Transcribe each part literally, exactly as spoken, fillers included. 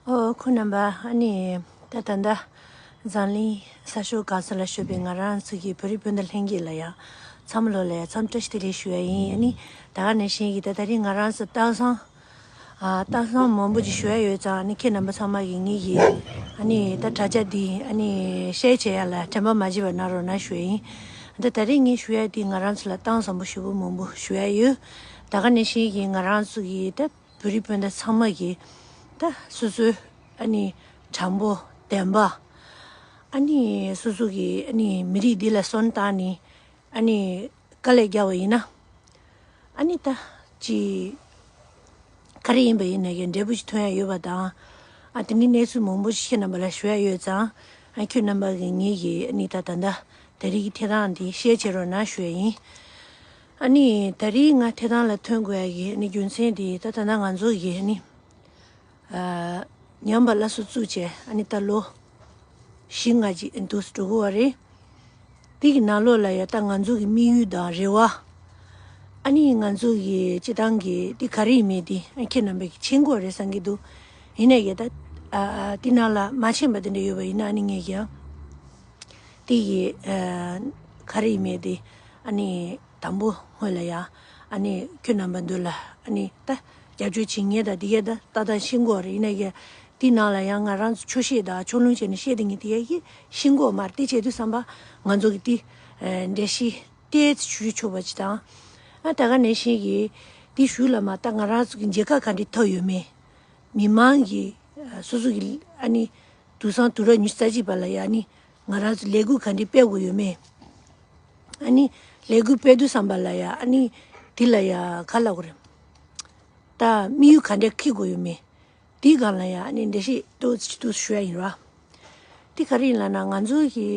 ཨོ། ཁོང་རྣམ་པ། ཨ་ནི་ད་ད་ལྟ་འཛམ་གླིང་ས་ཕྱོགས་གང་ས་ལ་བཞུགས་པའི་ང་རང་ཚོ་གི་བོད་རིགས་སྤུན་ཟླ་ལྷན་རྒྱས་ལ་ཡང་འཚམས་ལོ་ལ་ཡང་འཚམས་བཀྲ་ཤིས་བདེ་ལེགས་ཞུ་ཡ་ཡིན། ཨ་ནི་ད་ག་ནང་བཞིན་གྱི་ད་ད་རིང་ང་རང་ཚོ་སྟག་ཚང་། ཨ། སྟག་ཚང་མང་པོ་ཅིག་ཞུ་ཡ་ཡོད་ཙང་། ཨ་ནི་ཁྱེད་རྣམ་པ་ཚང་མ་གིས་ངེད་ཀྱི་ཨ་ནི་ད་དྲ་རྒྱ་འདི་ཨ་ནི་ཤེར་བྱེད་ཡ་ལ་དྲན་པ་མ་བརྗེད་པ་གནང་རོགས་གནང་ཞུ་ཡ་ཡིན། ད་ད་རིང་ངས་ཞུ་ཡ་འདི་ང་རང་ཚོ་ལ་གཏམ་བཟང་པོ་ཞེ་པོ་མང་པོ་ཞུ་ཡ་ཡོད། ད་ག་ནང་བཞིན་གྱི་ང་རང་ཚོ་གི་ད་བོད་རིགས་སྤུན་ཟླ་ཚང་མ་གིས་ད་སོ་སོའི་ཨ་ནི་དྲང་པོ་བདེན་པ། ཨ་ནི་སོ་སོ་གི་ཨ་ནི་མི་རིགས་འདི་ལ་སོན་བཏང་ནས་ཨ་ནི་དཀའ་ལས་བརྒྱབ་པ་ཡིན་ན། ཨ་ནི་ད་ཅི་ག་རེ་ཡིན་པ་ཡིན་ན་ཡང་འབྲས་བུ་ཞིག་ཐོན་ཡ་ཡོད་པ་དང་། ཨ། དེ་ནི་གནས་ཚུལ་མང་པོ་ཞིག་ཁྱེད་རྣམ་པ་ལ་ཞུ་ཡ་ཡོད་ཙང་། ཨ། ཁྱོད་རྣམ་པ་གིས་ངེད་ཀྱི་ཨ་ནི་ད་ད་ལྟ་ད་རེས་ཀྱི་འཐེན་སྟངས་འདི་ཤེར་བྱེད་རོགས་གནང་ཞུ་ཡ་ཡིན། ཨ་ནི་ད་རེས་ང་འཐེན་སྟངས་ལ་ཐོན་དགོས་ཡ་གི་ཨ་ནི་རྒྱུ་མཚན་འདི་ད་ད་ལྟ་ང་ཚོ་གི་ཨ་ནི། ཨ། ཉམས་པ་སླར་གསོ་བཙུགས་བྱས་ཨ་ནི་ད་ལོ་བཞི་ལྔ་ཅིག་འདུག་འགྲོ་གི་ཡོད་རེད། དེ་གི་ནང་ལོགས་ལ་ཡང་ད་ང་ཚོ་གི་དམིགས་ཡུལ་དང་རེ་བ། ཨ་ནི་ང་ཚོ་གི་སྤྱི་བཏང་གི་དེ་ག་རེ་ཡིན་མིན་དེ་ཨ་ཁྱེད་རྣམ་པས་ཀྱིས་མཁྱེན་གྱི་ཡོད་རེད་བསམ་གྱི་འདུག་ཡིན་ནའི་ཡང་ད། ཨ། ཨ། དེ་ནང་ལ་མ་མཁྱེན་པ་དེ་འདྲ་ཡོད་པ་ཡིན་ན་ཨ་ནི་ངས་ཀྱང་དེ་གི། ཨ། ག་རེ་ཡིན་མིན་དེ་ཨ་ནི། དང་པོ་སྔོན་ལ་ཡང་ཨ་ནི་ཁྱོད་རྣམ་པ་འདི་ལ་ཨ་ནི་ད་རྒྱབ་སྐྱོར་བྱེད་མཁན་དང་དེ་གས་ད་ལྟ་ད་ཤེས་ཀྱི་ཡོད་རེད། ཡིན་ན་ཡང་དེའི་ནང་ལ་ཡང་ང་རང་ཚོ་ཆོག་ཤེས་དང་ཕྱོགས་ལྷུང་བྱས་ནས་བཤད་བསྡད་མཁན་དེ་གས་ཀྱིས་ཤེས་ཀྱི་ཡོད་མ་རེད། དེ་བྱེད་དུས་ཙམ་པ་ང་ཚོ་གི་དེ་འགྲེལ་བཤད་ཏོག་ཙམ་ཞུ་ཆོག་པ་ཅིག་དང་། ཨ། ད་ག་ནང་བཞིན་གྱི་དེ་ཞུ་ལ་མ་ད་ང་རང་ཚོ་གི་མཇལ་ཁ་ག་འདྲ་ཐོབ་ཡོད་མེད། མི་མང་གིས་སོ་སོ་གི་ཨ་ནི་དུས་སང་དུས་རབས་ཉི་ཤུ་རྩ་གཅིག་པ་ལ་ཡང་ཨ་ནི་ང་རང་ཚོ་ལས་འགུལ་ག་འདྲ་སྤེལ་དགོས་ཡོད་མེད། ཨ་ནི་ལས་འགུལ་སྤེལ་དུས་ཙམ་པ་ལ་ཡང་ཨ་ནི་དེ་ལ་ཡང་ག་ལབ་དགོས་རེད། ད་དམིགས་ཡུལ་ག་འདྲ་འཁྱེར་དགོས་ཡོད་མེད། དེའི་སྒང་ལ་ཡང་ཨ་ནི་འགྲེལ་བཤད་ཏོག་ཙམ་ཞུ་ཡ་ཡིན་ར། དེ་ག་རེ་ཡིན་ལབ་ན་ང་ཚོ་གི་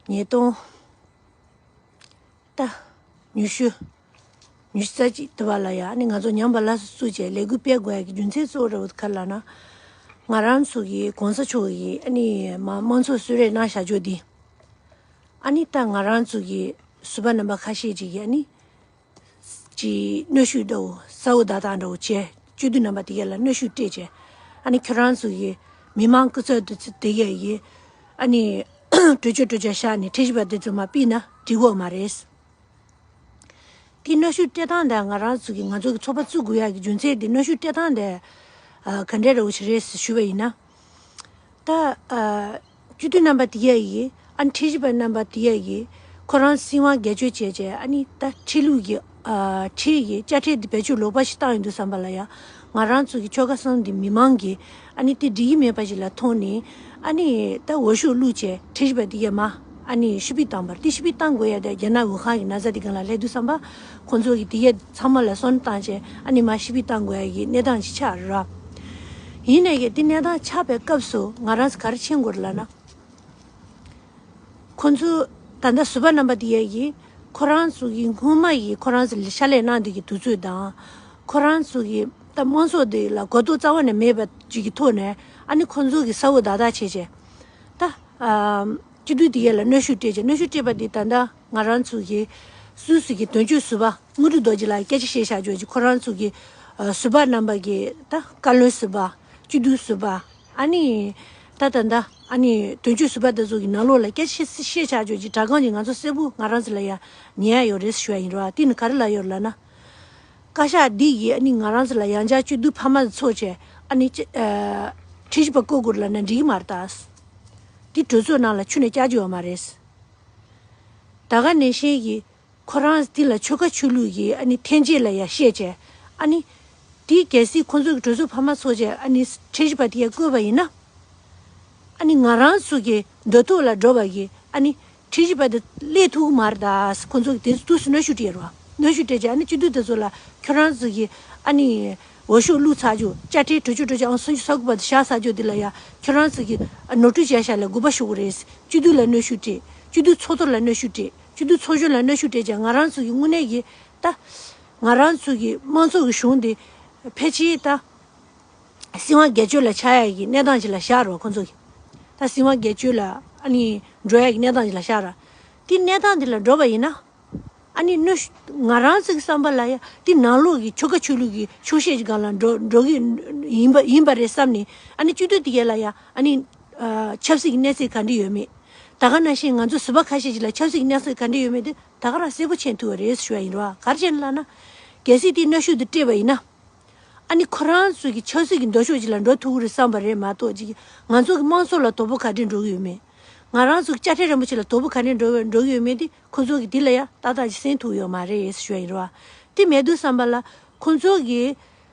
ཉིས་སྟོང་ད་ཉི་ཤུ། ཉི་ཤུ་རྩ་གཅིག་དུ་བ་ལ་ཡང་ཨ་ནི་ང་ཚོ་ཉམས་པ་སླར་གསོ་བཙུགས་བྱས་ལས་འགུལ་སྤེལ་དགོས་ཡ་གི་རྒྱུ་མཚན་གཙོ་བོ་ར་བ་ག་རེ་ལབ་ན། ང་རང་ཚོ་གི་གོང་ས་མཆོག་གིས་ཨ་ནི་མ་དམངས་གཙོ་གསོལ་རས་གནང་བཞག་ཕྱོགས་འདི། ཨ་ནི་ད་ང་རང་ཚོ་གི་ཟུར་པ་རྣམ་པ་ཁ་ཤས་ཅིག་གིས་ཨ་ནི་ཅིག་གནོན་ཤུགས་འདྲ་བོ་གསལ་བོ་བརྡ་རྟགས་འདྲ་བོ་བྱས། སྤྱི་འཐུས་རྣམ་པ་དེ་གས་ལ་གནོན་ཤུགས་སྤྲད་བྱས། ཨ་ནི་ཁྱོད་རང་ཚོ་གི་མི་མང་སྐུ་ཚབ་དེ་ཚོ་དེ་གས་ཀྱིས་ཨ་ནི་གྲོས་ཆོད་གྲོས་ཆོད་བཞག་ནས་ཁྲིམས་ཞིབ་པ་དེ་ཚོ་མར་ཕུད་ན་འགྲིག་གི་ཡོད་མ་རེད། དེ་གནོན་ཤུགས་སྤྲད་སྟངས་དེ་ང་རང་ཚོ་གི་ང་ཚོ་གི་ཚོགས་པ་བཙུགས་དགོས་ཡ་གི་རྒྱུ་མཚན་དེ་གནོན་ཤུགས་སྤྲད་སྟངས་དེ་ཨ་ག་འདྲ་འདྲ་བོ་ཞིག་རེད་ཟེར་ཞུས་པ་ཡིན་ན། ད་ཨ་སྤྱི་འཐུས་རྣམ་པ་དེ་གས་ཀྱིས་ཨ་ནི་ཁྲིམས་ཞིབ་པ་རྣམ་པ་དེ་གས་ཀྱིས་ཁོ་རང་སྲིད་དབང་སྒེར་གཅོད་བྱས་བྱས། ཨ་ནི་ད་ཁྲིམས་ལུགས་ཀྱི་ཨ་ཁྲིམས་ཀྱི་དཔྱ་ཁྲལ་དེ་བེད་སྤྱོད་ལོག་པ་ཞིག་བཏང་ཡོང་དུས་ཙམ་པ་ལ་ཡང་ང་རང་ཚོ་གི་ཆོལ་ཁ་གསུམ་གྱི་མི་མང་གིས་ཨ་ནི་དེ་འགྲིག་གི་མེད་པ་ཞིག་ལ་མཐོང་ནས། ཨ་ནི་ད་འོས་ཤོག་བླུགས་བྱས་ཁྲིམས་ཞིབ་པ་དེ་གས་མར་ཨ་ནི་ཕྱིར་འབུད་བཏང་བ་རེད། དེ་ཕྱིར་འབུད་བཏང་དགོས་ཡ་དེ་རྒྱ་ནག་ཝུ་ཧན་གྱི་ན་ཚ་དེ་སྒང་ལ་སླེབས་དུས་ཙམ་པ་ཁོང་ཚོ་གིས་དེ་གས་ཚང་མ་ལ་སོན་བཏང་བྱས་ཨ་ནི་མར་ཕྱིར་འབུད་བཏང་དགོས་ཡ་གི་གནས་སྟངས་ཅིག་ཆགས་རེད་ར། ཡིན་ནའི་གི་དེ་གནས་སྟངས་ཆགས་པའི་སྐབས་སུ་ང་རང་ཚོ་ག་རེ་མཁྱེན་དགོས་རེད་ལབ་ན། ཁོ་ཚོ་ད་ལྟ་ཟུར་པ་རྣམ་པ་དེ་གས་ཀྱིས་ཁོ་རང་ཚོ་གི་སྔོན་མ་ཡི་ཁོ་རང་ཚོ་ཕྱག་ལས་གནང་དུས་ཀྱི་དུས་ཚོད་དང་། ཁོ་རང་ཚོ་གི་ད་དམངས་གཙོ་དེ་ལ་གོ་རྟོགས་རྩ་བ་ནས་མེད་པ་ཅིག་གི་ཐོག་ནས་ཨ་ནི་ཁོ་ཚོ་གིས་གསལ་བོ་བརྡ་རྟགས་བྱས་བྱས། ད་ཨ་སྤྱི་འཐུས་དེ་གས་ལ་གནོན་ཤུགས་སྤྲད་བྱས། གནོན་ཤུགས་སྤྲད་པ་དེ་ད་ལྟ་ང་རང་ཚོ་གི་སུད་སི་གི་དོན་གཅོད་ཟུར་པ་དངོས་གྲུབ་རྡོ་རྗེ་ལགས་ཀྱིས་སྐད་ཆ་བཤད་བཞག་ཕྱོགས་ཀྱི་ཁོ་རང་ཚོ་གི་ཨ་ཟུར་པ་རྣམ་པ་གི་ད་བཀའ་བློན་ཟུར་པ། སྤྱི་འཐུས་ཟུར་པ། ཨ་ནི་ད་ད་ད་ཨ་ནི་དོན་གཅོད་ཟུར་པ་དེ་ཚོ་གི་ནང་ལོགས་ལ་སྐད་ཆ་བཤད་བཤད་བཞག་ཕྱོགས་ཀྱི་སྒྲ་གང་ཅིག་ང་ཚོ་གསལ་པོ་ང་རང་ཚོ་ལ་ཡང་ཉན་ཡ་ཡོད་རེད་ཞུ་ཡ་ཡིན་ར། དེ་ནི་ག་རེ་ལབ་ཡོད་ལབ་ན། བཀའ་ཤག་འདི་གིས་ཨ་ནི་ང་རང་ཚོ་ལ་ཡང་བསྐྱར་སྤྱི་འཐུས་འཕར་མ་ཚོགས་བྱས། ཨ་ནི་ཅི་ཨ་ཁྲིམས་ཞིབ་པ་བསྐོ་དགོས་ལབ་ན་འགྲིག་གི་མ་རེད་ད། འདི་གྲོས་ཚོགས་ནང་ལ་ཁྱོན་ནས་བསྐྱར་རྒྱུ་ཡོད་མ་རེད། ད་ག་ནང་བཞིན་གྱི་ཁོ་རང་འདི་ལ་ཆོལ་ཁ་ཆོས་ལུགས་ཀྱི་ཨ་ནི་འཐེན་འཁྱེར་ལ་ཡང་བཤད་བྱས། ཨ་ནི་དེ་གལ་སྲིད་ཁོང་ཚོ་གི་གྲོས་ཚོགས་འཕར་མ་ཚོགས་བྱས་ཨ་ནི་ཁྲིམས་ཞིབ་པ་དེ་ཡང་བསྐོས་པ་ཡིན་ན། ཨ་ནི་ང་རང་ཚོ་གི་འདོད་ཐོག་ལ་འགྲོ་བ་གི་ཨ་ནི་ཁྲིམས་ཞིབ་པ་དེ་སླེབས་ཐུབ་ཀྱི་མ་རེད་ད། ཁོང་ཚོ་གི་དེ་ཚོ་དུས་སུ་གནོན་ཤུགས་སྤྲད་རོགས། གནོན་ཤུགས་སྤྲད་བྱས་ཨ་ནི་སྤྱི་འཐུས་དེ་ཚོ་ལ་ཁྱོད་རང་ཚོ་གི་ཨ་ནི་འོས་ཤོག་བླུགས་ཚར་རྒྱུ། དཔྱ་ཁྲལ་གྲོས་ཆོད་གྲོས་ཆོད་ཨང་སུམ་ཅུ་སོ་དགུ་པ་དེ་བཞག་ཚར་རྒྱུ་དེ་ལ་ཡང་ཁྱོད་རང་ཚོ་གི་ནོར་འཁྲུལ་བྱས་ཤག་ལབ་དགོངས་པ་ཞུ་དགོས་རེད། སྤྱི་འཐུས་ལ་གནོན་ཤུགས་སྤྲད། སྤྱི་འཐུས་ཚོགས་གཙོ་ལ་གནོན་ཤུགས་སྤྲད། སྤྱི་འཐུས་ཚོགས་གཞོན་ལ་གནོན་ཤུགས་སྤྲད་བྱས་ང་རང་ཚོ་གི་དངོས་གནས་ཀྱི་ད་ང་རང་ཚོ་གི་དམངས་གཙོ་གི་གཞུང་དེ་ཕལ་ཆེར་ད་སྲིད་དབང་སྒེར་གཅོད་ལ་ཆགས་ཡ་གི་གནས་སྟངས་ཅིག་ལ་བཞག་རོགས། ཁོང་ཚོ་གི་ད་སྲིད་དབང་སྒེར་གཅོད་ལ་ཨ་ནི་འགྲོ་ཡ་གི་གནས་སྟངས་ཅིག་ལ་བཞག་ར། དེ་གནས་སྟངས་དེ་ལ་འགྲོ་བ་ཡིན་ན། ཨ་ནི་གནོན་ཤུགས་ང་རང་ཚོའི་བསམ་པ་ལ་ཡ་དེ་ནང་ལོགས་ཀྱི་ཆོལ་ཁ་ཆོས་ལུགས་ཀྱི་ཆོག་ཤེས་ཀྱི་སྒང་ལ་འགྲོ་འགྲོ་གི་ཡིན་པ་ཡིན་པ་རེད་བསམ་ནས། ཨ་ནི་སྤྱི་འཐུས་དེ་གས་ལ་ཡ་ཨ་ནི་ཆབ་སྲིད་ཀྱི་གནས་ཚད་ག་འདྲ་ཡོད་མེད། ད་ག་ནང་བཞིན་ང་ཚོ་ཟུར་པ་ཁ་ཤས་ཅིག་ལ་ཆབ་སྲིད་ཀྱི་གནས་ཚད་ག་འདྲ་ཡོད་མེད་དེ་ད་ག་རང་གསལ་པོ་མཁྱེན་ཐུབ་པ་རེད་ཞུ་བ་ཡིན་རོ། ག་རེ་བྱས་ནས་ལབ་ན། གལ་སྲིད་དེ་གནོན་ཤུགས་དེ་སྤྲད་པ་ཡིན་ན། ཨ་ནི་ཁོ་རང་ཚོ་གི་ཆབ་སྲིད་ཀྱི་འདོད་ཕྱོགས་ཅིག་ལ་འགྲོ་ཐུབ་ཀྱི་རེད་བསམ་པ་རེད་མ་གཏོགས་ཅིག་ང་ཚོ་གི་དམངས་གཙོ་ལ་དོ་ཕོག་ག་འདྲས་འགྲོ་གི་ཡོད་མེད། ང་རང་ཚོ་གི་དཔྱ་ཁྲལ་རིན་པོ་ཆེ་ལ་དོ་ཕོག་ག་འདྲས་འགྲོ་འགྲོ་གི་ཡོད་མེད་དེ་ཁོ་ཚོ་གི་དེ་ལ་ཡང་ཏག་ཏག་ཅིག་གསན་ཐུབ་ཡོད་མ་རེད་ཞུ་ཡ་ཡིན་རོ། དེ་མེད་དུས་བསམ་པ་ལ་ཁོ་ཚོ་གི་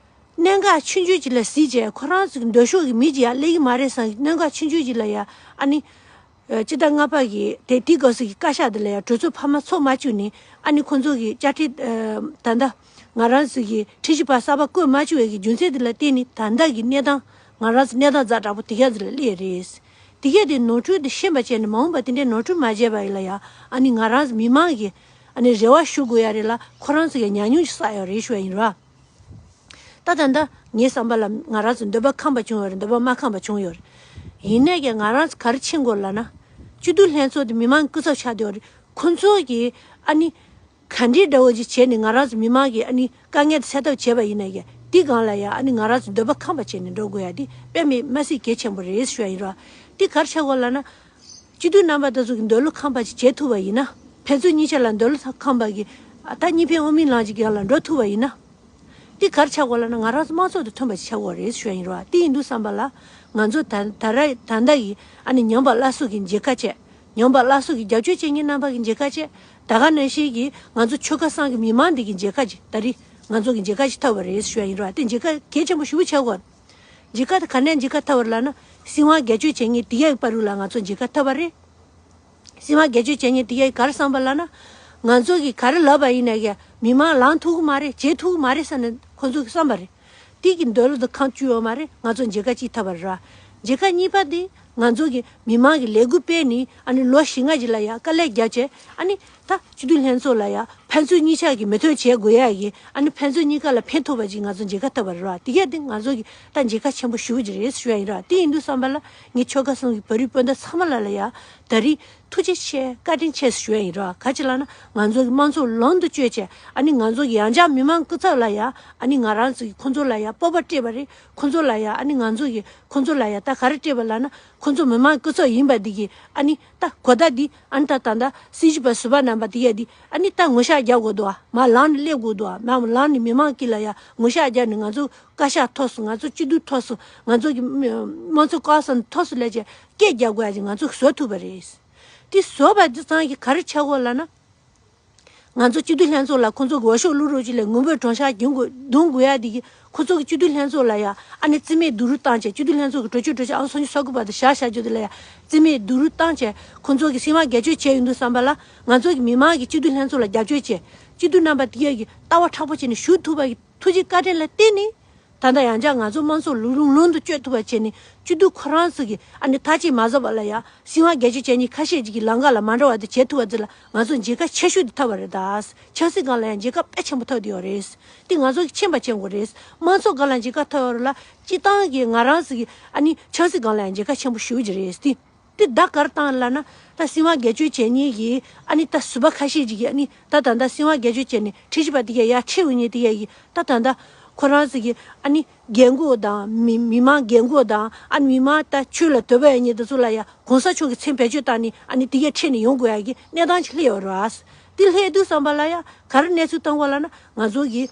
གནད་འགག་ཆུང་ཆུང་ཅིག་ལ་གཟིགས་བྱས་ཁོ་རང་ཚོ་གི་འདོད་ཕྱོགས་ཀྱི་མི་ཅིག་ཡང་སླེབས་ཀྱི་མ་རེད་བསམ་གི་གནད་འགག་ཆུང་ཆུང་ཅིག་ལ་ཡང་ཨ་ནི། སྤྱི་ཟླ་ལྔ་པ་གི་དེ་དེའི་སྐབས་སུ་གི་བཀའ་ཤག་དེ་ལ་ཡང་གྲོས་ཚོགས་འཕར་མ་ཚོགས་མ་བཅུག་ནས་ཨ་ནི་ཁོང་ཚོ་གི་བཅའ་ཁྲིམས་ད་ལྟ་ང་རང་ཚོ་གི་ཁྲིམས་ཞིབ་པ་གསར་པ་བསྐོས་མ་བཅུག་པའི་གི་རྒྱུ་མཚན་དེ་ལ་བརྟེན་ནས་ད་ལྟ་གི་གནས་སྟངས་ང་རང་ཚོ་གནས་སྟངས་ཛ་དྲག་པོ་དེ་ག་ཚོ་ལ་སླེབས་རེད། དེ་གས་དེ་ནོར་འཁྲུལ་དེ་ཤེས་པ་བྱས་ནས་མ་འོངས་པ་དེ་འདྲའི་ནོར་འཁྲུལ་མ་བྱས་པ་ཡིན་ལ་ཡང་ཨ་ནི་ང་རང་ཚོ་མི་མང་གི་ཨ་ནི་རེ་བ་ཞུ་དགོས་ཡ་རེད་ལ་ཁོ་རང་ཚོ་གི་ཉམས་མྱོང་ཞིག་བསགས་ཡོད་རེད་ཞུ་ཡ་ཡིན་རོ། ད་ད་ལྟ་ངའི་བསམ་པ་ལ་ང་རང་ཚོ་འདོད་པ་ཁེངས་པ་བྱུང་ཡོད་རེད། འདོད་པ་མ་ཁེངས་པ་བྱུང་ཡོད་རེད། ཡིན་ནའི་ཀྱང་ང་རང་ཚོ་ག་རེ་མཁྱེན་དགོས་ལབ་ན། སྤྱི་འཐུས་ལྷན་ཚོགས་དེ་མི་མང་སྐུ་ཚབ་ཆགས་བསྡད་ཡོད་རེད། ཁོང་ཚོ་གིས་ཨ་ནི་ག་འདྲའི་འདྲ་བོ་ཅིག་བྱས་ནས་ང་རང་ཚོ་མི་མང་གི་ཨ་ནི་དཀའ་ངལ་དེ་སེལ་ཐབས་བྱས་པ་ཡིན་ནའི་ཀྱང་དེའི་སྒང་ལ་ཡང་ཨ་ནི་ང་རང་ཚོ་འདོད་པ་ཁེངས་པ་བྱས་ནས་འགྲོ་དགོས་ཡ་དེ་དཔེ་མི་མ་སྲིད་གལ་ཆེན་པོ་རེད་ཞུ་ཡ་ཡིན་རོགས། དེ་ག་རེ་ཆགས་དགོས་ལབ་ན། སྤྱི་འཐུས་རྣམ་པ་དེ་ཚོ་གི་འདོད་བློ་ཁེངས་པ་ཅིག་བྱེད་ཐུབ་པ་ཡིན་ན། ཕན་ཚུན་གཉིས་ཆ་ལ་འདོད་བློ་ཁེངས་པ་གི་ད་གཉིས་ཕན་དབུ་མའི་ལམ་གྱི་སྒང་ལ་འགྲོ་ཐུབ་པ་ཡིན་ན། དེ་ག་རེ་ཆགས་དགོས་ལབ་ན་ང་རང་ཚོ་དམངས་གཙོ་དང་མཐུན་པ་ཅིག་ཆགས་དགོས་རེད་ཞུ་ཡ་ཡིན་རོགས། དེ་ཡིན་དུས་བསམ་པ་ལ་ང་ཚོ་ད་ད་ར་ད་ལྟ་གི་ཨ་ནི་ཉམས་པ་སླར་གསོ་གི་མཇལ་ཁ་བྱས། ཉམས་པ་སླར་གསོ་གི་རྒྱབ་སྐྱོར་བྱེད་མཁན་རྣམ་པ་གི་མཇལ་ཁ་བྱས། ད་ག་ནང་བཞིན་གྱི་ང་ཚོ་ཆོལ་ཁ་གསུམ་གི་མི་མང་འདི་གི་མཇལ་ཁ་ཅིག་ད་རེས་ང་ཚོ་གི་མཇལ་ཁ་ཅིག་ཐོབ་པ་རེད་ཞུ་ཡ་ཡིན་རོགས། དེ་མཇལ་ཁ་གལ་ཆེན་པོ་ཞེ་པོ་ཆགས་དགོས། མཇལ་ཁ་དེ་ག་ནས་མཇལ་ཁ་ཐོབ་པ་རེད་ལབ་ན། སྲིད་དབང་སྒེར་གཅོད་བྱེད་མཁན་དེ་གའི་བར་རུ་ལ་ང་ཚོ་མཇལ་ཁ་ཐོབ་པ་རེད། སྲིད་དབང་སྒེར་གཅོད་བྱེད་མཁན་དེ་གའི་ག་རེ་བསམ་པ་ལབ་ན། ང་ཚོ་གིས་ག་རེ་ལབ་པ་ཡིན་ནའི་ཀྱང་མི་མང་ལངས་ཐུབ་ཀྱི་མ་རེད། བྱེད་ཐུབ་ཀྱི་མ་རེད་བསམ་ནས་ཁོ་ཚོ་གིས་བསམ་པ་རེད། དེ་གི་འདོད་བློ་དེ་ཁེངས་བཅུག་ཡོད་མ་རེད། ང་ཚོ་མཇལ་ཁ་གཅིག་ཐོབ་པ་རེད་ར། མཇལ་ཁ་གཉིས་པ་དེ་ང་ཚོ་གི་མི་མང་གི་ལས་འགུལ་སྤེལ་ནས་ཨ་ནི་ལོ་བཞི་ལྔ་ཅིག་ལ་ཡང་དཀའ་ལས་བརྒྱབ་བྱས་ཨ་ནི་ད་སྤྱི་འཐུས་ལྷན་ཚོགས་ལ་ཡང་ཕན་ཚུན་གཉིས་ཆ་གི་མོས་མཐུན་བྱེད་དགོས་ཡ་གི་ཨ་ནི་ཕན་ཚུན་གཉིས་ཀ་ལ་ཕན་ཐོགས་པ་ཅིག་ང་ཚོ་མཇལ་ཁ་ཐོབ་པ་རེད་ར། དེ་གས་དེ་ང་ཚོ་གི་ད་མཇལ་ཁ་ཆེན་པོ་ཞེ་པོ་ཅིག་རེད་ཞུ་ཡ་ཡིན་ར། དེ་ཡིན་དུས་བསམ་པ་ལ་ངས་ཆོལ་ཁ་གསུམ་གི་བོད་རིགས་སྤུན་ཟླ་ཚང་མ་ལ་ལ་ཡ་ད་རེས་ཐུགས་རྗེ་ཆེ་བཀའ་དྲིན་ཆེ་ཞུ་ཡ་ཡིན་ར། ག་ཅི་ལབ་ན་ང་ཚོ་གི་དམངས་གཙོ་ལམ་དུ་བསྐྱོད་བྱས་ཨ་ནི་ང་ཚོ་གི་ཡང་བསྐྱར་མི་མང་སྐུ་ཚབ་ལ་ཡ་ཨ་ནི་ང་རང་ཚོ་གི་ཁོང་ཚོ་ལ་ཡ་སྤོབས་པ་སྤྲད་པ་རེད། ཁོང་ཚོ་ལ་ཡ་ཨ་ནི་ང་ཚོ་གི་ཁོང་ཚོ་ལ་ཡ་ད་ག་རེ་སྤྲད་པ་ལབ་ན་ཁོང་ཚོ་མི་མང་སྐུ་ཚབ་ཡིན་པ་འདི་གི་ཨ་ནི་ད་གོ་བརྡ་འདི་ཨ་ནི་ད་ད་ད་སྲིད་ཞུ་བ་ཟུར་པ་རྣམ་པ་འདི་ཡ་འདི་ཨ་ནི་ད་ངོ་ཤེས་རྒྱག་དགོས་འདུག་ཨ། མར་ལངས་ནས་སླེབས་དགོས་འདུག་ཨ། མར་ལངས་ནས་མི་མང་དཀྱིལ་ལ་ཡ་ངོ་ཤེས་རྒྱག་ནས་ང་ཚོ་བཀའ་ཤག་ཐོག་སུ་ང་ཚོ་སྤྱི་འཐུས་ཐོག་སུ་ང་ཚོ་གི་མི་དམངས་གཙོ་ཀའུན་སིལ་ཐོག་སུ་སླེབས་བྱས་སྐད་རྒྱག་དགོས་ཡ་ཅིག་ང་ཚོ་བཟོ་ཐུབ་པ་རེད། དེ་བཟོ་བ་འདི་ཚང་གི་ག་རེ་ཆགས་དགོས་ལབ་ན། ང་ཚོ་སྤྱི་འཐུས་ལྷན་ཚོགས་ལ་ཁོང་ཚོ་གི་འོས་ཤོག་བླུག་རོགས་གྱིས་ལས་ངུ་འབོད་གྲོང་ཤར་རྒྱུན་དགོས་རྡུང་དགོས་ཡ་འདི་གི་ཁོང་ཚོ་གི་སྤྱི་འཐུས་ལྷན་ཚོགས་ལ་ཡ་ཨ་ནི་རྩིས་མེད་སྡུག་རུས་བཏང་བྱས་སྤྱི་འཐུས་ལྷན་ཚོགས་ཀྱི་གྲོས་ཆོད་གྲོས་ཆོད་ཨང་སོ་ཉི་ཤུ་རྩ་དགུ་པ་དེ་བཞག་བཞག་རྒྱུ་དེ་ལ་ཡ་རྩིས་མེད་སྡུག་རུས་བཏང་བྱས་ཁོང་ཚོ་གི་སྲིད་དབང་སྒེར་གཅོད་བྱས་ཡོང་དུས་བསམ་པ་ལ་ང་ཚོ་གི་མི་མང་གི་སྤྱི་འཐུས་ལྷན་ཚོགས་ལ་རྒྱབ་སྐྱོར་བྱས་སྤྱི་འཐུས་རྣམ་པ་དེ་གས་ཀྱི་ལྟ་བ་མཁྲེགས་པོ་བྱས་ནས་ཞུགས་ཐུབ་པ་གི་ཐུགས་རྗེ་བཀའ་དྲིན་ལ་བརྟེན་ནས། ད་ལྟ་ཡང་བསྐྱར་ང་ཚོ་དམངས་གཙོ་ལམ་ལུགས་ལམ་དུ་བསྐྱོད་ཐུབ་པ་བྱས་ནས་སྤྱི་འཐུས་ཁོ་རང་ཚོ་གིས་ཨ་ནི་ཐག་གཅོད་མ་བཟོ་བ་ལ་ཡང་སྲིད་དབང་སྒེར་གཅོད་བྱས་ནས་ཁ་ཤས་ཅིག་གིས་ལམ་ཁ་ལ་མ་འགྲོ་བ་དེ་བྱེད་ཐུབ་པ་ཚོ་ལ་ང་ཚོ་མཇལ་ཁ་ཆེ་ཤོས་དེ་ཐོབ་པ་རེད། ད་ཆབ་སྲིད་སྒང་ལ་ཡང་མཇལ་ཁ་དཔེ་ཆེན་པོ་ཐོབ་བསྡད་ཡོད་རེད། དེ་ང་ཚོ་གིས་མཁྱེན་པ་མཁྱེན་དགོས་རེད། དམངས་གཙོ་སྒང་ལ་མཇལ་ཁ་ཐོབ་ཡོད་རེད་ལ་སྤྱི་བཏང་གི་ང་རང་ཚོ་གི་ཨ་ནི་ཆབ་སྲིད་སྒང་ལ་ཡང་མཇལ་ཁ་ཆེན་པོ་ཞེ་པོ་ཅིག་རེད་དེ། དེ་བདག་གར་བཏང་ལབ་ན་ད་སྲིད་དབང་སྒེར་གཅོད་བྱེད་མཁན་གྱི་ཨ་ནི་ད་ཟུར་པ་ཁ་ཤས་ཅིག་གིས་ཨ་ནི་ད་ད་ད་སྲིད་དབང་སྒེར་གཅོད་བྱས་ནས་ཁྲིམས་ཞིབ་པ་དེ་གས་ཡར་ཁྲིད་འོང་མཁན་དེ་གས་ཀྱིས་ད་ད་ད་ཁོ་རང་ཚོ་གི་ཨ་ནི་རྒན་རྒོན་དང་མི་མི་མང་རྒན་རྒོན་དང་ཨ་ནི་མི་མང་ད་ཆོས་ལ་དད་པ་ཡོད་མཁན་དེ་ཚོ་ལ་ཡང་གོང་ས་མཆོག་གི་མཚན་བེད་སྤྱོད་བཏང་ནས་ཨ་ནི་དེ་གས་ཁྲིད་ནས་ཡོང་དགོས་ཡ་གི་གནས་སྟངས་ཅིག་སླེབས་ཡོད་རེད་བ། དེ་སླེབས་དུས་བསམ་པ་ལ་ཡང་ག་རེ་གནས་ཚུལ་བཏང་བ་ལབ་ན་ང་ཚོ་གི་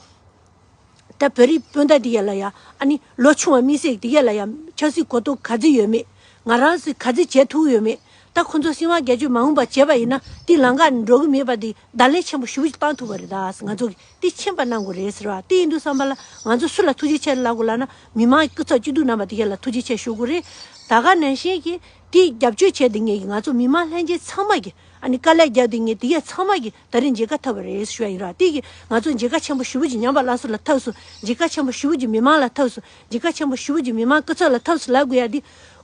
ད་བོད་རིགས་སྤུན་ཟླ་དེ་གས་ལ་ཡ་ཨ་ནི་ལོ་ཆུང་བ་དམིགས་བསལ་དེ་གས་ལ་ཡ་ཆབ་སྲིད་གོ་རྟོགས་ག་ཚོད་ཡོད་མེད། ང་རང་ཚོས་ག་ཚོད་བྱེད་ཐུབ་ཡོད་མེད། ད་ཁོ་ཚོ་སྲིད་དབང་སྒེར་གཅོད་མ་འོངས་པ་བྱས་པ་ཡིན་ན་དེ་ལམ་ཁ་ནས་འགྲོ་གི་མེད་པ་དེ་བརྡ་ལན་ཆེན་པོ་ཞེ་པོ་ཅིག་བཏང་ཐུབ་པ་རེད། ད་ང་ཚོ་གིས་དེ་མཁྱེན་པ་གནང་དགོས་རེད་ཟེར་བ་དེ་ཡིན་དུས་བསམ་པ་ལ་ང་ཚོ་སུ་ལ་ཐུགས་རྗེ་ཆེ་ལབ་དགོས་ལབ་ན་མི་མང་སྐུ་ཚབ་སྤྱི་འཐུས་རྣམ་པ་དེ་གས་ལ་ཐུགས་རྗེ་ཆེ་ཞུ་དགོས་རེད། ད་ག་ནང་བཞིན་གྱི་དེ་རྒྱབ་སྐྱོར་བྱས་བསྡད་མཁན་གྱི་ང་ཚོ་མི་མང་ལྷན་རྒྱས་ཚང་མ་གིས་ཨ་ནི་དཀའ་ལས་བརྒྱབ་བསྡད་མཁན་དེ་གས་ཚང་མ་གིས་ད་རེས་མཇལ་ཁ་ཐོབ་པ་རེད་ཞུ་ཡ་ཡིན་ར། དེ་གིས་ང་ཚོ་མཇལ་ཁ་ཆེན་པོ་ཞེ་པོ་ཅིག་ཉམས་པ་སླར་གསོ་ལ་ཐོབ་སོང་། མཇལ་ཁ་ཆེན་པོ་ཞེ་པོ་ཅིག་མི་མང་ལ་ཐོབ་སོང་། མཇལ་ཁ་ཆེན་པོ་ཞེ་པོ་ཅིག་མི་མང་སྐུ་ཚབ་ལ་ཐོབ་སོང་ལབ་དགོས་ཡ་དེ།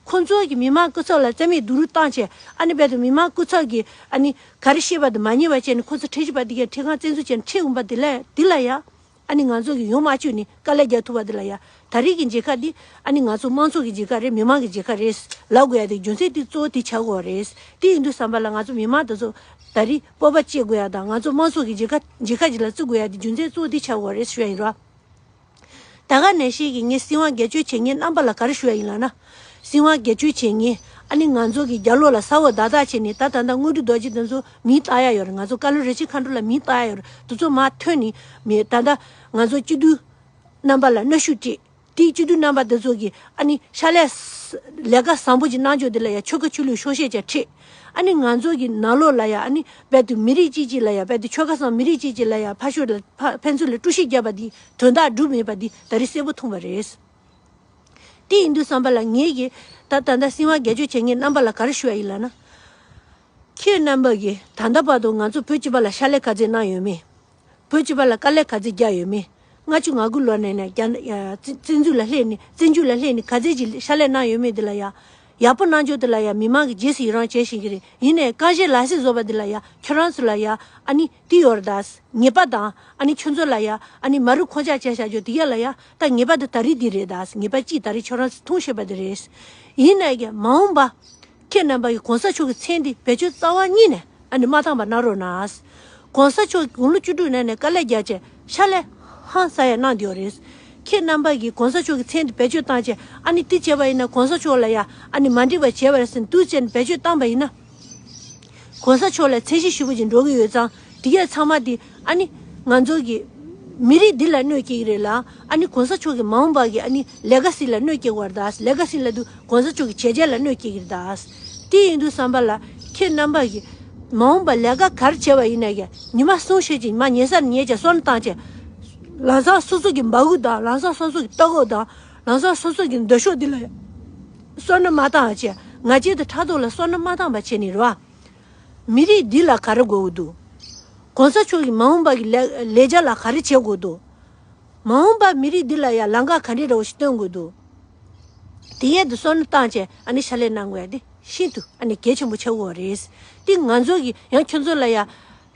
ཁོང་ཚོ་གིས་མི་མང་སྐུ་ཚབ་ལ་རྩིས་མེད་སྡུག་རུས་བཏང་བྱས་ཨ་ནི་རྦད་དེ་མི་མང་སྐུ་ཚབ་ཀྱིས་ཨ་ནི་ག་རེ་བཤད་པ་དེ་མ་ཉན་པ་བྱས་ནས་ཁོང་ཚོ་ཁྲིམས་ཞིབ་པ་དེ་གས་ཁྲིམས་ཁང་བཙན་འཛུལ་བྱས་ནས་ཁྲིད་འོང་པ་དེ་ལ་དེ་ལ་ཡ། ཨ་ནི་ང་ཚོ་གིས་ཡོང་མ་བཅུག་ནས་དཀའ་ལས་རྒྱག་ཐུབ་པ་དེ་ལ་ཡ། ད་རེས་ཀྱི་མཇལ་ཁ་འདི་ཨ་ནི་ང་ཚོ་དམངས་གཙོ་གི་མཇལ་ཁ་རེད། མི་མང་གི་མཇལ་ཁ་རེད་ལབ་དགོས་ཡ་དེ་རྒྱུ་མཚན་དེ་གཙོ་བོ་དེ་ཆགས་ཀྱི་ཡོད་རེད། དེ་ཡིན་དུས་བསམ་པ་ལ་ང་ཚོ་མི་མང་དེ་ཚོ་ ད་རེས་སྤོབས་པ་སྐྱེ་དགོས་ཡ་དང་། ང་ཚོ་དམངས་གཙོ་གི་རྒྱལ་ཁ་རྒྱལ་ཁ་ཅིག་ལ་བརྩི་དགོས་ཡ་དེ་རྒྱུ་མཚན་གཙོ་བོ་འདི་ཆགས་ཡོད་རེད་ཞུ་ཡ་ཡིན་རོ། ད་ག་ནང་བཞིན་གྱི་ངས་སྲིད་དབང་སྒེར་གཅོད་བྱེད་མཁན་རྣམ་པ་ལ་ག་རེ་ཞུ་ཡ་ཡིན་ལབ་ན། སྲིད་དབང་སྒེར་གཅོད་བྱེད་མཁན་ཨ་ནི་ང་ཚོ་གི་རྒྱབ་ལོགས་ལ་ས་འོག་བརྡབ་བརྡབ་བྱས་ནས། ད་ད་ལྟ་དངོས་གྲུབ་རྡོ་རྗེ་དེ་ཚོ་མིང་བཏགས་ཡ་ཡོད་རེད། ང་ཚོ་བཀའ་བློན་རིན་ཆེན་མཁའ་འགྲོ་ལ་མིང་བཏགས་ཡ་ཡོད་རེད། དེ་ཚོ་མར་ཐོན་ནས་མི་ད་ལྟ་ང་ཚོ་སྤྱི་འཐུས་རྣམ་པ་ལ་གནོན་ཤུགས་སྤྲད། དེའི་སྤྱི་འཐུས་རྣམ་པ་དེ་ཚོ་གིས་ཨ་ནི་ཕྱག་ལས་ལས་ཀ་བཟང་པོ་ཅིག་གནང་ཆོག་དེ་ལ་ཡ་ཆོལ་ཁ་ཆོས་ལུགས་ཕྱོགས་ཞེན་ཅིག་ཁྲིད། ཨ་ནི་ང་ཚོ་གི་ནང་ལོགས་ལ་ཡ་ཨ་ནི་རྦད་དེ་མི་རིགས་གཅིག་གཅིག་ལ་ཡ། རྦད་དེ་ཆོལ་ཁ་གསུམ་མི་རིགས་གཅིག་གཅིག་ལ་ཡ་ཕར་ཕྱོགས་ལ་ཕ་ཕན་ཚུན་ལ་དཀྲུག་ཤིང་བརྒྱབ་པ་དེ་དོན་དག་སྒྲུབ་མེད་པ་དེ་ད་རེས་གསལ་པོ་མཐོང་བ་རེད། དེ་ཡིན་དུས་ཙམ་པ་ལ་ངེད་ཀྱིས་ད་ད་ལྟ་སྲིད་དབང་སྒེར་གཅོད་བྱེད་མཁན་རྣམ་པ་ལ་ག་རེ་ཞུ་ཡ་ཡིན་ལབ་ན། ཁྱེད་རྣམ་པ་གིས་ད་ལྟ་བར་དུ་ང་ཚོ་བོད་སྤྱི་པ་ལ་ཕྱག་ལས་ག་ཚད་གནང་ཡོད་མེད། བོད་སྤྱི་པ་ལ་དཀའ་ལས་ག་ཚད་བརྒྱབ་ཡོད་མེད། ལྔ་བཅུ་ང་དགུ་ལོ་ནས་ནས་རྒྱ་ཡ་བཙན་བཙན་འཛུལ་ལ་སླེབས་ནས། བཙན་འཛུལ་ལ་སླེབས་ནས་ག་ཚད་ཅིག་ཕྱག་ལས་གནང་ཡོད་མེད་དེ་ལ་ཡ། ཡག་པོ་གནང་ཆོག་དེ་ལ་ཡ་མི་མང་གིས་རྗེས་སུ་ཡི་རང་བྱེད་བཞིན་གྱི་རེད། ཡིན་ནའི་རྐང་བཞེས་ལག་བཞེས་བཟོ་བ་དེ་ལ་ཡ་ཁྱོད་རང་ཚོ་ལ་ཡ་ཨ་ནི་དེ་ཡོད་རེད་ད། ཉེས་པ་དང་ཨ་ནི་ཁྱོད་ཚོ་ལ་ཡ་ཨ་ནི་མ་རུ་ཁོང་ཅག་བྱས་བཞག་རྒྱུ་དེ་ཡ་ལ་ཡ། ད་ཉེས་པ་དེ་ད་རེས་དེ་རེད་ད། ཉེས་པ་གཅིག་ད་རེས་ཁྱོད་རང་ཚོ་མཐོང་ཤེས་པ་དེ་རེད། ཡིན་ནའི་གི་མ་འོངས་པ་ཁྱེད་རྣམ་པ་གིས་གོང་ས་མཆོག་གི་མཚན་འདི་བེད་སྤྱོད་རྩ་བ་ཉིད་ནས་ཨ་ནི་མ་བཏང་པ་གནང་རོགས་གནང་། གོང་ས་མཆོག་དགུང་ལོ་བཅུ་དྲུག་ནང་ནས་དཀའ་ལས་རྒྱག་བྱས་ཕྱག་ལས་ཧང་སང་ཡ་གནང་བསྡད་ཡོད་རེད། ཁྱེད་རྣམ་པ་གིས་གོང་ས་མཆོག་གི་མཚན་འདི་བེད་སྤྱོད་བཏང་བྱས་ཨ་ནི་དེ་བྱས་པ་ཡིན་ན་གོང་ས་མཆོག་ལ་ཡ་ཨ་ནི་མ་འགྲིག་པ་བྱས་པ་རེད་ཟེར་ནས་དུས་ཚོད་ནས་བེད་སྤྱོད་བཏང་པ་ཡིན་ན། གོང་ས་མཆོག་ལ་མཚན་གཞི་ཞུ་བ་ཅིག་འགྲོ་གི་ཡོད་ཙང་། དེ་གས་ཚང་མ་དེ་ཨ་ནི་ང་ཚོ་གི་མི་རིགས་འདི་ལ་གནོད་སྐྱེལ་གི་རེད་ལ། ཨ་ནི་གོང་ས་མཆོག་གི་མ་འོངས་པ་གི་ཨ་ནི་ལེ་ག་སི་ལ་གནོད་སྐྱེལ་བ་རེད་ད། ལེ་ག་སི་ལབ་དུས་གོང་ས་མཆོག་གི་བྱས་རྗེས་ལ་གནོད་སྐྱེལ་གི་རེད་ད། དེ་ཡིན་དུས་ཙམ་པ་ལ་ཁྱེད་རྣམ་པ་གི་མ་འོངས་པ་ལས་ཀ་ག་རེ་བྱས་པ་ཡིན་ན་ཡང་ཉི་མ་གསུམ་ཤོད་ཅིག་མ་ཉལ་ས་ནས་ཉལ་བྱས་བསམ་བློ་བཏང་བྱས། ལམ་སང་སོ་སོ་གི་འབག་གུ་དང་། ལམ་སང་སོ་སོ་གི་ལྟོ་གོས་དང་། ལམ་སང་སོ་སོ་གི་འདོད་ཕྱོགས་འདི་ལ་བསམ་བློ་མ་བཏང་བ་བྱས། ང་རྒྱལ་དང་ཕྲག་དོག་ལ་བསམ་བློ་མ་བཏང་བ་བྱས་ནས་རེད་བ། མི་རིགས་འདི་ལ་ག་རེ་དགོས་ཀྱི་འདུག་གོང་ས་མཆོག་གིས་མ་འོངས་པ་གི་ལས་ལས་བྱ་ལ་ག་རེ་བྱེད་དགོས་འདུག་མ་འོངས་པ་མི་རིགས་འདི་ལ་ཡང་ལམ་ཁ་ག་འདྲའི་འདྲ་བོ་ཞིག་སྟོན་དགོས་འདུག་དེ་ཡས་དུ་བསམ་བློ་བཏང་བྱས་ཨ་ནི་ཕྱག་ལས་གནང་དགོས་ཡ་དེ་ཤིན་ཏུ་ཨ་ནི་གལ་ཆེན་པོ་ཆགས་ཀྱི་ཡོད་རེད། དེ་ང་ཚོ་གིས་ཡང་ཁྱོད་ཚོ་ལ་ཡ་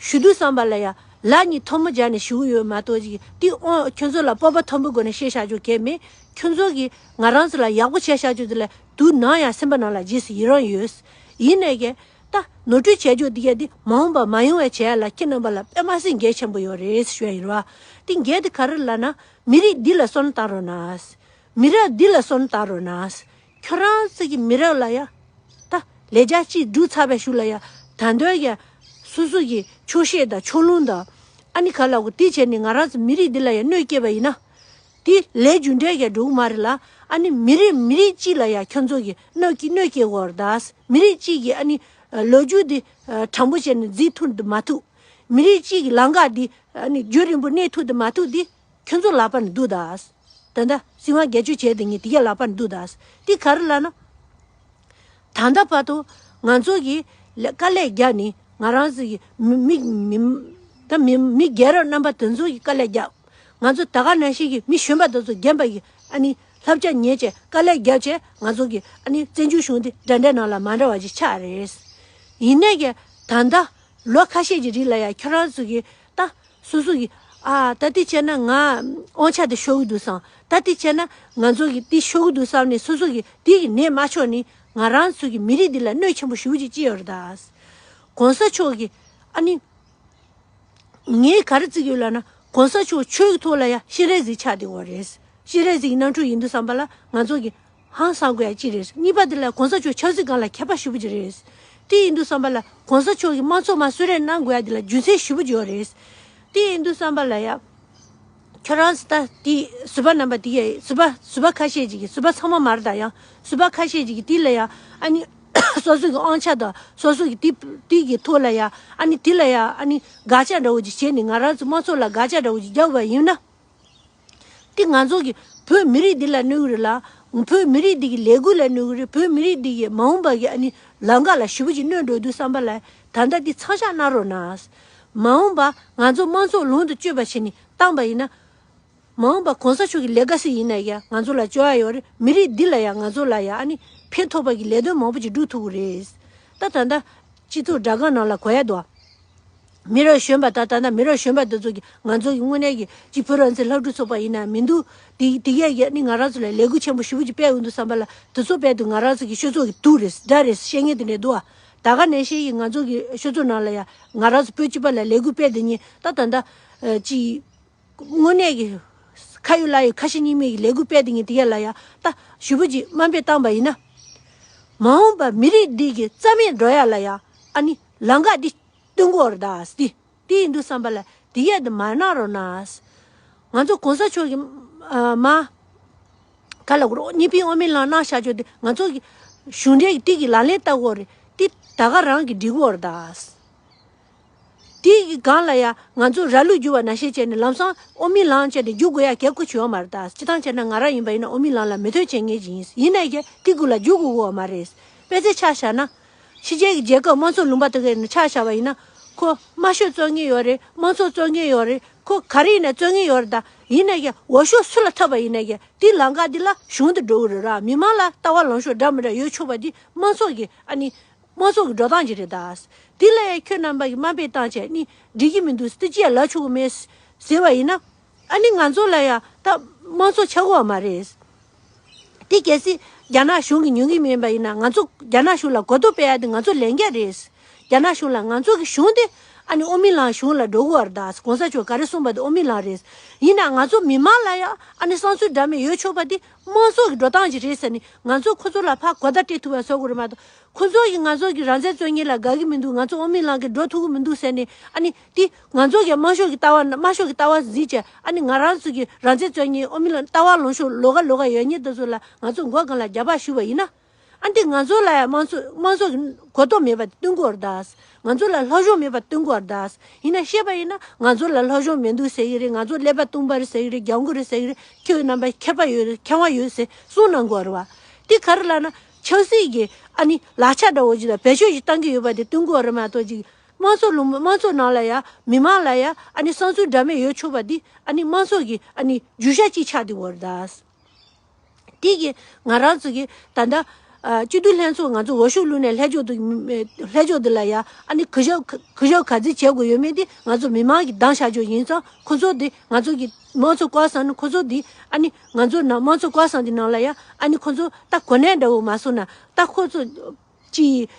ཞུ་དུས་ཙམ་པ་ལ་ཡ་ལག་གཉིས་ཐལ་མོ་སྦྱར་ནས་ཞུ་གི་ཡོད་མ་གཏོགས་ཅིག་དེ་ཨོ་ཁྱོད་ཚོ་ལ་སྤོབས་པ་མཐོན་པོའི་སྒོ་ནས་བཤད་བཞག་རྒྱུ་གལ་མེད། ཁྱོད་ཚོ་གིས་ང་རང་ཚོ་ལ་ཡག་པོ་བྱས་བཞག་རྒྱུ་དེ་ལ་དུས་ནམ་ཡང་སེམས་པ་ནང་ལ་རྗེས་སུ་ཡི་རང་ཡོད། ཡིན་ནའི་གི་ད་ནོར་འཁྲུལ་བྱས་རྒྱུ་དེ་ག་དེ་མ་འོངས་པ་མ་ཡོང་བའི་བྱས་ལ་ཁྱེད་རྣམ་པ་ལ་དཔེ་མ་སྲིད་འགན་ཆེན་པོ་ཡོད་རེད་ཞུ་ཡ་ཡིན་ར། དེ་འགན་དེ་ག་རེ་ལབ་ན་མི་རིགས་འདི་ལ་བསམ་བློ་བཏང་རོགས་གནང་། མི་རབས་འདི་ལ་བསམ་བློ་བཏང་རོགས་གནང་། ཁྱོད་རང་ཚོ་གི་མི་རབས་ལ་ཡ། ད་ལས་བྱ་གཅིག་བསྒྲུབས་ཚར་བའི་གཞུག་ལ་ཡ། ད་དུང་ཡ། སོ་སོ་གི་ཆོག་ཤེས་དང་ཕྱོགས་ལྷུང་དང་། ཨ་ནི་ག་ལ་གོ་དེ་བྱས་ནས་ང་རང་ཚོ་མི་རིགས་འདི་ལ་ཡ་གནོད་སྐྱེལ་བ་ཡིན་ན། དེ་ལས་རྒྱུ་འབྲས་ཀྱི་འགྲོ་གི་མ་རེད་ལ། ཨ་ནི་མི་རིགས་མི་རིགས་གཅིག་ལ་ཡ་ཁྱོད་ཚོ་གི་གནོད་ཀྱི་གནོད་སྐྱེལ་དགོས་རེད་ད། མི་རིགས་གཅིག་གི་ཨ་ནི་ལོ་རྒྱུས་འདི་དྲང་པོ་བྱས་ནས་འཛིན་ཐུབ་འདི་མ་ཐུབ། མི་རིགས་གཅིག་གི་ལམ་ཁ་འདི་ཨ་ནི་རྒྱུན་རིང་པོ་གནས་ཐུབ་འདི་མ་ཐུབ་འདི། ཁྱོད་ཚོ་ལག་པ་ནས་འདུག་ད། ད་ལྟ་སྲིད་དབང་སྒེར་གཅོད་བྱས་དེ་ངས་དེ་གའི་ལག་པ་ནས་འདུག་ད། དེ་ག་རེ་ལབ་ན། ད་ལྟ་བར་དུ་ང་ཚོ་གིས་ལ་དཀའ་ལས་བརྒྱབ་ནས་ང་རང་ཚོ་གི་མི་མི་མི་ད་མི་མི་རྒན་རབས་རྣམ་པ་དེ་ཚོ་གིས་དཀའ་ལས་བརྒྱབ། ང་ཚོ་ད་ག་ནང་བཞིན་གྱི་མི་གཞོན་པ་དེ་ཚོ་རྒན་པ་གི་ཨ་ནི་བསླབ་བྱ་ཉན་བྱས་དཀའ་ལས་བརྒྱབ་བྱས་ང་ཚོ་གི་ཨ་ནི་བཙན་བྱོལ་གཞུང་འདི་འདྲ་འདྲའི་ནང་ལ་མ་འདྲ་བ་ཅིག་ཆགས་རེད། ཡིན་ནའི་གི་ད་ལྟ་ལོ་ཁ་ཤས་ཀྱི་རིང་ལ་ཡ་ཁྱོད་རང་ཚོ་གི་ད། སོ་སོ་གི་ཨ་ད་དེ་བྱས་ན་ང་དབང་ཆ་དེ་ཤོར་གི་འདུག་བསམ། ད་དེ་བྱས་ན་ང་ཚོ་གི་དེ་ཤོར་གི་འདུག་བསམ་ནས་སོ་སོ་གི་དེ་གི་ནད་མ་ཆོག་ནི་ང་རང་ཚོ་གི་མི་རིགས་འདི་ལ་གནོད་ཆེན་པོ་ཞེ་པོ་ཅིག་ཅི་ཡོད་རེད་ད། གོང་ས་མཆོག་གི་ཨ་ནི་ངས་ག་རེ་བརྩི་གི་ཡོད་ལབ་ན་གོང་ས་མཆོག་ཆོས་ཀྱི་ཐོག་ལ་ཡ་སྤྱན་རས་གཟིགས་ཆགས་བསྡད་ཡོད་རེད། སྤྱན་རས་གཟིགས་ཀྱི་རྣམ་འཕྲུལ་ཡིན་དུས་བསམ་པ་ལ་ང་ཚོ་གི་ཧང་སང་དགོས་ཡ་གཅིག་རེད། གཉིས་པ་དེ་ལ་གོང་ས་མཆོག་ཆབ་སྲིད་སྒང་ལ་མཁས་པ་ཞེ་པོ་ཅིག་རེད། དེ་ཡིན་དུས་བསམ་པ་ལ་གོང་ས་མཆོག་གིས་དམངས་གཙོ་མར་གསོལ་རས་གནང་དགོས་ཡ་དེ་ལ་རྒྱུ་མཚན་ཞེ་པོ་ཅིག་ཡོད་རེད། དེ་ཡིན་དུས་བསམ་པ་ལ་ཡ། ཁྱོད་རང་ཚོ་ད་དེ་ཟུར་པ་རྣམ་པ་དེ་གས་ཟུར་པ་ཟུར་པ་ཁ་ཤས་ཅིག་གིས་ཟུར་པ་ཚང་མ་མ་རེད་ད་ཡང་ཟུར་པ་ཁ་ཤས་ཅིག་གིས་དེ་ལ་ཡ་ཨ་ནི་སོ་སོ་གི་དབང་ཆ་དང་སོ་སོ་གི་དེ་དེ་གི་ཐོག་ལ་ཡ་ཨ་ནི་དེ་ལ་ཡ་ཨ་ནི་དགག་བྱ་འདྲ་བོ་ཅིག་བྱས་ནས་ང་རང་ཚོ་དམངས་གཙོ་ལ་དགག་བྱ་འདྲ་བོ་ཅིག་རྒྱབ་པ་ཡིན་ན། དེ་ང་ཚོ་གི་བོད་མི་རིགས་འདི་ལ་གནོད་གི་རེད་ལ། བོད་མི་རིགས་འདི་གི་ལས་འགུལ་ལ་གནོད་གི་རེད། བོད་མི་རིགས་འདི་གི་མ་འོངས་པ་གི་ཨ་ནི་ལམ་ཁ་ལ་ཞེ་པོ་ཅིག་གནོད་འགྲོ་དུས་བསམ་པ་ལ་ད་ལྟ་འདི་མཚམས་བཞག་གནང་རོགས་གནང་། མ་འོངས་པ་ང་ཚོ་དམངས་གཙོ་ལོངས་སུ་སྤྱོད་པ་བྱས་ནས་བཏང་པ་ཡིན་ན། མ་འོངས་པ་གོང་ས་མཆོག་གི་ལེ་ག་སི་ཡིན་ན་ཡང་ང་ཚོ་ལ་སྤྱོད་ཡ་ཡོད་རེད། མི་རིགས་འདི་ལ་ཡང་ང་ཚོ་ལ་ཡང་ཨ་ནི་ཕན་ཐོགས་པ་གི་ལས་དོན་མང་པོ་ཅིག་སྒྲུབ་ཐུབ་ཀྱི་རེད། ད་ད་ལྟ་སྤྱི་ཚོགས་དྲ་སྒང་ནང་ལ་གོ་ཡ་འདུག་མི་རབས་གཞོན་པ་ད་ད་ལྟ་མི་རབས་གཞོན་པ་འདི་ཚོ་གིས་ང་ཚོ་གི་དངོས་གནས་ཀྱི་གཅིག་བོད་རང་བཙན་སློབ་ཕྲུག་ཚོགས་པ་ཡིན་ན་མི་འདུག་དེ་དེ་གས་ཀྱིས་ནི་ང་རང་ཚོ་ལ་ལས་འགུལ་ཆེན་པོ་ཞེ་པོ་ཅིག་སྤེལ་ཡོང་དུས་བསམ་པ་ལ་དེ་ཚོ་རྦད་དེ་ང་རང་ཚོ་གི་སྤྱི་ཚོགས་ཀྱི་དུག་རེད་དགྲ་རེད་བཤད་མཁན་དེ་འདྲས་འདུག་ཨ། ད་ག་ནང་བཞིན་གྱི་ང་ཚོ་གི་སྤྱི་ཚོགས་ནང་ལ་ཡ་ང་རང་ཚོ་བོད་སྤྱི་པ་ལ་ལས་འགུལ་སྤེལ་དེ་ཉིད་ད་ད་ལྟ་ཅི་དངོས་གནས་ཀྱི་ཁ་ཡོད་ལག་ཡོད་ཁ་ཞེ་གཉིས་མེད་ཀྱི་ལས་འགུལ་སྤེལ་དེ་ཉིད་དེ་ག་ལ་ཡ་ད་ཞུ་བོ་ཅིག་དམའ་འབེབས་བཏང་པ་ཡིན་ན། མ་འོངས་པ་མི་རིགས་འདི་གི་རྩ་མེད་འགྲོ་ཡ་ལ་ཡ་ཨ་ནི་ལམ་ཁ་འདི་སྟོན་དགོས་རེད་ད་སྟི། དེ་ཡིན་དུས་བསམ་པ་ལ་དེ་ཡས་དེ་མ་གནང་རོགས་གནང་། ང་ཚོ་གོང་ས་མཆོག་གི་ཨ་མ་ག་ལ་གོ་རོགས་གཉིས་ཕན་དབུ་མའི་ལམ་གནང་བཞག་ཆོག་དེ་ང་ཚོ་གི་གཞུང་འབྲེལ་གྱི་དེ་གི་ལག་ལེན་བསྟར་དགོས་རེད། དེ་ད་ག་རང་གི་འགྲིག་གོ་རེད་ད། དེ་གི་སྒང་ལ་ཡ་ང་ཚོ་ར་ལུག་རྒྱུག་པ་ནང་བཞིན་བྱས་ནས་ལམ་སང་དབུ་མའི་ལམ་བྱས་ནས་རྒྱུག་དགོས་ཡ་གལ་ཁོ་བྱུང་བ་མ་རེད་ད། སྤྱི་བཏང་བྱས་ན་ང་རང་ཡིན་པ་ཡིན་ན་དབུ་མའི་ལམ་ལ་མོས་མཐུན་བྱེད་མཁན་ཅིག་ཡིན། ཡིན་ནའི་ཀྱང་དེ་གུ་ལ་རྒྱུག་དགོས་གོ་བ་མ་རེད། དཔེ་ཆ་ཆ་བཞག་ན། ཕྱི་རྒྱལ་གྱི་རྒྱལ་ཁབ་དམངས་གཙོ་ལུང་པ་དེ་གའི་ནང་ཆ་བཞག་པ་ཡིན་ན། ཁོ་དམར་ཤོག་བཙོང་མཁན་ཡོད་རེད། དམངས་གཙོ་བཙོང་མཁན་ཡོད་རེད། ཁོ་ག་རེ་ཡིན་ན་བཙོང་མཁན་ཡོད་རེད་ད། ཡིན་ནའི་ཀྱང་འོས་ཤོག་སུ་ལ་འཐབ་པ་ཡིན་ནའི་ཀྱང་དེ་ལམ་ཁ་འདི་ལ་གཞུང་དུ་འགྲོ་གི་རེད་ར། མི་མང་ལ་ལྟ་བ་ལངས་ཕྱོགས་འདྲ་མི་འདྲ་ཡོད་ཆོག་པ་འདི་དམངས་གཙོ་གི་ཨ་ནི་དམངས་གཙོ་གི་འགྲོ་སྟངས་ཅིག་རེད་ད། དེ་ལ་ཡང་ཁྱོད་རྣམ་པ་གི་དམའ་འབེབས་བཏང་བྱས་ནི་འགྲིག་གི་མི་འདུག་སྟི་ཅི་ཡང་ལབ་ཆོག་གི་མེད་ཟེར་བ་ཡིན་ན། ཨ་ནི་ང་ཚོ་ལ་ཡང་ད་དམངས་གཙོ་ཆགས་ཀྱི་ཡོད་མ་རེད། དེ་གལ་སྲིད་རྒྱ་ནག་གཞུང་གིས་ཉོ་གི་མིན་པ་ཡིན་ན་ང་ཚོ་རྒྱ་ནག་གཞུང་ལ་གོ་རྟོགས་སྤེལ་ཡ་དེ་ང་ཚོ་ལས་འགན་རེད། རྒྱ་ནག་གཞུང་ལ་ང་ཚོ་གི་གཞུང་དེ་ཨ་ནི་དབུ་མའི་ལམ་གཞུང་ལ་འགྲོ་གི་ཡོད་རེད་ད། གོང་ས་མཆོག་ག་རེ་གསུངས་པ་དེ་དབུ་མའི་ལམ་རེད། ཡིན་ན་ང་ཚོ་མི་མང་ལ་ཡང་ཨ་ནི་བསམ་ཚུལ་འདྲ་མིན་ཡོད་ཆོག་པ་དེ་དམངས་གཙོ་གི་འགྲོ་སྟངས་ཅིག་རེད་ཟེར་ནས་ང་ཚོ་ཁོ་ཚོ་ལ་ཕར་གོ་བརྡ་སྤྲད་ཐུབ་པ་བཟོ་དགོས་རེད་མ་གཏོགས། ཁོ་ཚོ་ཡིས་ང་ཚོ་གི་རང་བཙན་རྩོད་མཁན་ལ་དགའ་གི་མི་འདུག་ང་ཚོ་དབུ་མའི་ལམ་གྱི་འགྲོ་ཐུབ་གི་མི་འདུག་ཟེར་ནས་ཨ་ནི་དེ་ང་ཚོ་གི་དམར་ཤོག་གི་ལྟ་བ་དམར་ཤོག་གི་ལྟ་བ་འཛིན་བྱས་ཨ་ནི་ང་རང་ཚོ་གི་རང་བཙན་རྩོད་མཁན་དབུ་མའི་ལམ་ལྟ་བ་ལངས་ཕྱོགས་ལོགས་ཀ་ལོགས་ཀ་ཡོད་མཁན་དེ་ཚོ་ལ་ང་ཚོ་མགོ་སྒང་ལ་རྒྱབ་ཕར་གཞུས་པ་ཡིན་ན། ཨ་འདི་ང་ཚོ་ལ་ཡང་དམངས་གཙོ་དམངས་གཙོ་གི་གོ་རྟོགས་མེད་པ་དེ་སྟོན་དགོས་རེད་ད། ང་ཚོ་ལ་སློབ་སྦྱོང་མེད་པ་སྟོན་དགོས་རེད་ད། ཡིན་ན་བཤད་པ་ཡིན་ན་ང་ཚོ་ལ་སློབ་སྦྱོང་མི་འདུག་ཟེར་གི་རེད། ང་ཚོ་ཀླད་པ་སྟོང་པ་རེད་ཟེར་གི་རེད། རྒྱང་གོ་རེད་ཟེར་གི་རེད། ཁྱོད་རྣམ་པ་མཁས་པ་ཡོད་རེད། མཁས་དབང་ཡོད་ཟེར་གསུང་གནང་དགོས་རེད་བ། དེ་ག་རེ་ལབ་ན་ཆབ་སྲིད་ཀྱི་ཨ་ནི་ལག་ཆ་འདྲ་བོ་ཅིག་དང་བེད་སྤྱོད་ཅིག་བཏང་གི་ཡོད་པ་དེ་སྟོན་དགོས་རེད་མ་གཏོགས་ཅིག་དམངས་གཙོ་ལུང་དམངས་གཙོ་ནང་ལ་ཡ་མི་མང་ལ་ཡ་ཨ་ནི་བསམ་ཚུལ་འདྲ་མིན་ཡོད་ཆོག་པ་འདི་ཨ་ནི་དམངས་གཙོ་གི་ཨ་ནི་རྒྱུ་ཆ་ཅིག་ཆགས་བསྡད་ཡོད་རེད་ད། དེ་གི་ང་རང་ཚོ་གི་ད་ལྟ་ཨ་སྤྱི་འཐུས་ལྷན་ཚོགས་ང་ཚོ་འོས་ཤོག་བླུགས་ནས་ལྷད་ཕྱོགས་དུ་ལྷད་ཕྱོགས་དུ་ལ་ཡ་ཨ་ནི་གུ་ཞབས་གུ་ཞབས་ག་ཚོད་བྱེད་དགོས་ཡོད་མེད་དེ་ང་ཚོ་མི་མང་གི་འདང་བཞག་ཕྱོགས་ཡིན་ཙང་ཁོ་ཚོ་དེ་ང་ཚོ་གི་དམངས་གཙོ་བཀའ་བཟང་ནི་ཁོ་ཚོ་དེ་ཨ་ནི་ང་ཚོ་ནང་དམངས་གཙོ་བཀའ་བཟང་དེ་ནང་ལ་ཡ་ཨ་ནི་ཁོ་ཚོ་ད་གོ་གནས་འདྲ་བོ་མ་སོང་ན་ད་ཁོ་ཚོ་ཅི།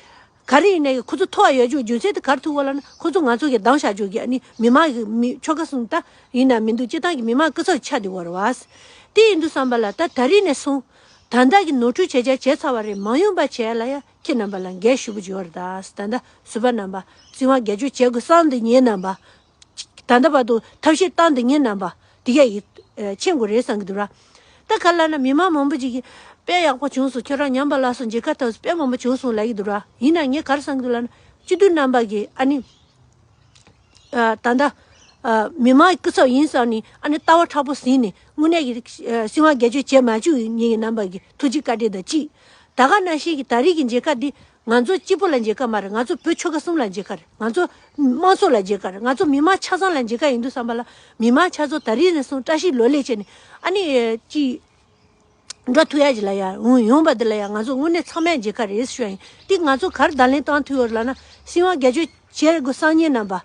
ག་རེ་ཡིན་ནའི་ཁོ་ཚོ་ཐོག་ཡོད་རྒྱུ་རྒྱུ་མཚན་དེ་ག་རེ་ཐུག་པ་ལབ་ན་ཁོ་ཚོ་ང་ཚོ་གི་འདང་བཞག་རྒྱུ་གི་ཨ་ནི་མི་མང་གི་མི་ཆོལ་ཁ་གསུམ་ད་ཡིན་ན་མི་འདུག་སྤྱི་བཏང་གི་མི་མང་སྐུ་ཚབ་ཆགས་བསྡད་ཡོད་རེད་བ། དེ་ཡིན་དུས་བསམ་པ་ལ་ད་ད་རིང་ནས་བཟུང་ད་ལྟ་གི་ནོར་འཁྲུལ་བྱས་བྱས་བྱས་ཚར་བ་རེད། མ་འོངས་པ་བྱས་ལ་ཡ་ཁྱེད་རྣམ་པ་ལ་འགན་ཞུ་གི་ཡོད་རེད་ད། ད་ལྟ་ཟུར་པ་རྣམ་པ་སྲིད་དབང་སྒེར་གཅོད་བྱེད་དགོས་བསམ་འདི་ཉིད་རྣམ་པ། ད་ལྟ་བར་དུ་ཐབས་ཤེས་བཏང་འདི་ངའི་རྣམ་པ་འདི་ག་ཡིས་མཁྱེན་དགོས་རེད་བསམ་གྱི་འདུག་ར། ད་ག་ལ་ན་མི་མང་མང་པོ་ཅིག་གིས་དཔེ་ཡག་པོ་བྱུང་སོང་། ཁྱོད་རང་ཉམས་པ་སླར་གསོ་མཇལ་ཁ་ཐོབ་སོང་། དཔེ་མང་པོ་བྱུང་སོང་ལབ་ཀྱི་འདུག་ར། ཡིན་ན་ངས་ག་རེ་བསམ་གྱི་འདུག་ལབ་ན་སྤྱི་འཐུས་རྣམ་པ་གིས་ཨ་ནི་ད་ལྟ་མི་མང་གི་སྐུ་ཚབ་ཡིན་བསམ་ནས་ཨ་ནི་ལྟ་བ་མཁྲེགས་པོ་ཟིན་ནས་དངོས་གནས་ཀྱི་སྲིད་དབང་སྒེར་གཅོད་བྱེད་མ་བཅུག་ངེད་ཀྱི་རྣམ་པ་གི་ཐུགས་རྗེ་བཀའ་དྲིན་དང་གཅིག་ད་ག་ནང་བཞིན་གྱི་ད་རེས་ཀྱི་མཇལ་ཁ་འདི། ང་ཚོ་གཅིག་པུ་ལ་མཇལ་ཁ་མ་རེད། ང་ཚོ་བོད་ཆོལ་ཁ་གསུམ་ལ་མཇལ་ཁ་རེད། ང་ཚོ་དམངས་གཙོ་ལ་མཇལ་ཁ་རེད། ང་ཚོ་མི་མང་ཆ་ཚང་ལ་མཇལ་ཁ་ཡིན་དུས་བསམ་པ་ལ་མི་མང་ཆ་ཚང་ད་རེས་ནས་བཟུང་བཀྲ་ཤིས་ལོ་ལེགས་བྱས་ནས་ཨ་ནི་ཅི་འགྲོ་ཐུབ་ཡ་ཅིག་ལ་ཡ་འོང་ཡོང་པ་འདི་ལ་ཡ་ང་ཚོ་དངོས་གནས་ཚང་མས་མཇལ་ཁ་རེད་ཞུ་ཡ་ཡིན། དེ་ང་ཚོ་ག་རེ་བརྡ་ལན་བཏང་ཐུབ་ཡོད་ལབ་ན་སྲིད་དབང་སྒེར་གཅོད་བྱེད་དགོས་བསམ་མཁན་རྣམ་པ།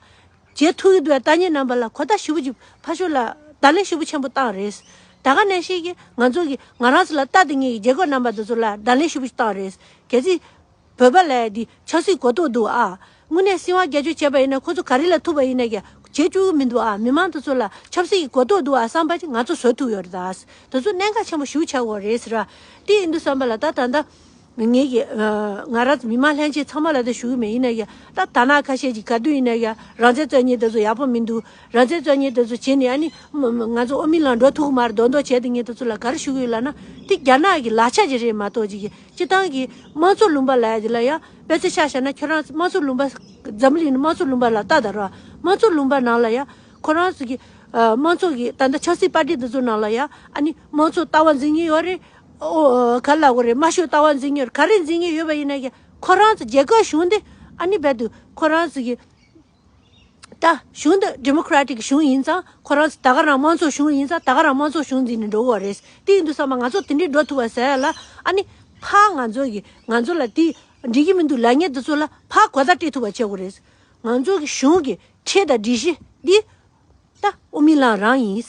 བྱེད་ཐུབ་ཀྱི་འདུག་ལྟ་མཁན་རྣམ་པ་ལ་གོ་བརྡ་ཞེ་པོ་ཅིག་ཕར་ཕྱོགས་ལ་བརྡ་ལན་ཞེ་པོ་ཆེན་པོ་བཏང་རེད། ད་ག་ནང་བཞིན་གྱི་ང་ཚོ་གི་ང་རང་ཚོ་ལ་ལྟ་དེ་ངེད་ཀྱི་རྒྱལ་ཁབ་རྣམ་པ་དེ་ཚོ་ལ་བརྡ་ལན་ཞེ་པོ་ཅིག་བཏང་རེད། གལ་སྲིད་བོད་པ་ལ་ཡ་འདི་ཆབ་སྲིད་གོ་རྟོགས་འདུག་ཨ། དངོས་གནས་སྲིད་དབང་སྒེར་གཅོད་བྱས་པ་ཡིན་ན་ཁོ་ཚོ་ག་རེ་ལ་ཐུག་པ་ཡིན་ན་ཀྱང་བྱེད་བཅུག་གི་མི་འདུག་ཨ། མི་མང་དེ་ཚོ་ལ་ཆབ་སྲིད་ཀྱི་གོ་རྟོགས་འདུག་ཨ་བསམ་པ་ཅིག་ང་ཚོ་བཟོ་ཐུབ་ཡོད་རེད་ད། དེ་ཚོ་གནད་འགག་ཆེན་པོ་ཞེ་པོ་ཆགས་ཡོད་རེད་ཟེར་བ། དེ་ཡིན་དུས་བསམ་པ་ལ་ད་ད་ལྟ། ངེད་ཀྱི་ང་རང་མི་མང་ལྷན་རྒྱས་ཚང་མ་ལ་ད་ཞུ་གི་མེད། ཡིན་ན་ཡང་ད་དར་ནག་ཁ་ཤས་ཀྱིས་ག་དུས་ཡིན་ན་ཡང་རང་བཙན་རྩོད་མཁན་དེ་ཚོ་ཡག་པོ་མི་འདུག་རང་བཙན་རྩོད་མཁན་དེ་ཚོ་བྱས་ནས་ཨ་ནི་ང་ཚོ་དབུ་མའི་ལམ་འགྲོ་ཐུབ་ཀྱི་མ་རེད། མདོག་མདོག་བྱས་དེ་ངས་དེ་ཚོ་ལ་ག་རེ་ཞུ་གི་ཡོད་ལབ་ན། དེ་རྒྱ་ནག་གི་ལག་ཆ་ཅིག་རེད་མ་གཏོགས་ཅིག་གི་སྤྱི་བཏང་གི་དམངས་གཙོ་ལུང་པ་ལབ་ཡ་དེ་ལ་ཡང་དཔེ་ཆ་ཆ་བཞག་ན་ཁྱོད་རང་དམངས་གཙོ་ལུང་པ་འཛམ་གླིང་ནི་དམངས་གཙོ་ལུང་པ་ལ་ལྟ་ད་ར། དམངས་གཙོ་ལུང་པ་ནང་ལ་ཡང་ཁོ་རང་ཚོ་གི་དམངས་གཙོ་གི་ད་ལྟ་ཆབ་སྲིད་པར་ཊི་དེ་ཚོ་ནང་ལ་ཡང་ཨ་ནི་དམངས་གཙོ་ལྟ་བ་འཛིན་གྱི་ཡོད་རེད། ཨོ་ག་ལ་གོ་རེད། དམར་ཤོག་ལྟ་བ་འཛིན་གྱི་ཡོད་རེད། ག་རེ་འཛིན་གྱི་ཡོད་པ་ཡིན་ན་ཀྱང་ཁོ་རང་ཚོ་རྒྱལ་ཁབ་གཞུང་དེ་ཨ་ནི་རྦད་དུ་ཁོ་རང་ཚོ་གི་ད་གཞུང་དེ་ཌི་མོ་ཀྲ་ཊིག་གཞུང་ཡིན་ཙང་ཁོ་རང་ཚོ་ད་ག་རང་དམངས་གཙོ་གཞུང་ཡིན་ཙང་ད་ག་རང་དམངས་གཙོ་གཞུང་འཛིན་ནས་འགྲོ་གི་ཡོད་རེད། དེ་ཡིན་དུས་ཙམ་པ་ང་ཚོ་དེ་འདྲའི་འགྲོ་ཐུབ་པ་ཟེར་ཡ་ལ་ཨ་ནི་ཕར་ང་ཚོ་གི་ང་ཚོ་ལ་དེ་འགྲིག་གི་མི་འདུག་ལབ་མཁན་དེ་ཚོ་ལ་ཕར་གོ་བརྡ་སྤྲད་ཐུབ་པ་བྱེད་དགོས་རེད། ང་ཚོ་གི་གཞུང་གི་ཁྲལ་དང་སྒྲིག་གཞི་འདི་ད་དབུ་མའི་ལམ་རང་ཡིན།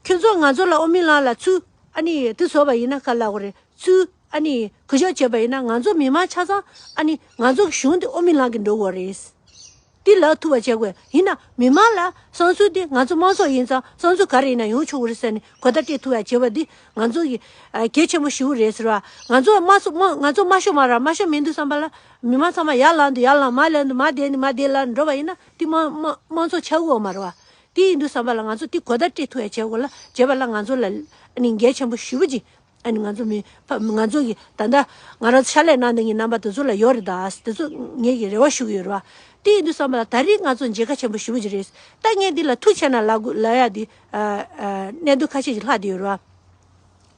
ཁྱོད་ཚོ་ང་ཚོ་ལ་དབུ་མའི་ལམ་ལ་ཚུར་ཨ་ནི་དེ་བཟོ་བ་ཡིན་ན་ག་ལ་གོ་རེད། ཚུར་ ཨ་ནི་གུས་ཞབས་བྱས་པ་ཡིན་ན་ང་ཚོ་མི་མང་ཆ་ཚང་ཨ་ནི་ང་ཚོ་གི་གཞུང་དེ་དབུ་མའི་ལམ་གྱི་འགྲོ་དགོས་རེད། དེ་ལབ་ཐུབ་པ་བྱེད་དགོས། ཡིན་ན་མི་མང་ལ་བསམ་ཚུལ་དེ་ང་ཚོ་དམངས་གཙོ་ཡིན་ཙང་བསམ་ཚུལ་ག་རེ་ཡིན་ན་ཡོང་ཆོག་གི་རེད་ཟེར་ནས་གོ་བརྡ་སྤྲད་ཐུབ་པ་བྱེད་པ་འདི་ང་ཚོ་གི་ཨ་གལ་ཆེན་པོ་ཞེ་པོ་རེད་ཟེར་བ། ང་ཚོ་དམངས་གཙོ་དམངས་ང་ཚོ་དམར་ཤོག་མ་ར་དམར་ཤོག་མིན་དུས་ཙམ་པ་ལ་མི་མང་ཚང་མ་ཡར་ལངས་དུས་ཡར་ལངས། མར་ལངས་དུས་མར་བསྡད་དུས་མར་བསྡད་ལ་འགྲོ་བ་ཡིན་ན་དེ་དམངས་དམངས་དམངས་གཙོ་ཆགས་ཀྱི་ཡོད་མ་རེད་བ། དེ་ཡིན་དུས་ཙམ་པ་ལ་ང་ཚོ་དེ་གོ་བརྡ་སྤྲད་ཐུབ་པ་བྱེད་དགོས་ལ། བྱས་པ་ལ་ང་ཚོ་ལ་ཨ་ནི་འགལ་ཆེན་པོ་ཞེ་པོ་ཅིག་ཨ་ནི་ང་ཚོ་མི་ཕ་ང་ཚོ་གི་ད་ལྟ་ང་རང་ཕྱག་ལས་གནང་བསྡད་མཁན་རྣམ་པ་དེ་ཚོ་ལ་ཡོད་རེད་ད། དེ་ཚོ་ངེད་ཀྱི་རེ་བ་ཞུ་གི་ཡོད་རེད་བ། དེ་ཡིན་དུས་ཙམ་པ་ལ་ད་རེས་ང་ཚོ་མཇལ་ཁ་ཆེན་པོ་ཞེ་པོ་ཅིག་རེད། ད་ངས་འདི་ལ་ཐུགས་ཆེ་གནང་ལབ་དགོས་ལབ་ཡ་དེ་ཨ་ཨ་གནད་དོན་ཁ་ཤས་ཅིག་ལྷག་བསྡད་ཡོད་རེད་བ།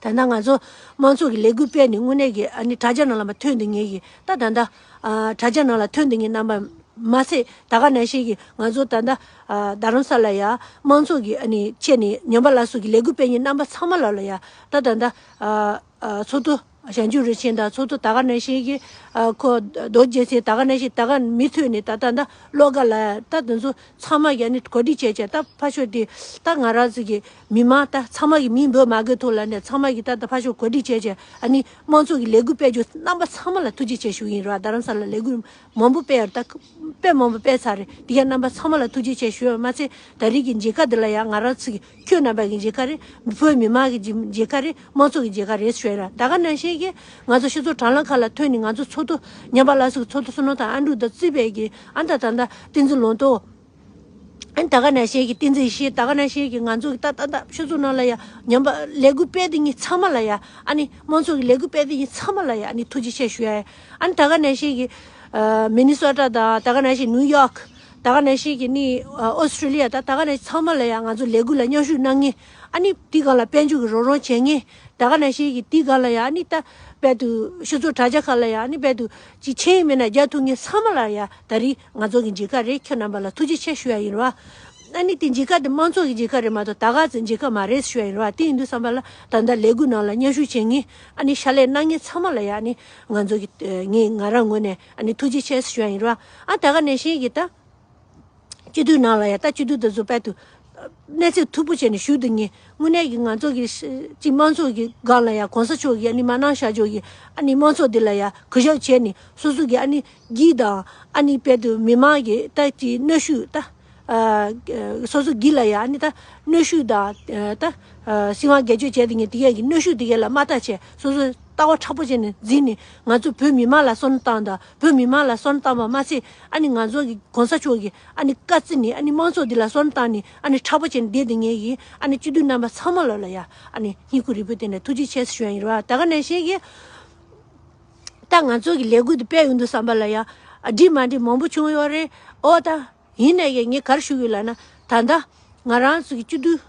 ད་ལྟ་ང་ཚོ་དམངས་གཙོ་གི་ལས་འགུལ་སྤེལ་ནས་དངོས་གནས་ཀྱི་ཨ་ནི་དྲ་རྒྱ་ནང་ལ་མར་ཐོན་བསྡད་མཁན་གྱི་ད་ད་ལྟ་ཨ་དྲ་རྒྱ་ནང་ལ་ཐོན་བསྡད་མཁན་རྣམ་པ་མ་ཚད། ད་ག་ནང་བཞིན་གྱི་ང་ཚོ་ད་ལྟ་ཨ་རྡ་རམ་ས་ལ་ཡ་དམངས་གཙོ་གི་ཨ་ནི་ཆེད་ནས་ཉམས་པ་སླར་གསོ་གི་ལས་འགུལ་སྤེལ་མཁན་རྣམ་པ་ཚང་མ་ལ་ལ་ཡ་ད་ད་ལྟ་ཨ་ཨ་ཚོགས་གཙོ་ཞང་ཆུང་རིན་ཆེན་དང་ཚོགས་གཙོ་ད་ག་ནང་བཞིན་གྱི་ཨ་ཁོ་རྡོ་རྗེ་ཚེ་ད་ག་ནང་བཞིན་ད་ག་མུ་མཐུད་ནས་ད་ད་ལྟ་བློ་དགའ་ལ་ད་དེ་ཚོ་ཚང་མ་གི་ཨ་ནི་གོ་སྒྲིག་བྱས་བྱས། ད་ཕར་ཕྱོགས་དེ་ད་ང་རང་ཚོ་གི་མི་མང་ད་ཚང་མ་གི་མིང་འབོད་མ་དགོས་ཐོག་ལ་ནས་ཚང་མ་གི་ད་ད་ཕར་ཕྱོགས་གོ་སྒྲིག་བྱས་བྱས། ཨ་ནི་དམངས་གཙོ་གི་ལས་འགུལ་སྤེལ་རྒྱུ་རྣམ་པ་ཚང་མ་ལ་ཐུགས་རྗེ་ཆེ་ཞུ་ཡིན་ར། རྡ་རམ་ས་ལ་ལས་འགུལ་མང་པོ་སྤེལ་ཡོད་རེད། ད་དཔེ་མང་པོ་སྤེལ་ཚར་རེད། དེ་ག་རྣམ་པ་ཚང་མ་ལ་ཐུགས་རྗེ་ཆེ་ཞུ་ཡ་མ་ཚད། ད་རེས་ཀྱི་མཇལ་ཁ་འདི་ལ་ཡང་ང་རང་ཚོ་གི་ཁྱོད་རྣམ་པ་གི་མཇལ་ཁ་རེད། བོད་མི་མང་གི་མཇལ་ཁ་རེད། དམངས་གཙོ་གི་མཇལ་ཁ་རེད་ཞུ་ཡ་ར། ད་ག་ནང་བཞིན་གྱི་ང་ཚོ་སྤྱི་ཚོགས་དྲ་ལམ་ཁག་ལ་ཐོན་ནས་ང་ཚོ་ཚོགས་གཙོ་ཉམས་པ་སླར་གསོ་གི་ཚོགས་གཙོ་བསོད་ནམས་དང་ཨ་འབྲུག་དང་རྩིས་པའི་གི་ཨ་ད་ད་ད་བསྟན་འཛིན་ལོ་ཏོ། ཨ་ནི་ད་ག་ནང་བཞིན་གྱི་བསྟན་འཛིན་ཡེ་ཤེས། ད་ག་ནང་བཞིན་གྱི་ང་ཚོ་གི་ད་ད་ད་སྤྱི་ཚོགས་ནང་ལ་ཡ་ཉམས་པ་ལས་འགུལ་སྤེལ་དེ་ཉིད་ཚང་མ་ལ་ཡ། ཨ་ནི་དམངས་གཙོ་གི་ལས་འགུལ་སྤེལ་དེ་ཉིད་ཚང་མ་ལ་ཡ་ཨ་ནི་ཐུགས་རྗེ་ཆེ་ཞུ་ཡ། ཨ་ནི་ད་ག་ནང་བཞིན་གྱི་ཨ་མི་ནི་སོ་ཊ་དང་། ད་ག་ནང་བཞིན་ནིའུ་ཡོག། ད་ག་ནང་བཞིན་གྱི་ནི་ཨ་ཨོ་སི་ཀྲི་ལི་ཡ། ད་ད་ག་ནང་བཞིན་ཚང་མ་ལ་ཡ་ང་ཚོ་ལས་འགུལ་ལ་མཉམ་ཞུགས་གནང་མཁན། ཨ་ནི་དེའི་སྒང་ལ་དཔལ་འབྱོར་གྱི་རོགས་རམ་བྱེད་མཁན། ད་ག་ནང་བཞིན་གྱི་དེའི་སྒང་ལ་ཡ་ཨ་ནི་ད་དཔལ་དུ་སྤྱི་ཚོགས་དྲ་རྒྱ་ཁག་ལ་ཡ་ཨ་ནི་དཔལ་དུ་ཅིག་མཆན་མེད་ན་རྒྱག་ཐུབ་མཁན་ཚང་མ་ལ་ཡ་ད་རེས་ང་ཚོ་གི་མཇལ་ཁ་རེད། ཁྱོད་རྣམ་པ་ལ་ཐུགས་རྗེ་ཆེ་ཞུ་ཡ་ཡིན་ར། ཨ་ནི་དེ་མཇལ་ཁ་དེ་དམངས་གཙོ་གི་མཇལ་ཁ་རེད་མ་གཏོགས་ད་ག་ཚོད་མཇལ་ཁ་མ་རེད་ཞུ་ཡ་ཡིན་ར། དེ་ཡིན་དུས་ཙམ་པ་ལ་ད་ལྟ་ལས་འགུལ་ནང་ལ་མཉམ་ཞུགས་བྱེད་མཁན། ཨ་ནི་ཕྱག་ལས་གནང་མཁན་ཚང་མ་ལ་ཡ་ཨ་ནི་ང་ཚོ་གི་ངས་ང་རང་ངོས་ནས་ཨ་ནི་ཐུགས་རྗེ་ཆེ་ཞུ་ཡ་ཡིན་ར། ཨ་ད་ག་ནང་བཞིན་གྱི་ད་སྤྱི་འཐུས་ནང་ལ་ཡ་ད་སྤྱི་འཐུས་དེ་ཚོ་དཔལ་དུ་གནས་ཚད་མཐུག་པོ་བྱས་ནས་ཞུགས་འདུག་མཁན། དངོས་གནས་ཀྱི་ང་ཚོ་གི་སྤྱི་དམངས་གཙོ་གི་སྒང་ལ་ཡ་གོང་ས་མཆོག་གིས་ཨ་ནི་མ་གནང་བཞག་ཕྱོགས་ཀྱི་ཨ་ནི་དམངས་གཙོ་འདི་ལ་ཡ་གུས་ཞབས་བྱས་ནས་སོ་སོ་གི་ཨ་ནི་སྒེར་དང་ཨ་ནི་དཔལ་དུ་མི་མང་གི་ད་ཀྱི་གནོན་ཤུགས་ད་ཨ་སོ་སོ་སྒེར་ལ་ཡ་ཨ་ནི་ད་གནོན་ཤུགས་དང་ད་ཨ་སྲིད་དབང་སྒེར་གཅོད་བྱས་དེ་ངས་དེ་གས་ཀྱི་གནོན་ཤུགས་དེ་གས་ལ་དམག་རྟགས་བྱས། སོ་སོ་ལྟ་བ་མཁྲེགས་པོ་བྱས་ནས་འཛིན་ནས་ང་ཚོ་བོད་མི་མང་ལ་བསམ་བློ་བཏང་དང་། བོད་མི་མང་ལ་བསམ་བློ་བཏང་པ་མ་ཚད་ཨ་ནི་ང་ཚོ་གི་གོང་ས་མཆོག་གི་ཨ་ནི་བཀའ་བརྩི་ནས་ཨ་ནི་དམངས་གཙོ་འདི་ལ་བསམ་བློ་བཏང་ནས་ཨ་ནི་མཁྲེགས་པོ་བྱས་ནས་བསྡད་དེ་ངས་ཡིན། ཨ་ནི་སྤྱི་འཐུས་རྣམ་པ་ཚང་མ་ལ་ལ་ཡ་ཨ་ནི་སྙིང་ཁུང་རུས་པའི་གཏིང་ནས་ཐུགས་རྗེ་ཆེ་ཞུ་ཡ་ཡིན་ར། ད་ག་ནང་བཞིན་གྱི་ད་ང་ཚོ་གི་ལས་འགུལ་འདི་སྤེལ་ཡོང་དུས་ཙམ་པ་ལ་ཡ་ཨ་འགྲིག་མ་འགྲིག་མང་པོ་བྱུང་ཡོད་རེད། ཨོ་ད། ཡིན་ནའི་ངས་ག་རེ་ཞུ་གི་ཡོད་ལབ་ན། ད་ལྟ་ང་རང་ཚོ་གི་སྤྱི་འཐུས་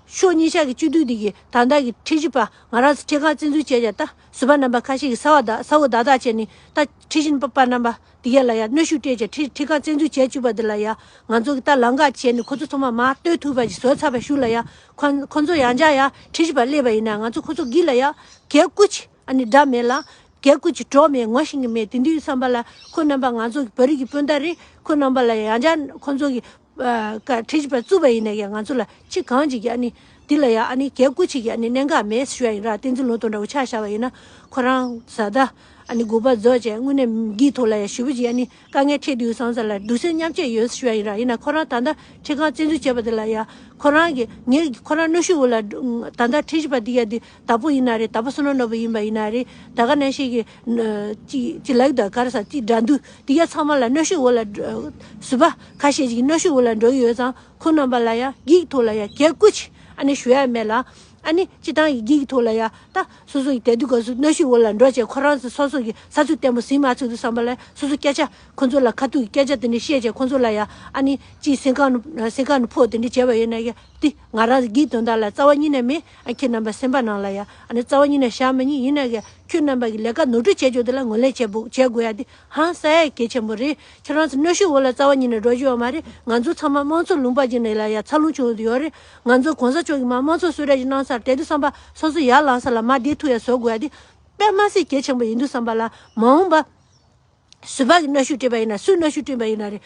ཕྱོགས་གཉིས་ཆ་གི་སྤྱི་འཐུས་འདི་གི་ད་ལྟ་གི་ཁྲིམས་ཞིབ་པ་ང་རང་ཚོ་ཁྲིམས་ཁང་བཙན་འཛུལ་བྱས་བྱས། ད་ཟུར་པ་རྣམ་པ་ཁ་ཤས་ཀྱིས་གསལ་བ་ད་གསལ་བོ་ཏག་ཏག་བྱས་ནས་ད་ཁྲིམས་ཞིབ་པ་རྣམ་པ་འདི་གས་ལ་ཡ་གནོན་ཤུགས་སྤྲད་བྱས་ཁྲིམས་ཁྲིམས་ཁང་བཙན་འཛུལ་བྱས་བཅུག་པ་འདི་ལ་ཡ་ང་ཚོ་གི་ད་ལམ་ཁ་བྱས་ནས་ཁོ་ཚོ་ཚང་མ་མར་གཏོར་ཐུབ་པ་ཞིག་བཟོས་ཚར་བའི་གཞུག་ལ་ཡ་ཁོ་ཁོ་ཚོ་ཡང་བསྐྱར་ཡ་ཁྲིམས་ཞིབ་པ་སླེབས་པ་ཡིན་ན་ང་ཚོ་ཁོ་ཚོ་སྒེར་ལ་ཡ་གལ་སྐུ་ཅི། ཨ་ནི་དགྲ་མེད་ལ། གལ་སྐུ་ཅི་གྲོགས་མེད། ངོ་ཤེས་ཀྱི་མེད། དེ་དུས་བསམ་པ་ལ་ཁོ་རྣམ་པ་ང་ཚོ་གི་བོད་རིགས་ཀྱི་སྤུན་ཟླ་རེད། ཁོ་རྣམ་པ་ལ་ཡང་བསྐྱར་ཁོ་ཚོ་གི་ཨ་ཁྲིམས་ཞིབ་པ་བཙུགས་པ་ཡིན་ན་ཡང་ང་ཚོ་ལ་ཅི་གང་ཅིག་གི་ཨ་ནི་འདི་ལ་ཡང་ཨ་ནི་གལ་སྐུ་ཅིག་གི་ཨ་ནི་གནད་འགག་མེད་ཞུ་ཡ་ཡིན་ར། བསྟན་འཛིན་ལོ་ཏོག་འདྲ་བོ་ཆ་བཞག་པ་ཡིན་ན་ཁོ་རང་བཟའ་ཟླ་ཨ་ནི་དགོངས་པ་རྫོགས་བྱས་དངོས་གནས་སྒེར་ཐོག་ལ་ཡང་ཞེ་པོ་ཅིག་ཨ་ནི་དཀའ་ངལ་འཕྲད་དུས་བསམ་ས་ལ་གདུང་སེམས་མཉམ་སྐྱེད་ཡོད་ཞུ་ཡ་ཡིན་ར། ཡིན་ན་ཁོ་རང་ད་ལྟ་ཁྲིམས་ཁང་བཙན་འཛུལ་བྱས་པ་དེ་ལ་ཡང་ཁོ་རང་གི་ངས་ཁོ་རང་གནོན་ཤུགས་འོག་ལ་ད་ལྟ་ཁྲིམས་ཞིབ་པ་འདི་ཡ་འདི། དྭགས་པོ་ཡིན་ན་རེད། དྭགས་པོ་བསོད་ནམས་ནོར་བུ་ཡིན་པ་ཡིན་ན་རེད། ད་ག་ནང་བཞིན་གྱི་ཅི་ཅི་ལབ་དགོས་ག་རེ་ཟ་ཅི་འགྲན་བསྡུར་འདི་ག་ཚང་མ་ལ་གནོན་ཤུགས་འོག་ལ་འགྲོ་ཟུར་པ་ཁ་ཤས་ཅིག་གི་གནོན་ཤུགས་འོག་ལ་འགྲོ་གི་ཡོད་ཙང་ཁོ་རྣམ་པ་ལ་ཡ་སྒེར་ཐོག་ལ་ཡ་གལ་སྐུ་ཅིག་ཨ་ནི་ཞུ་ཡ་མེད་ལ། ཨ་ནི་སྤྱི་བཏང་གི་སྒེར་ཐོག་ལ་ཡ་ད་སོ་སོ་ཡི་དེ་དུས་སྐབས་སུ་གནོན་ཤུགས་འོག་ལ་འགྲོ་བྱས་ཁོ་རང་ཚོ་སོ་སོ་གི་ས་ཚུགས་བརྟན་པོ་ཟིན་མ་ཚུགས་དུས་བསམ་པ་ལ་སོ་སོ་སྐད་ཆ་ཁོ་ཚོ་ལ་ཁ་ཐུག་གི་སྐད་ཆ་དེ་འདྲ་བཤད་བྱས་ཁོ་ཚོ་ལ་ཡ་ཨ་ནི་ཅིག་སེམས་ཁམས་ནང་སེམས་ཁམས་ནང་ཕོག་དེ་འདྲ་བྱས་པ་ཡོད་ན་ཡ། དེ་ང་རང་གི་དོན་དག་ལ་རྩ་བ་ཉིད་ནས་མེད། ཨ་ཁྱེད་རྣམ་པ་སེམས་པ་ནང་ལ་ཡ་ཨ་ནི་རྩ་བ་ཉིད་ནས་བཞག་མི་ཉན། ཡིན་ན་ཡང་ཁྱོད་རྣམ་པ་གི་ལས་ཀ་ནོར་འཁྲུལ་བྱས་ཡོད་དེ་ལ་ངོས་ལེན་བྱེད་དགོས། བྱེད་དགོས་ཡ་དེ་ཧང་སང་ཡ་གལ་ཆེན་པོ་རེད། ཁྱེད་རང་ཚོ་གནོན་ཤུགས་འོག་ལ་རྩ་བ་ཉིད་ནས་འགྲོ་རྒྱུ་ཡོད་མ་རེད། ང་ཚོ་ཚང་མ་དམངས་གཙོ་ལུང་པ་ཅིག་ནས་ལ་ཡ་འཚར་ལོངས་བྱུང་ཡོད་རེད། ང་ཚོ་གོང་ས་མཆོག་གིས་མར་དམངས་གཙོ་གསོལ་རས་ཅིག་གནང་ཚར། དེ་དུས་བསམ་པ་སོ་སོ་ཡར་ལངས་ས་ལ་མར་བསྡད་ཐུབ་ཡ་བཟོ་དགོས་ཡ་དེ་དཔེ་མ་སྲིད་གལ་ཆེན་པོ་ཡིན་དུས་བསམ་པ་ལ་མ་འོངས་པ། ཟུར་པ་གིས་གནོན་ཤུགས་སྤྲད་པ་ཡིན་ན་སུས་གནོན་ཤུགས་སྤྲད་པ་ཡིན་ན་རེད།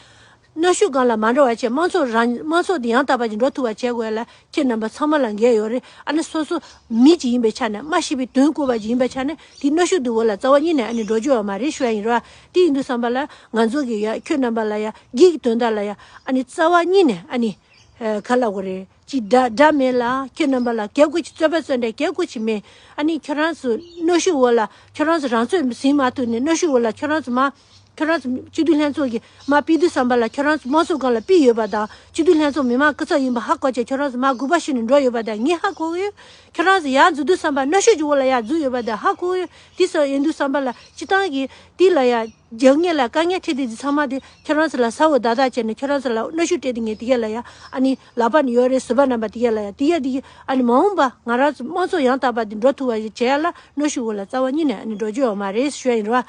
གནོན་ཤུགས་སྒང་ལ་མ་འགྲོ་བ་བྱས། དམངས་གཙོ་རང་། དམངས་གཙོ་འདི་ཡང་དག་པ་ཅིག་འགྲོ་ཐུབ་པ་བྱེད་དགོས་ལ། ཁྱེད་རྣམ་པ་ཚང་མ་ལ་འགན་ཡོད་རེད། ཨ་ནི་སོ་སོ་མི་ཅིག་ཡིན་པའི་ཆ་ནས། སྨྲ་ཤེས་པའི་དོན་གོ་བ་ཅིག་ཡིན་པའི་ཆ་ནས། དེ་གནོན་ཤུགས་འདི་འོག་ལ་རྩ་བ་ཉིད་ནས་ཨ་ནི་འགྲོ་རྒྱུ་ཡོད་མ་རེད་ཞུ་ཡ་ཡིན་ར། དེ་ཡིན་དུས་ཙམ་པ་ལ་ང་ཚོ་གི་ཡ། ཁྱོད་རྣམ་པ་ལ་ཡ། སྒེར་གྱི་དོན་དག་ལ་ཡ། ཨ་ནི་རྩ་བ་ཉིད་ནས་ཨ་ནི། ཨ། ག་ལབ་དགོས་རེད། ཅིག་འདྲ་འདྲ་མེད་ལ། ཁྱོད་རྣམ་པ་ལ་གལ་དགོས་ཅིག་རྩོད་པ་རྩོད་འདྲ་གལ་དགོས་ཅིག་མེད། ཨ་ནི་ཁྱོད་རང་ཚོ་གནོན་ཤུགས་འོག་ལ། ཁྱོད་རང་ཚོ་རང་ཚོད་ཟིན་མ་ཐུབ་ནས་གནོན་ཤུགས་འོག་ལ། ཁྱོད་རང་ཚོ་མ། ཁྱོད་རང་ཚོ་སྤྱི་འཐུས་ལྷན་ཚོགས་ཀྱི་མར་ཕུད་དུས་ཙམ་པ་ལ། ཁྱོད་རང་ཚོ་དམངས་གཙོའི་སྒང་ལ་ཕུད་ཡོད་པ་དང་། སྤྱི་འཐུས་ལྷན་ཚོགས་མི་མང་སྐུ་ཚབ་ཡིན་པ་ཧ་གོ་བྱས། ཁྱོད་རང་ཚོ་མར་དགོངས་པ་ཞུས་ནས་འགྲོ་ཡོད་པ་དེ་ངས་ཧ་གོ་གི་ཡོད། ཁྱོད་རང་ཚོ་ཡར་འཛུལ་དུས་ཙམ་པ་གནོན་ཤུགས་ཀྱི་འོག་ལ་ཡར་འཛུལ་ཡོད་པ་དེ་ཧ་གོ་གི་ཡོད། དེ་ཚོ་ཡིན་དུས་ཙམ་པ་ལ་སྤྱི་བཏང་གི་དེ་ལ་ཡ། རྒྱབ་ངེས་ལ་དཀའ་ངལ་འཕྲད་དེ། དེ་ཚང་མ་དེ་ཁྱོད་རང་ཚོ་ལ་གསལ་བོ་བརྡ་བཏགས་བྱས་ནས། ཁྱོད་རང་ཚོ་ལ་གནོན་ཤུགས་སྤྲད་དེ། ངས་དེ་ག་ལ་ཡ། ཨ་ནི་ལག་པ་ནས་ཡོད་རེད། ཟུར་པ་རྣམ་པ་དེ་ག་ལ་ཡ། དེ་ག་དེ་གི་ཨ་ནི་མ་འོངས་པ་ང་རང་ཚོ་དམངས་གཙོ་ཡང་དག་པ་དེ་འགྲོ་ཐུབ་པ་ཞིག་བྱེད་ཡ་ལ། གནོན་ཤུགས་འོག་ལ་རྩ་བ་ཉིད་ནས་ཨ་ནི་འགྲོ་རྒྱུ་ཡོད་མ་རེད་ཞུ་ཡ་ཡིན་ར།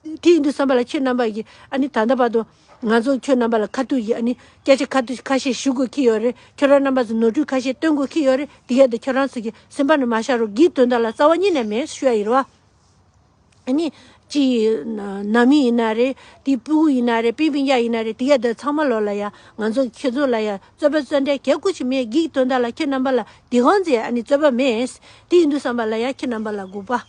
དེ་ཡིན་དུས་ཙམ་པ་ལ་ཁྱེད་རྣམ་པ་གིས། ཨ་ནི་ད་ལྟ་བར་དུ་ང་ཚོ་ཁྱོད་རྣམ་པ་ལ་ཁ་ཐུག་གིས་ཨ་ནི་སྐད་ཆ་ཁ་ཐུག་ཁ་ཤས་ཞུ་དགོས་ཀྱི་ཡོད་རེད། ཁྱོད་རང་རྣམ་པ་ཚོ་ནོར་འཁྲུལ་ཁ་ཤས་སྟོན་དགོས་ཀྱི་ཡོད་རེད། དེ་ག་དེ་ཁྱོད་རང་ཚོ་གིས་སེམས་པ་ནས་མ་བཞག་རོགས། སྒེར་དོན་དག་ལ་རྩ་བ་ཉིད་ནས་མེད་ཞུ་ཡ་ཡིན་ར། ཨ་ནི་ཅི། ནང་མི་ཡིན་ན་རེད། དེ་སྤུ་གུ་ཡིན་ན་རེད། སྤུན་སྤུན་ཀྱག་ཡིན་ན་རེད། དེ་ག་དེ་ཚང་མ་ལོག་ལ་ཡ། ང་ཚོ་ཁྱེད་ཚོ་ལ་ཡ་རྩོད་པ་རྩོད་འདྲ་གལ་དགོས་ཅིག་མེད། སྒེར་དོན་དག་ལ་ཁྱེད་རྣམ་པ་ལ་དེ་གང་ཚེ་ཨ་ནི་རྩོད་པ་མེད། དེ་ཡིན་དུས་ཙམ་པ་ལ་ཡ། ཁྱེད་རྣམ་པ་ལ་དགོངས་པ་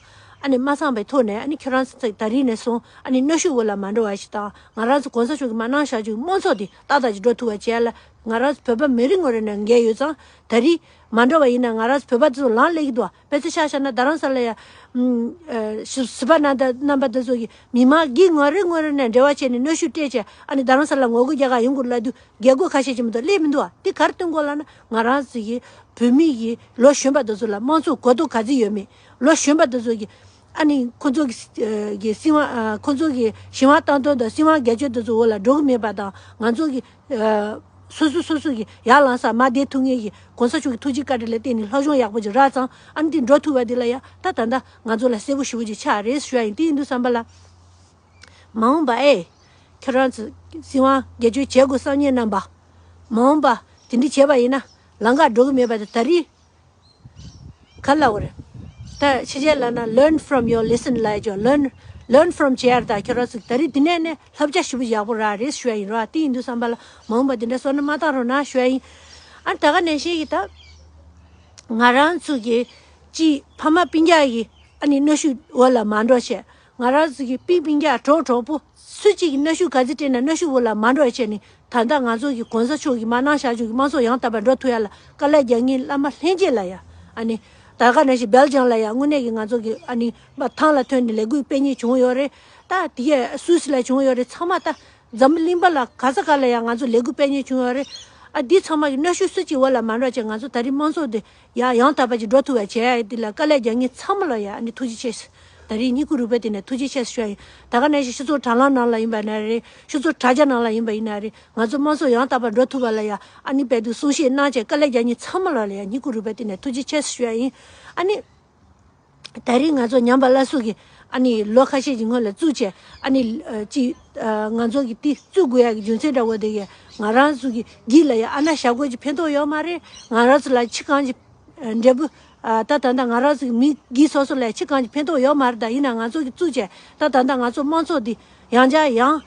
ཨ་ནི་མ་ཚང་པའི་ཐོག་ནས། ཨ་ནི་ཁྱོད་རང་ཚོ་ད་རིང་ནས་བཟུང་ཨ་ནི་གནོན་ཤུགས་འོག་ལ་མ་འགྲོ་བ་ཞིག་དང་། ང་རང་ཚོ་གོང་ས་མཆོག་གིས་མར་གནང་བཞག་རྒྱུ་དམངས་གཙོ་དེ་ཏག་ཏག་ཅིག་འགྲོ་ཐུབ་པ་བྱས་ལ། ང་རང་ཚོ་བོད་པ་མི་རེ་ངོ་རེ་ནས་འགན་ཡོད་ཙང་། ད་རིང་མ་འགྲོ་བ་ཡིན་ན་ང་རང་ཚོ་བོད་པ་ཚོ་ལངས་སླེབས་ཀྱི་འདུག་བ། དཔེ་ཆ་ཆ་བཞག་ན་རྡ་རམ་ས་ལ་ཡ། ཨུམ། ཨ། ཟུར་པ་རྣམ་པ་དེ་ཚོ་གིས་མི་མང་སྒེར་ངོ་རེ་ངོ་རེ་ནས་འབྲེལ་བ་བྱས་ནས་གནོན་ཤུགས་སྤྲད་བྱས། ཨ་ནི་རྡ་རམ་ས་ལ་ངོ་རྒོལ་རྒྱག་ག་ཡོང་དགོས་ལབ་དུས། རྒྱལ་སྒོ་ཁ་ཤས་ཀྱི་མི་འདུག་སླེབས་མི་འདུག་བ། དེ་ག་རེ་སྟོན་དགོས་ལབ་ན། ང་རང་ཚོ་གི་བོད་མི་གི་ལོ་གཞོན་པ་དེ་ཚོ་ལ་དམངས་གཙོ་གོ་རྟོགས་ག་ཚོད་ཡོད་མེད། ལོ་གཞོན་པ་དེ་ཚོ་གི་ཨ་ནི་ཁོ་ཚོ་གི་གི་སྲིད་དབང་། ཨ། ཁོ་ཚོ་གི་གཞན་དབང་བཏང་དོན་དང་སྲིད་དབང་སྒེར་གཅོད་དེ་ཚོ་འོག་ལ་འགྲོ་གི་མེད་པ་དང་། ང་ཚོ་གི། ཨ། སོ་སོ་སོ་སོ་གི་ཡར་ལངས་ས་མར་བསྡད་ཐུབ་མཁན་གྱི་གོང་ས་མཆོག་གི་ཐུགས་རྗེ་བཀའ་དྲིན་ལ་བརྟེན་ནས་སློབ་སྦྱོང་ཡག་པོ་ཅིག་རག་ཙང་། ཨ་ནི་དེ་འགྲོ་ཐུབ་པ་དེ་ལ་ཡ། ད་ད་ལྟ་ང་ཚོ་ལ་གསལ་པོ་ཞེ་པོ་ཅིག་ཆགས་རེད་ཞུ་ཡ་ཡིན། དེ་ཡིན་དུས་ཙམ་པ་ལ། མ་འོངས་པ་ཨེ། ཁྱོད་རང་ཚོ་སྲིད་དབང་སྒེར་གཅོད་བྱེད་དགོས་བསམ་མཁན་རྣམ་པ། མ་འོངས་པ་དེ་འདྲ་བྱས་པ་ཡིན་ན་ལམ་ཁ་འགྲོ་གི་མེད་པ་དེ། ད་རེས་ག་ལབ་དགོས་རེད། ད་ཕྱི་རྒྱལ་ལབ་ན། learn from your lesson ལབ་ཡ་ཅིག learn, learn from བྱས་ཡ་རེད། ད་ཁྱོད་རང་ཚོ་ད་རེས་འདི་ནས་ནས་བསླབ་བྱ་ཞེ་པོ་ཡག་པོ་རག་རེད་ཞུ་ཡ་ཡིན་རོགས། དེ་ཡིན་དུས་ཙམ་པ་ལ་མ་འོངས་པ་དེ་འདྲ་བསོད་ནམས་མ་བཏང་རོགས་གནང་ཞུ་ཡ་ཡིན། ཨ། ད་ག་ནང་བཞིན་གྱི་ད་ང་རང་ཚོ་གི་ཅིག་ཕ་མ་སྤུན་ཀྱག་གི་ཨ་ནི་གནོན་ཤུགས་འོག་ལ་མ་འགྲོ་བྱས། ང་རང་ཚོ་གི་སྤུན་སྤུན་ཀྱག་གྲོགས་གྲོགས་པོ་སུ་གཅིག་གིས་གནོན་ཤུགས་ག་ཚོད་སྤྲད་ན་གནོན་ཤུགས་འོག་ལ་མ་འགྲོ་བྱས་ནས། ད་ལྟ་ང་ཚོ་གི་གོང་ས་མཆོག་གིས་མར་གནང་བཞག་ཆོག་གི་དམངས་གཙོ་ཡང་དག་པར་འགྲོ་ཐུབ་ཡ་ལ་དཀའ་ལས་རྒྱག་མཁན་བླ་མ་ལྷན་རྒྱས་ལ་ཡ། ཨ་ནི་ད་ག་ནང་བཞིན་སྦེལ་ཇམ་ལ་ཡ་དངོས་གནས་ཀྱི་ང་ཚོ་གི་ཨ་ནི་མར་ཐང་ལ་ཐོན་ནས་ལས་འགུལ་སྤེལ་མཁན་བྱུང་ཡོད་རེད། ད་དེ་གས་སུད་སི་ལ་བྱུང་ཡོད་རེད། ཚང་མ་ད་འཛམ་བུ་གླིང་པ་ལ་ག་ས་ག་ལ་ཡ་ང་ཚོ་ལས་འགུལ་སྤེལ་མཁན་བྱུང་ཡོད་རེད། ཨ། འདི་ཚང་མ་གི་གནོན་ཤུགས་སུ་གཅིག་འོག་ལ་མ་འགྲོ་བྱས། ང་ཚོ་ད་རེས་དམངས་གཙོ་འདི་ཡ་ཡང་དག་པ་ཅིག་འགྲོ་ཐུབ་པ་བྱས་ཡ་འདི་ལ་དཀའ་ལས་རྒྱག་མཁན་ཚང་མ་ལ་ཡ་ཨ་ནི་ཐུགས་རྗེ་ཆེ། ད་རེས་སྙིང་ཁུང་རུས་པའི་གཏིང་ནས་ཐུགས་རྗེ་ཆེ་ཞུ་ཡ་ཡིན། ད་ག་ནང་བཞིན་སྤྱི་ཚོགས་དྲ་ལམ་ནང་ལ་ཡིན་པ་ན་རེད། སྤྱི་ཚོགས་དྲ་རྒྱ་ནང་ལ་ཡིན་པ་ཡིན་ན་རེད། ང་ཚོ་དམངས་གཙོ་ཡང་དག་པ་འགྲོ་ཐུབ་པ་ལ་ཡ་ཨ་ནི་རྦད་དེ་གསུང་བཤད་གནང་བྱས་དཀའ་ལས་རྒྱག་མཁན་ཚང་མ་ལ་ལ་ཡ་སྙིང་ཁུང་རུས་པའི་གཏིང་ནས་ཐུགས་རྗེ་ཆེ་ཞུ་ཡ་ཡིན། ཨ་ནི། ད་རེས་ང་ཚོ་ཉམས་པ་སླར་གསོ་གི་ཨ་ནི་ལོ་ཁ་ཤས་ཀྱི་སྔོན་ལ་བཙུགས་བྱས། ཨ་ནི། ཨ། ཅིག་ཨ། ང་ཚོ་གི་དེ་བཙུགས་དགོས་ཡ་གི་རྒྱུ་མཚན་འདྲ་བོ་དེ་གས། ང་རང་ཚོ་གི་སྒེར་ལ་ཡ་ཨ་ན་བཞག་དགོས་ཀྱི་ཕན་ཐོགས་ཡོད་མ་རེད། ང་རང་ཚོ་ལ་ཕྱི་གང་གི་འབྲས་བུ། ཨ། ད་ད་ལྟ་ང་རང་ཚོ་གི་མི་སྒེར་སོ་སོ་ལ་ཕྱི་གང་གི་ཕན་ཐོགས་ཡོད་མ་རེད། ད་ཡིན་ན་ང་ཚོ་གི་བཙུགས་བྱས། ད་ད་ལྟ་ང་ཚོ་དམངས་གཙོ་འདི་ཡང་བསྐྱར་ཡང་།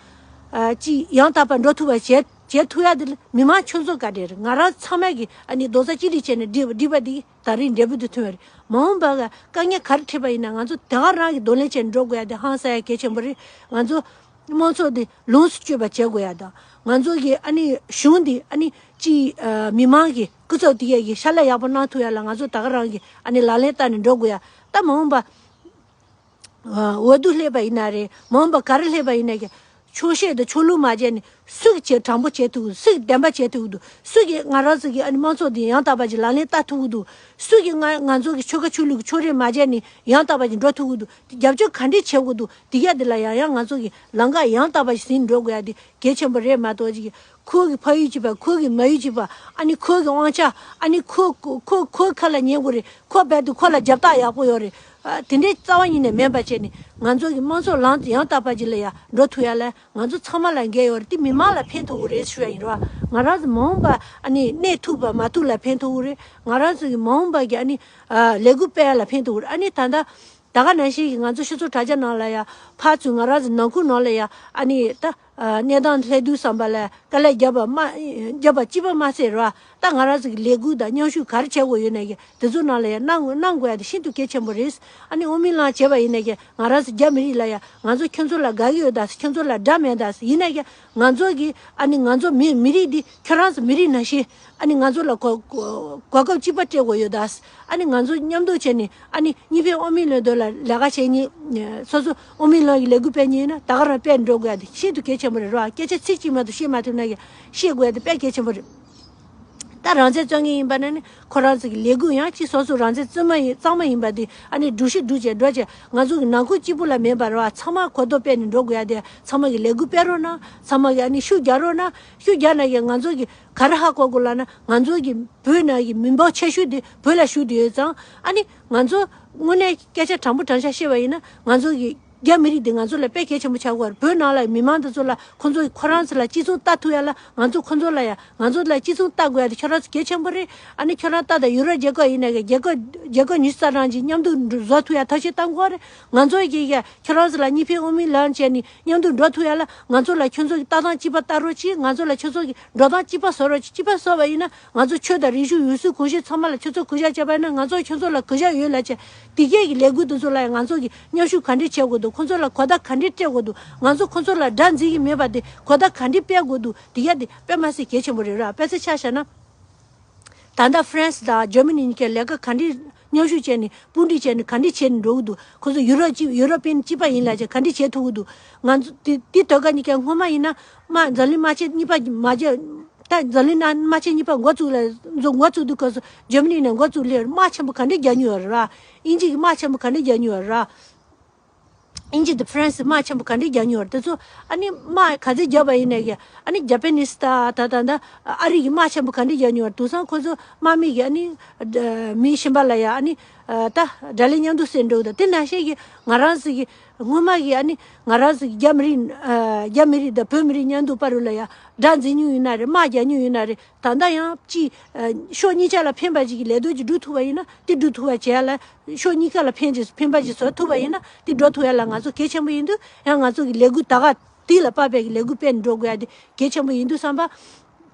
ཨ། ཅིག་ཡང་དག་པ་འགྲོ་ཐུབ་པ་བྱེད་བྱེད་ཐུབ་ཡ་དེ་ལ་མི་མང་ཁྱོད་ཚོ་ག་འདྲས་རེད། ང་རང་ཚང་མ་གི་ཨ་ནི་རྡོག་རྩ་གཅིག་སྒྲིལ་བྱས་ནས་སྒྲིལ་བ་སྒྲིལ་བ་དེ་གི་ད་རེས་འབྲས་བུ་དེ་ཐོན་པ་རེད། མ་འོངས་པ་ག་དཀའ་ངལ་ག་རེ་འཕྲད་པ་ཡིན་ན་ང་ཚོ་དེ་ག་རང་གི་གདོང་ལེན་བྱས་ནས་འགྲོ་དགོས་ཡ་དེ་ཧང་སང་ཡ་གལ་ཆེན་པོ་རེད། ང་ཚོ་དམངས་གཙོ་དེ་ལོངས་སུ་སྤྱོད་པ་བྱེད་དགོས་ཡ་དང་། ང་ཚོ་གི་ཨ་ནི་གཞུང་འདི་ཨ་ནི་ཅིག་ཨ། མི་མང་གི་སྐུ་ཚབ་དེ་གས་ཀྱི་ཕྱག་ལས་ཡག་པོ་གནང་ཐུབ་ཡ་ལ་ང་ཚོ་དེ་ག་རང་གི་ཨ་ནི་ལག་ལེན་བསྟར་ནས་འགྲོ་དགོས་ཡ། ད་མ་འོངས་པ། ཨ། འོས་བསྡུ་སླེབས་པ་ཡིན་ན་རེད། མ་འོངས་པ་ག་རེ་སླེབས་པ་ཡིན་ན་ཀྱང་ཆོག་ཤེས་དང་ཆོག་ལུགས་མ་བྱས་ནས་སུ་གིས་བྱས་དྲང་པོ་བྱེད་ཐུབ་ཀྱི་འདུག་སུ་གིས་བདེན་པ་བྱེད་ཐུབ་ཀྱི་འདུག་སུ་གིས་ང་རང་ཚོ་གི་ཨ་ནི་དམངས་གཙོ་འདི་ཡང་དག་པ་ཅིག་ལག་ལེན་བསྟར་ཐུབ་ཀྱི་འདུག་སུ་གིས་ང་ང་ཚོ་གི་ཆོལ་ཁ་ཆོས་ལུགས་ཀྱི་ཕྱོགས་རིས་མ་བྱས་ནས་ཡང་དག་པ་ཅིག་འགྲོ་ཐུབ་ཀྱི་འདུག་རྒྱབ་སྐྱོར་ག་འདྲས་བྱེད་དགོས་འདུག་དེ་ག་དེ་ལ་ཡང་ཡང་ང་ཚོ་གི་ལམ་ཁ་ཡང་དག་པ་ཞིག་ཟིན་འགྲོ་དགོས་ཡ་དེ་གལ་ཆེན་པོ་རེད་མ་གཏོགས་ཅིག་ཁོ་གི་ཕ་ཡུལ་གཅིག་པ། ཁོ་གི་མ་ཡུལ་གཅིག་པ། ཨ་ནི་ཁོ་གི་དབང་ཆ། ཨ་ནི་ཁོ་ཁོ་ཁོ་ཁོའི་ཁ་ལ་ཉན་དགོས་རེད། ཁོ་རྦད་དེ་ཁོ་ལ་རྒྱབ་རྟགས་ཡག་པོ་ཡོད་རེད། ཨ། དེ་འདྲའི་རྩ་བ་ཉིད་ནས་མེད་པ་བྱས་ནས་ང་ཚོ་གི་དམངས་གཙོ་ལམ་ཡང་དག་པ་ཅིག་ལ་ཡ་འགྲོ་ཐུབ་ཡ་ལ་ང་ཚོ་ཚང་མ་ལ་འགན་ཡོད་རེད། དེ་མི་མང་ལ་ཕན་ཐོགས་ཀྱི་རེད་ཞུ་ཡ་ཡིན་ར། ང་རང་ཚོ་མ་འོངས་པ་ཨ་ནི་གནས་ཐུབ་པ་མ་ཐུབ་ལ་ཕན་ཐོགས་ཀྱི་རེད། ང་རང་ཚོ་གི་མ་འོངས་པ་གི་ཨ་ནི། ཨ། ལས་འགུལ་སྤེལ་ཡ་ལ་ཕན་ཐོགས་ཀྱི་རེད། ཨ་ནི་ད་ལྟ་ད་ག་ནང་བཞིན་གྱི་ང་ཚོ་སྤྱི་ཚོགས་དྲ་རྒྱ་ནང་ལ་ཡ་ཕར་ཚུར་ང་རང་ཚོ་ནང་ཁུལ་ནང་ལ་ཡ་ཨ་ནི་ད། གནས་སྟངས་སླེབས་དུས་ཙམ་པ་ལ་དཀའ་ལས་བརྒྱབ་པ་མ་བརྒྱབ་པ་གཅིག་པ་མ་ཟད་ར། ད་ང་རང་ཚོ་གི་ལས་འགུལ་དང་མཉམ་ཞུགས་ག་རེ་བྱེད་དགོས་ཡོད་ན་གི་དེ་ཚོ་ནང་ལ་ཡང་གནང་གནང་དགོས་ཡ་དེ་ཤིན་ཏུ་གལ་ཆེན་པོ་རེད། ཨ་ནི་དབུ་མའི་ལམ་བྱས་པ་ཡིན་ན་གི་ང་རང་ཚོ་རྒྱ་མི་རིགས་ལ་ཡང་ང་ཚོ་ཁྱོད་ཚོ་ལ་དགའ་གི་ཡོད་ད། ཁྱོད་ཚོ་ལ་དགྲ་མེད་ད། ཡིན་ན་གི་ང་ཚོ་གི་ཨ་ནི་ང་ཚོ་མི་མི་རིགས་འདི་ཁྱོད་རང་ཚོ་མི་རིགས་ནང་བཞིན་ཨ་ནི་ང་ཚོ་ལ་གོ་གོ་གོ་སྐབས་གཅིག་པ་སྤྲད་དགོས་ཡོད་ད། ཨ་ནི་ང་ཚོ་མཉམ་དུ་བྱས་ནས་ཨ་ནི་གཉིས་ཕན་དབུ་མའི་ལམ་དོན་ལ་ལས་ཀ་བྱེད་མཁན་སོ་སོ་དབུ་མའི་ལམ་གྱི་ལས་འགུལ་སྤེལ་མཁན་ཡིན་ན་ད་ག་རང་སྤེལ་འགྲོ་དགོས་ཡ་དེ་ཤིན་ཏུ་གལ་ཆེན་པོ་རེད་ར། སྐད་ཆ་ཚིག་གཅིག་མ་གཏོགས་བཤད་མ་ཐུབ་ན་གི་བཤད་དགོས་ཡ་དེ་དཔེ་གལ་ཆེན་པོ་རེད། ད་རང་བཙན་རྩོད་མཁན་ཡིན་པ་ན་ནི་ཁོ་རང་ཚོ་གི་ལས་འགུལ་ཡང་ཅིག་སོ་སོ་རང་བཙན་རྩོད་མ་ཡིན་གཙང་མ་ཡིན་པ་དེ་ཨ་ནི་སྒྲུབ་ཤིག་སྒྲུབ་བྱས་འགྲོ་བྱས་ང་ཚོ་གི་ནང་ཁུལ་གཅིག་པུ་ལ་མེད་པ་ར། ཚང་མ་གོ་རྟོགས་སྤེལ་ནས་འགྲོ་དགོས་ཡ་དེ་ཚང་མ་གི་ལས་འགུལ་སྤེལ་རོགས་གནང་། ཚང་མ་གི་ཨ་ནི་ཤུགས་རྒྱག་རོགས་གནང་། ཤུགས་རྒྱག་ན་གི་ང་ཚོ་གི་ག་རེ་ཧ་གོ་དགོས་ལབ་ན་ང་ཚོ་གི་བོད་ནང་གི་མི་འབོར་ཆེ་ཤོས་དེ་བོད་ལ་བཞུགས་བསྡད་ཡོད་ཙང་ཨ་ནི་ང་ཚོ་དངོས་གནས་སྐད་ཆ་དྲང་པོ་དྲང་བཞག་བཤད་པ་ཡིན་ན་ང་ཚོ་གི་རྒྱ་མི་རིགས་འདི་ང་ཚོ་ལ་དཔེ་གལ་ཆེན་པོ་ཆགས་ཀྱི་ཡོད་རེད། བོད་ནང་ལ་མི་མང་འདི་ཚོ་ལ་ཁོ་ཚོ་ཁོ་རང་ཚོ་ལ་གཅིག་མཚུངས་ལྟ་ཐུབ་ཡ་ལ་ང་ཚོ་ཁོ་ཚོ་ལ་ཡ་ང་ཚོ་ལ་གཅིག་མཚུངས་ལྟ་དགོས་ཡ་དེ་ཁྱོད་རང་ཚོ་གལ་ཆེན་པོ་རེད། ཨ་ནི་ཁྱོད་རང་ལྟ་དང་ཡུ་རོབ་རྒྱལ་ཁབ་ཡིན་ན་གི་རྒྱལ་ཁབ་རྒྱལ་ཁབ་ཉི་ཤུ་རྩ་གྲངས་ཅིག་མཉམ་དུ་བཟོ་ཐུབ་ཡ་ཐབས་ཤེས་གཏང་དགོས་རེད། ང་ཚོ་གི་ཡ་ཁྱོད་རང་ཚོ་ལ་གཉིས་ཕན་དབུ་མའི་ལམ་བྱས་ནས་མཉམ་དུ་འགྲོ་ཐུབ་ཡ་ལ་ང་ཚོ་ལ་ཁྱོད་ཚོ་གི་ལྟ་སྟངས་གཅིག་པ་ལྟ་རོགས་གྱིས། ང་ཚོ་ལ་ཁྱོད་ཚོ་གི་འགྲོ་སྟངས་གཅིག་པ་བཟོ་རོགས་གྱིས། གཅིག་པ་བཟོ་བ་ཡིན་ན་ང་ཚོ་ཆོས་དང་རིག་གཞུང་ཡུལ་སྲོལ་གོམས་གཤིས་ཚང་མ་ལ་ཁྱོད་ཚོ་གུས་ཞབས་བྱས་པ་ཡིན་ན་ང་ཚོ་ཁྱོད་ཚོ་ལ་གུས་ཞབས་ཡོད་ལབ་བྱས། དེ་གས་ཀྱི་ལས་འགུལ་དེ་ཚོ་ལ་ཡང་ང་ཚོ་གི་མཉམ་ཞུགས་ག་འདྲས་བྱེད་དགོས་འདུག་ཁོང་ཚོ་ལ་གོ་བརྡ་ག་འདྲས་སྤྲད་དགོས་འདུག་ང་ཚོ་ཁོང་ཚོ་ལ་དགྲ་འཛིན་གྱི་མེད་པ་དེ་གོ་བརྡ་ག་འདྲས་སྤེལ་དགོས་འདུག་དེ་གས་དེ་དཔེ་མ་སྲིད་གལ་ཆེན་པོ་རེད་ར། དཔེ་ཆ་ཆ་བཞག་ན། ད་ལྟ་ཧྥ་རན་སི་དང་ཇར་མ་ནི་གཉིས་ཀས་ལས་ཀ་ག་འདྲས་མཉམ་ཞུགས་བྱས་ནས་དཔུང་སྒྲིག་བྱས་ནས་ག་འདྲས་བྱས་ནས་འགྲོ་གི་འདུག་ཁོང་ཚོ་ཡུ་རོབ་གཅིག་ཡུ་རོ་པན་གཅིག་པ་ཡིན་ལབ་བྱས་ག་འདྲས་བྱེད་ཐུབ་ཀྱི་འདུག་ང་ཚོ་དེ་དེ་ཟློས་གར་གཉིས་ཀ་སྔོན་མ་ཡིན་ན་དམག་འཛམ་གླིང་དམག་ཆེན་གཉིས་པ་མ་བརྒྱབ། ད་འཛམ་གླིང་ནང་དམག་ཆེན་གཉིས་པ་འགོ་བཙུགས་ལ་འགོ་བཙུགས་དུས་སྐབས་སུ་ཇར་མ་ནི་ནས་འགོ་བཙུགས་ལས་དམག་ཆེན་པོ་ག་འདྲས་རྒྱག་མྱོང་ཡོད་རེད་ར། དབྱིན་ཇི་གི་དམག་ཆེན་པོ་ག་འདྲས་རྒྱག་མྱོང་ཡོད་རེད་ར། དབྱིན་ཇི་དང་ཧྥ་རན་སི་དམག་ཆེན་པོ་ག་འདྲས་རྒྱག་མྱོང་ཡོད་རེད། དེ་ཚོ་ཨ་ནི་དམག་ག་ཚོད་རྒྱབ་པ་ཡིན་ནའི་གི་ཨ་ནི་ཇ་པ་ནིས་ད་ད་ད་ད་ཨ་རི་གི་དམག་ཆེན་པོ་ག་འདྲས་རྒྱག་མྱོང་ཡོད་རེད། དེང་སང་ཁོ་ཚོ་དམག་མི་གི་ཨ་ནི་མི་གཞན་པ་ལ་ཡ་ཨ་ནི་ད་དགྲ་ལན་མཉམ་དུ་སེལ་འགྲོ་གི་འདུག་དེ་ནང་བཞིན་གི་ང་རང་ཚོ་གི་སྔོན་མ་གི་ཨ་ནི་ང་རང་ཚོ་གི་རྒྱ་མི་རིགས་རྒྱ་མི་རིགས་དང་བོད་མི་རིགས་མཉམ་དུ་བར་རུ་ལ་ཡ་དགྲ་འཛིང་མྱོང་ཡོད་ན་རེད། དམག་རྒྱག་མྱོང་ཡོད་ན་རེད། ད་ལྟ་ཡང་ཅི། ཕྱོགས་གཉིས་ཆ་ལ་ཕན་པ་ཅིག་གི་ལས་དོན་ཅིག་སྒྲུབ་ཐུབ་པ་ཡིན་ན་དེ་སྒྲུབ་ཐུབ་པ་བྱེད་ཡ་ལ། ཕྱོགས་གཉིས་ཀ་ལ་ཕན་ཅིག་ཕན་པ་ཅིག་བཟོ་ཐུབ་པ་ཡིན་ན་དེ་འགྲོ་ཐུབ་ཡ་ལ་ང་ཚོ་གལ་ཆེན་པོ་ཡིན་དུས་ཡང་ང་ཚོ་གི་ལས་འགུལ་ད་ག་དེ་ལ་དཔག་པའི་གི་ལས་འགུལ་སྤེལ་འགྲོ་དགོས་ཡ་དེ་གལ་ཆེན་པོ་ཡིན་དུས་བསམ་པ།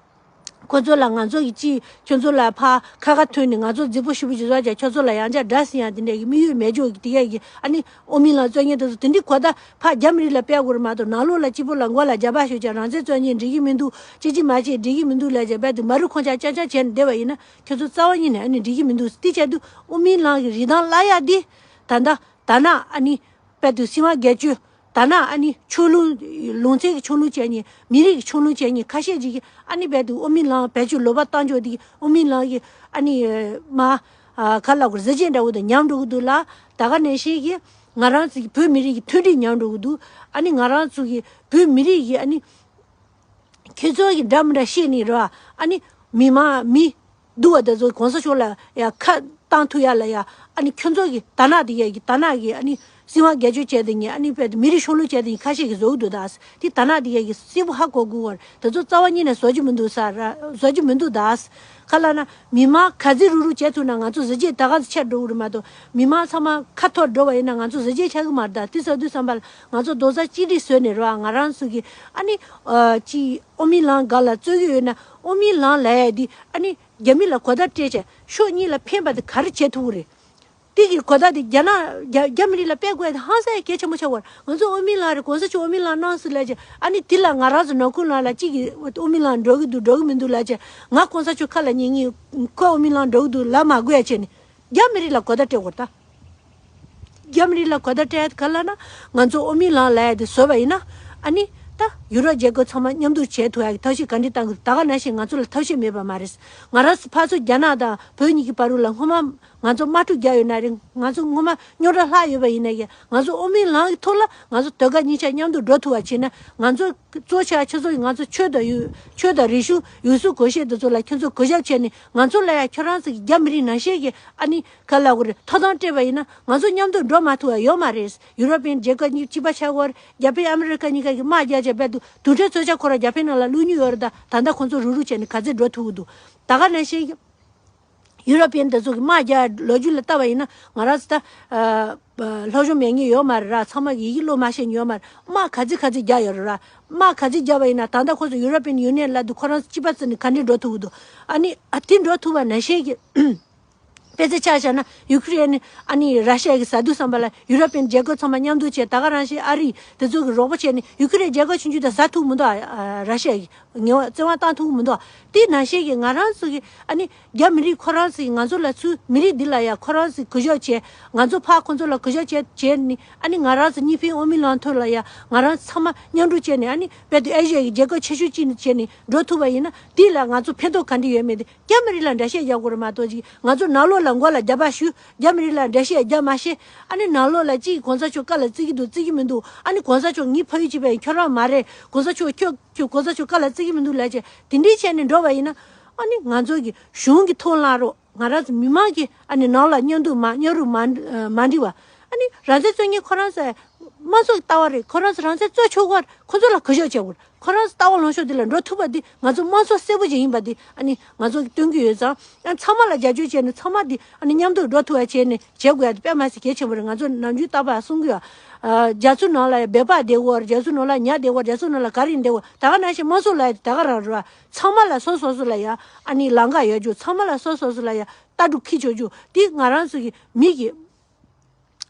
ཁོ་ཚོ་ལ་ང་ཚོ་གི་ཅི་ཁྱོད་ཚོ་ལ་ཕ་ཁ་ཁ་ཐོན་ནས་ང་ཚོ་རྫིག་པོ་ཞུ་བ་ཅིག་བཟོ་བྱ། ཁྱོད་ཚོ་ལ་ཡང་བསྐྱར་དགྲ་ཟིན་ཡ་དེ་འདྲ་གི་དམིགས་ཡུལ་མེད་ཅོག་གི་དེ་ག་གི་ཨ་ནི་དབུ་མའི་ལམ་རྩོད་མཁན་དེ་ཚོ་དེ་འདྲའི་གོ་བརྡ་ཕ་རྒྱ་མི་རིགས་ལ་སྤེལ་དགོས་རེད་མ་གཏོགས་ནང་ལོགས་ལ་གཅིག་པོ་ལ་མགོ་ལ་རྒྱ་ཕག་ཞོག་ཀྱང་རང་བཙན་རྩོད་མཁན་འགྲིག་གི་མི་འདུག་ཅི་ཅི་མ་བྱེད་འགྲིག་གི་མི་འདུག་ལབ་བྱས་རྦད་དེ་མ་རུ་ཁོང་ཅག་ཅག་ཅག་བྱས་ནས་བསྡད་པ་ཡིན་ན་ཁྱོད་ཚོ་རྩ་བ་ཉིད་ནས་ཨ་ནི་འགྲིག་གི་མི་འདུག་དེ་བྱས་དུས་དབུ་མའི་ལམ་གྱི་རིན་ཐང་བརླག་ཡ་འདི་ད་ལྟ་ད་ནང་ཨ་ནི་རྦད་དེ་སྲིད་དབང་སྒེར་གཅོད་ད་ནང་ཨ་ནི་ཕྱོགས་ལྷུང་ལུང་ཚན་གྱི་ཕྱོགས་ལྷུང་བྱས་ནས་མི་རིགས་ཀྱི་ཕྱོགས་ལྷུང་བྱས་ནས་ཁ་ཤས་ཅིག་གིས་ཨ་ནི་རྦད་དེ་དབུ་མའི་ལམ་བེད་སྤྱོད་ལོག་པ་བཏང་ཆོག་དེ་གི་དབུ་མའི་ལམ་གྱི་ཨ་ནི་མ་ག་ལབ་དགོས་གཟི་བརྗིད་འདྲ་བོ་དང་ཉམས་འགྲོ་གི་འདུག་ལ། ད་ག་ནང་བཞིན་གྱི་ང་རང་ཚོ་གི་བོད་མི་རིགས་ཀྱི་མཐུན་སྒྲིལ་ཉམས་འགྲོ་གི་འདུག་ཨ་ནི་ང་རང་ཚོ་གི་བོད་མི་རིགས་ཀྱི་ཨ་ནི་ཁྱེད་ཚོ་གི་འདྲ་མི་འདྲ་བཤད་ནི་རེད་བ། ཨ་ནི་མི་མང་མི་སྡུག་པ་དེ་ཚོ་གོང་ས་མཆོག་ལ་ཡ་ཁ་བཏང་ཐུབ་ཡ་ལ་ཡ་ཨ་ནི་ཁྱོད་ཚོ་གི་ད་ནག་དེ་ཡ་གི་ད་ནག་གི་ཨ་ནི་སྲིད་དབང་སྒེར་གཅོད་བྱས་དེ་ཉིད་ཨ་ནི་བས་མི་རིགས་ཕྱོགས་ལྷུང་བྱས་དེ་ཉིད་ཁ་ཤས་ཀྱིས་བཟོ་གི་འདུག་ད། དེ་ད་ནག་དེ་ཡ་གི་གསལ་པོ་ཧ་གོ་དགོས་བར་དེ་ཚོ་རྩ་བ་ཉིད་ནས་བཟོ་རྒྱུ་མི་འདུག་ས་ར་བཟོ་རྒྱུ་མི་འདུག་ད། ག་ལབ་ན་མི་མང་ག་ཚོད་རུག་རུག་བྱས་ཐུབ་ན་ང་ཚོ་གཟི་བརྗིད་ད་ག་ཚོད་ཆེར་འགྲོ་གི་རེད་མ་གཏོགས་མི་མང་ཚང་མ་ཁ་འཐོར་འགྲོ་བ་ཡིན་ན་ང་ཚོ་གཟི་བརྗིད་ཆགས་གི་མ་རེད། ད་དེ་ཟེར་དུས་ཙམ་པ་ལ་ང་ཚོ་རྡོག་རྩ་གཅིག་སྒྲིལ་བཟོས་ནས་རེད་བ། ང་རང་ཚོ་གི་ཨ་ནི་ཅི་དབུ་མའི་ལམ་སྒང་ལ་རྩོད་ཀྱི་ཡོད་ན་དབུ་མའི་ལམ་ལབ་ཡ་དེ་ཨ་ནི་རྒྱ་མི་ལ་གོ་བརྡ་སྤྲད་བྱས་ཕྱོགས་གཉིས་ལ་ཕན་པ་དེ་ག་རེ་བྱེད་ཐུབ་ཀྱི་རེད། དེ་གི་གོ་བརྡ་དེ་རྒྱ་ནག་རྒྱ་རྒྱ་མི་རིགས་ལ་སྤེལ་དགོས་ཡ་དེ་ཧང་སང་ཡ་གལ་ཆེན་པོ་ཆགས་ཀྱི་ཡོད་རེད། ང་ཚོ་དབུ་མའི་ལམ་རེད་གོང་ས་མཆོག་དབུ་མའི་ལམ་གནང་ཟེར་ལབ་བྱས་ཨ་ནི་དེ་ལ་ང་རང་ཚོ་ནང་ཁུལ་ནང་ལ་གཅིག་གིས་དབུ་མའི་ལམ་འགྲོ་གི་འདུག་འགྲོ་གི་མི་འདུག་ལབ་བྱས་ང་གོང་ས་མཆོག་ཁ་ལ་ཉན་ངེས་ཁོ་དབུ་མའི་ལམ་འགྲོ་གི་འདུག་ལབ་མ་དགོས་ཡ་བྱས་ནས་རྒྱ་མི་རིགས་ལ་གོ་བརྡ་སྤྲད་དགོས་རེད་ད། རྒྱ་མི་རིགས་ལ་གོ་བརྡ་སྤྲད་ཡ་དེ་ག་ལབ་ན་ང་ཚོ་དབུ་མའི་ལམ་ལབ་ཡ་དེ་བཟོས་པ་ཡིན་ན་ཨ་ནི་ད་ཡུ་རོབ་རྒྱལ་ཁབ་ཚང་མ་མཉམ་འདུས་བྱེད་ཐུབ་ཡ་གི་ཐབས་ཤེས་ག་འདྲས་གཏང་དགོས། ད་ག་ནང་བཞིན་ང་ཚོ་ལ་ཐབས་ཤེས་མེད་པ་མ་རེད། ང་རང་ཚོ་ཕར་ཚུར་རྒྱ་ནག་དང་བོད་གཉིས་ཀྱི་བར་རུ་ལ་སྔོན་མ་ང་ཚོ་དམག་འཁྲུག་རྒྱག་ཡོད་ན་རེད། ང་ཚོ་སྔོན་མ་རྙོག་དྲ་ལྷག་ཡོད་པ་ཡིན་ན་ཡང་ང་ཚོ་དབུ་མའི་ལམ་གྱི་ཐོག་ལ་ང་ཚོ་ཟློས་གར་གཉིས་ཆ་མཉམ་དུ་འགྲོ་ཐུབ་པ་བྱས་ན་ང་ཚོ་གཙོ་ཆེ་བ་ཁྱོད་ཚོ་གིས་ང་ཚོ་ཆོས་དང་ཡུལ་ཆོས་དང་རིག་གཞུང་ཡུལ་སྲོལ་གོམས་གཤིས་དེ་ཚོ་ལ་ཁྱོད་ཚོ་གུས་ཞབས་བྱས་ནས་ང་ཚོ་ལ་ཡང་ཁྱོད་རང་ཚོ་གི་རྒྱ་མི་རིགས་ནང་བཞིན་གྱི་ཨ་ནི་ག་ལབ་དགོས་རེད། ཐོབ་ཐང་སྤྲད་པ་ཡིན་ན་ང་ཚོ་མཉམ་དུ་འགྲོ་མ་ཐུབ་པ་ཡོད་མ་རེད། ཡུ་རོབ་པའི་རྒྱལ་ཁབ་གཉིས་གཅིག་པ་ཆགས་ཀྱི་ཡོད་རེད། རྒྱ་དཔོན་ཨ་མི་རི་ཀ་གཉིས་ཀ་གི་དམག་རྒྱག་བྱས་རྦད་དེ་དུས་དྲན་ཚོགས་འཆར་ཁོ་རང་རྒྱ་དཔོན་ནང་ལ་བླུག་མྱོང་ཡོད་རེད། ད་ད་ལྟ་ཁོང་ཚོ་རུག་རུག་བྱས་ནས་ག་ཚོད་འགྲོ་ཐུབ་ཀྱི་འདུག་ད་ག་ནང་བཞིན་གྱི། ཡུ་རོ་པི་ཡན་དེ་ཚོ་གི་དམག་རྒྱག་ལོ་རྒྱུས་ལ་བལྟས་པ་ཡིན་ན་ང་རང་ཚོ་ད་ཨ་སློབ་སྦྱོང་མེད་མཁན་ཡོད་མ་རེད་ར། ཚང་མ་གི་ཡི་གེ་ཀློག་མ་ཤེས་མཁན་ཡོད་མ་རེད། དམག་ག་ཚོད་ག་ཚོད་རྒྱག་ཡོད་རེད་ར། དམག་ག་ཚོད་རྒྱག་པ་ཡིན་ན་ད་ལྟ་ཁོ་ཚོ་ཡུ་རོ་པི་ཡན་ཡུ་ནི་ཡན་ལབ་དུས་ཁོ་རང་ཚོ་གཅིག་པ་བརྩིས་ནས་ག་འདྲས་འགྲོ་ཐུབ་ཀྱི་འདུག་ཨ་ནི་ཨ་དེ་འགྲོ་ཐུབ་པ་ནང་བཞིན་གྱི། དཔེ་ཆ་ཆ་བཞག་ན་ཡུ་ཁི་རེན་ནི་ཨ་ནི་ར་ཤི་ཡ་གི་ཟ་དུས་ཙམ་པ་ལ་ཡུ་རོ་པི་ཡན་རྒྱལ་ཁབ་ཚང་མ་མཉམ་འཛོམས་བྱས། ད་ག་རང་བཞིན་ཨ་རི་དེ་ཚོ་གི་རོགས་པ་བྱས་ནས་ཡུ་ཁི་རེན་རྒྱལ་ཁབ་ཆུང་ཆུང་དེ་ཟ་ཐུབ་མི་འདུག་ཨ་ཨ་ར་ཤི་ཡ་གི་ངེས་པ་བཙན་དབང་བཏང་ཐུབ་མི་འདུག་དེ་ནང་བཞིན་གྱི་ང་རང་ཚོ་གི་ཨ་ནི་རྒྱ་མི་རིགས་ཁོ་རང་ཚོ་གི་ང་ཚོ་ལ་ཚུར་མི་རིགས་འདི་ལ་ཡ་ཁོ་རང་ཚོ་གུས་ཞབས་བྱས། ང་ཚོ་ཕར་ཁོ་ཚོ་ལ་གུས་ཞབས་བྱས་བྱས་ནས་ཨ་ནི་ང་རང་ཚོ་གཉིས་ཕན་དབུ་མའི་ལམ་ཐོག་ལ་ཡ་ང་རང་ཚོ་ཚང་མ་མཉམ་རུབ་བྱས་ནས་ཨ་ནི་དཔལ་དུ་ཨེ་ཤི་ཡ་གི་རྒྱལ་ཁབ་ཆེ་ཤོས་གཅིག་ནས་བྱས་ནས་འགྲོ་ཐུབ་པ་ཡིན་ན་དེ་ལ་ང་ཚོ་ཕན་ཐོགས་ག་འདྲ་ཡོད་མེད་དེ། རྒྱ་མི་རིགས་ལ་འགྲེལ་བཤད་རྒྱག་དགོས་རེད་མ་གཏོགས་ཅིག་ང་ཚོ་ནང་ལོགས་ལ་མགོ་ལ་རྒྱབ་པ་གཞུས། རྒྱ་མི་རིགས་ལ་འགྲེལ་བཤད་རྒྱག་མ་ཤེས། ཨ་ནི་ནང་ལོགས་ལ་ཅིག་གོང་ས་མཆོག་བཀའ་ལ་བརྩི་གི་འདུག་བརྩི་གི་མི་འདུག་ཨ་ནི་གོང་ས་མཆོག་ངའི་ཕ་ཡུལ་གཅིག་པ་ཡིན། ཁྱོད་རང་མ་རེད། གོང་ས་མཆོག་ཁྱོད་ཁྱོད་གོང་ས་མཆོག་བཀའ་ལ་བརྩི་གི་མི་འདུག་ལབ་བྱས་དེ་འདྲའི་བྱས་ནས་འགྲོ་བ་ཡིན་ན། ཨ་ནི་ང་ཚོ་གི་གཞུང་གི་ཐོག་ལངས་རོགས། ང་རང་ཚོ་མི་མང་གི་ཨ་ནི་ནང་ལ་མཉམ་འདུག་མ་མཉམ་རུབ་མ་མ་འགྲིག་པ། ཨ་ནི་རང་བཙན་རྩོད་མཁན་ཁོ་རང་ཚོ་དམངས་གཙོ་གི་ལྟ་བ་རེད། ཁོ་རང་ཚོ་རང་བཙན་རྩོད་ཆོག་གི་རེད། ཁོ་ཚོ་ལ་གུས་ཞབས་བྱེད་དགོས་རེད། ཁོ་རང་ཚོ་ལྟ་བ་ལངས་ཕྱོགས་འདི་ལ་འགྲོ་ཐུབ་པ་འདི་ང་ཚོ་དམངས་གཙོ་གསལ་པོ་ཅིག་ཡིན་པ་འདི་ཨ་ནི་ང་ཚོ་གིས་སྟོན་གྱི་ཡོད་ཙང་། ཨ་ཚང་མ་ལ་རྒྱབ་སྐྱོར་བྱས་ནས་ཚང་མ་འདི་ཨ་ནི་མཉམ་དུ་འགྲོ་ཐུབ་པ་བྱས་ནས་བྱེད་དགོས་ཡ་འདི་དཔེ་མ་སྲིད་གལ་ཆེན་པོ་རེད། ང་ཚོ་ནམ་རྒྱུན་རྟག་པར་གསུང་གི་ཡོད། ཨ་རྒྱ་མཚོ་ནང་ལ་ཡ་འབད་པ་བསྡད་དགོས། རྒྱ་མཚོ་ནང་ལ་ཉ་བསྡད་དགོས། རྒྱ་མཚོ་ནང་ལ་ག་རེ་བསྡད་དགོས། ད་ག་ནང་བཞིན་དམངས་གཙོ་ལབ་ཡ་དེ་ད་ག་རང་རེད་བ། ཚང་མ་ལ་སོ་སོ་སོ་ལ་ཡ་ཨ་ནི་ལམ་ཁ་ཡོད་རྒྱུ། ཚང་མ་ལ་སོ་སོ་སོ་ལ་ཡ་ལྟ་གྲུབ་འཁྱེར་ཆོག་རྒྱུ་འདི་ང་རང་ཚོ་གི་མི་གི་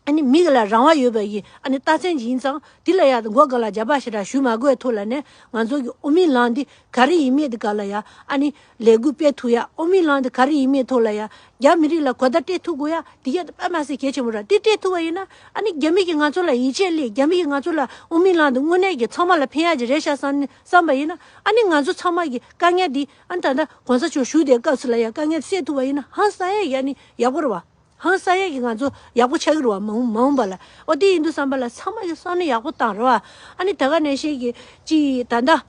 ཨ་ནི་མི་གི་ལ་རང་དབང་ཡོད་པ་ཡི་ཨ་ནི་རྟགས་མཚན་ཅིག་ཡིན་ཙང་། འདི་ལ་ཡ་མགོ་སྒང་ལ་རྒྱབ་པ་ཞེ་དྲག་གཞུ་མ་དགོས་ཐོག་ལ་ནས་ང་ཚོ་གི་དབུ་མའི་ལམ་འདི་ག་རེ་ཡིན་མིན་འདི་ག་ལ་ཡ་ཨ་ནི་ལས་འགུལ་སྤེལ་ཐུབ་ཡ། དབུ་མའི་ལམ་འདི་ག་རེ་ཡིན་མིན་ཐོག་ལ་ཡ་རྒྱ་མི་རིགས་ལ་གོ་བརྡ་སྤྲད་ཐུབ་དགོས་ཡ། འདི་ག་དཔེ་མ་སྲིད་གལ་ཆེན་པོ་རེད། འདི་སྤྲད་ཐུབ་པ་ཡིན་ན་ཨ་ནི་རྒྱ་མི་གིས་ང་ཚོ་ལ་ཡིད་ཆེས་སླེབས། རྒྱ་མི་གིས་ང་ཚོ་ལ་དབུ་མའི་ལམ་འདི་དངོས་གནས་ཀྱི་ཚང་མ་ལ་ཕན་ཡ་ཅིག་རེད་ཤག་བསམ་བསམ་པ་ཡིན་ན། ཨ་ནི་ང་ཚོ་ཚང་མ་གི་དཀའ་ངལ་འདི་ཨ་ནི་ད་ལྟ་གོང་ས་མཆོག་བཞུགས་དེའི་སྐབས་སུ་ལ་ཡ་དཀའ་ངལ་སེལ་ཐུབ་པ་ཡིན་ན་ཧང་སང་ཡ་ཡ་ནི་ཡག་པོ་རེད་བ། ཧང་སང་ཡ་གི་ང་ཚོ་ཡག་པོ་ཆགས་ཀྱི་རེད་བ། མ་འོངས་མ་འོངས་པ་ལ། ཨོ་དེ་ཡིན་དུས་ཙམ་པ་ལ་ཚང་མ་གི་བསམ་བློ་ཡག་པོ་བཏང་རེད་བ། ཨ་ནི་ད་ག་ནང་བཞིན་གྱི་ཅི་ད་ལྟ་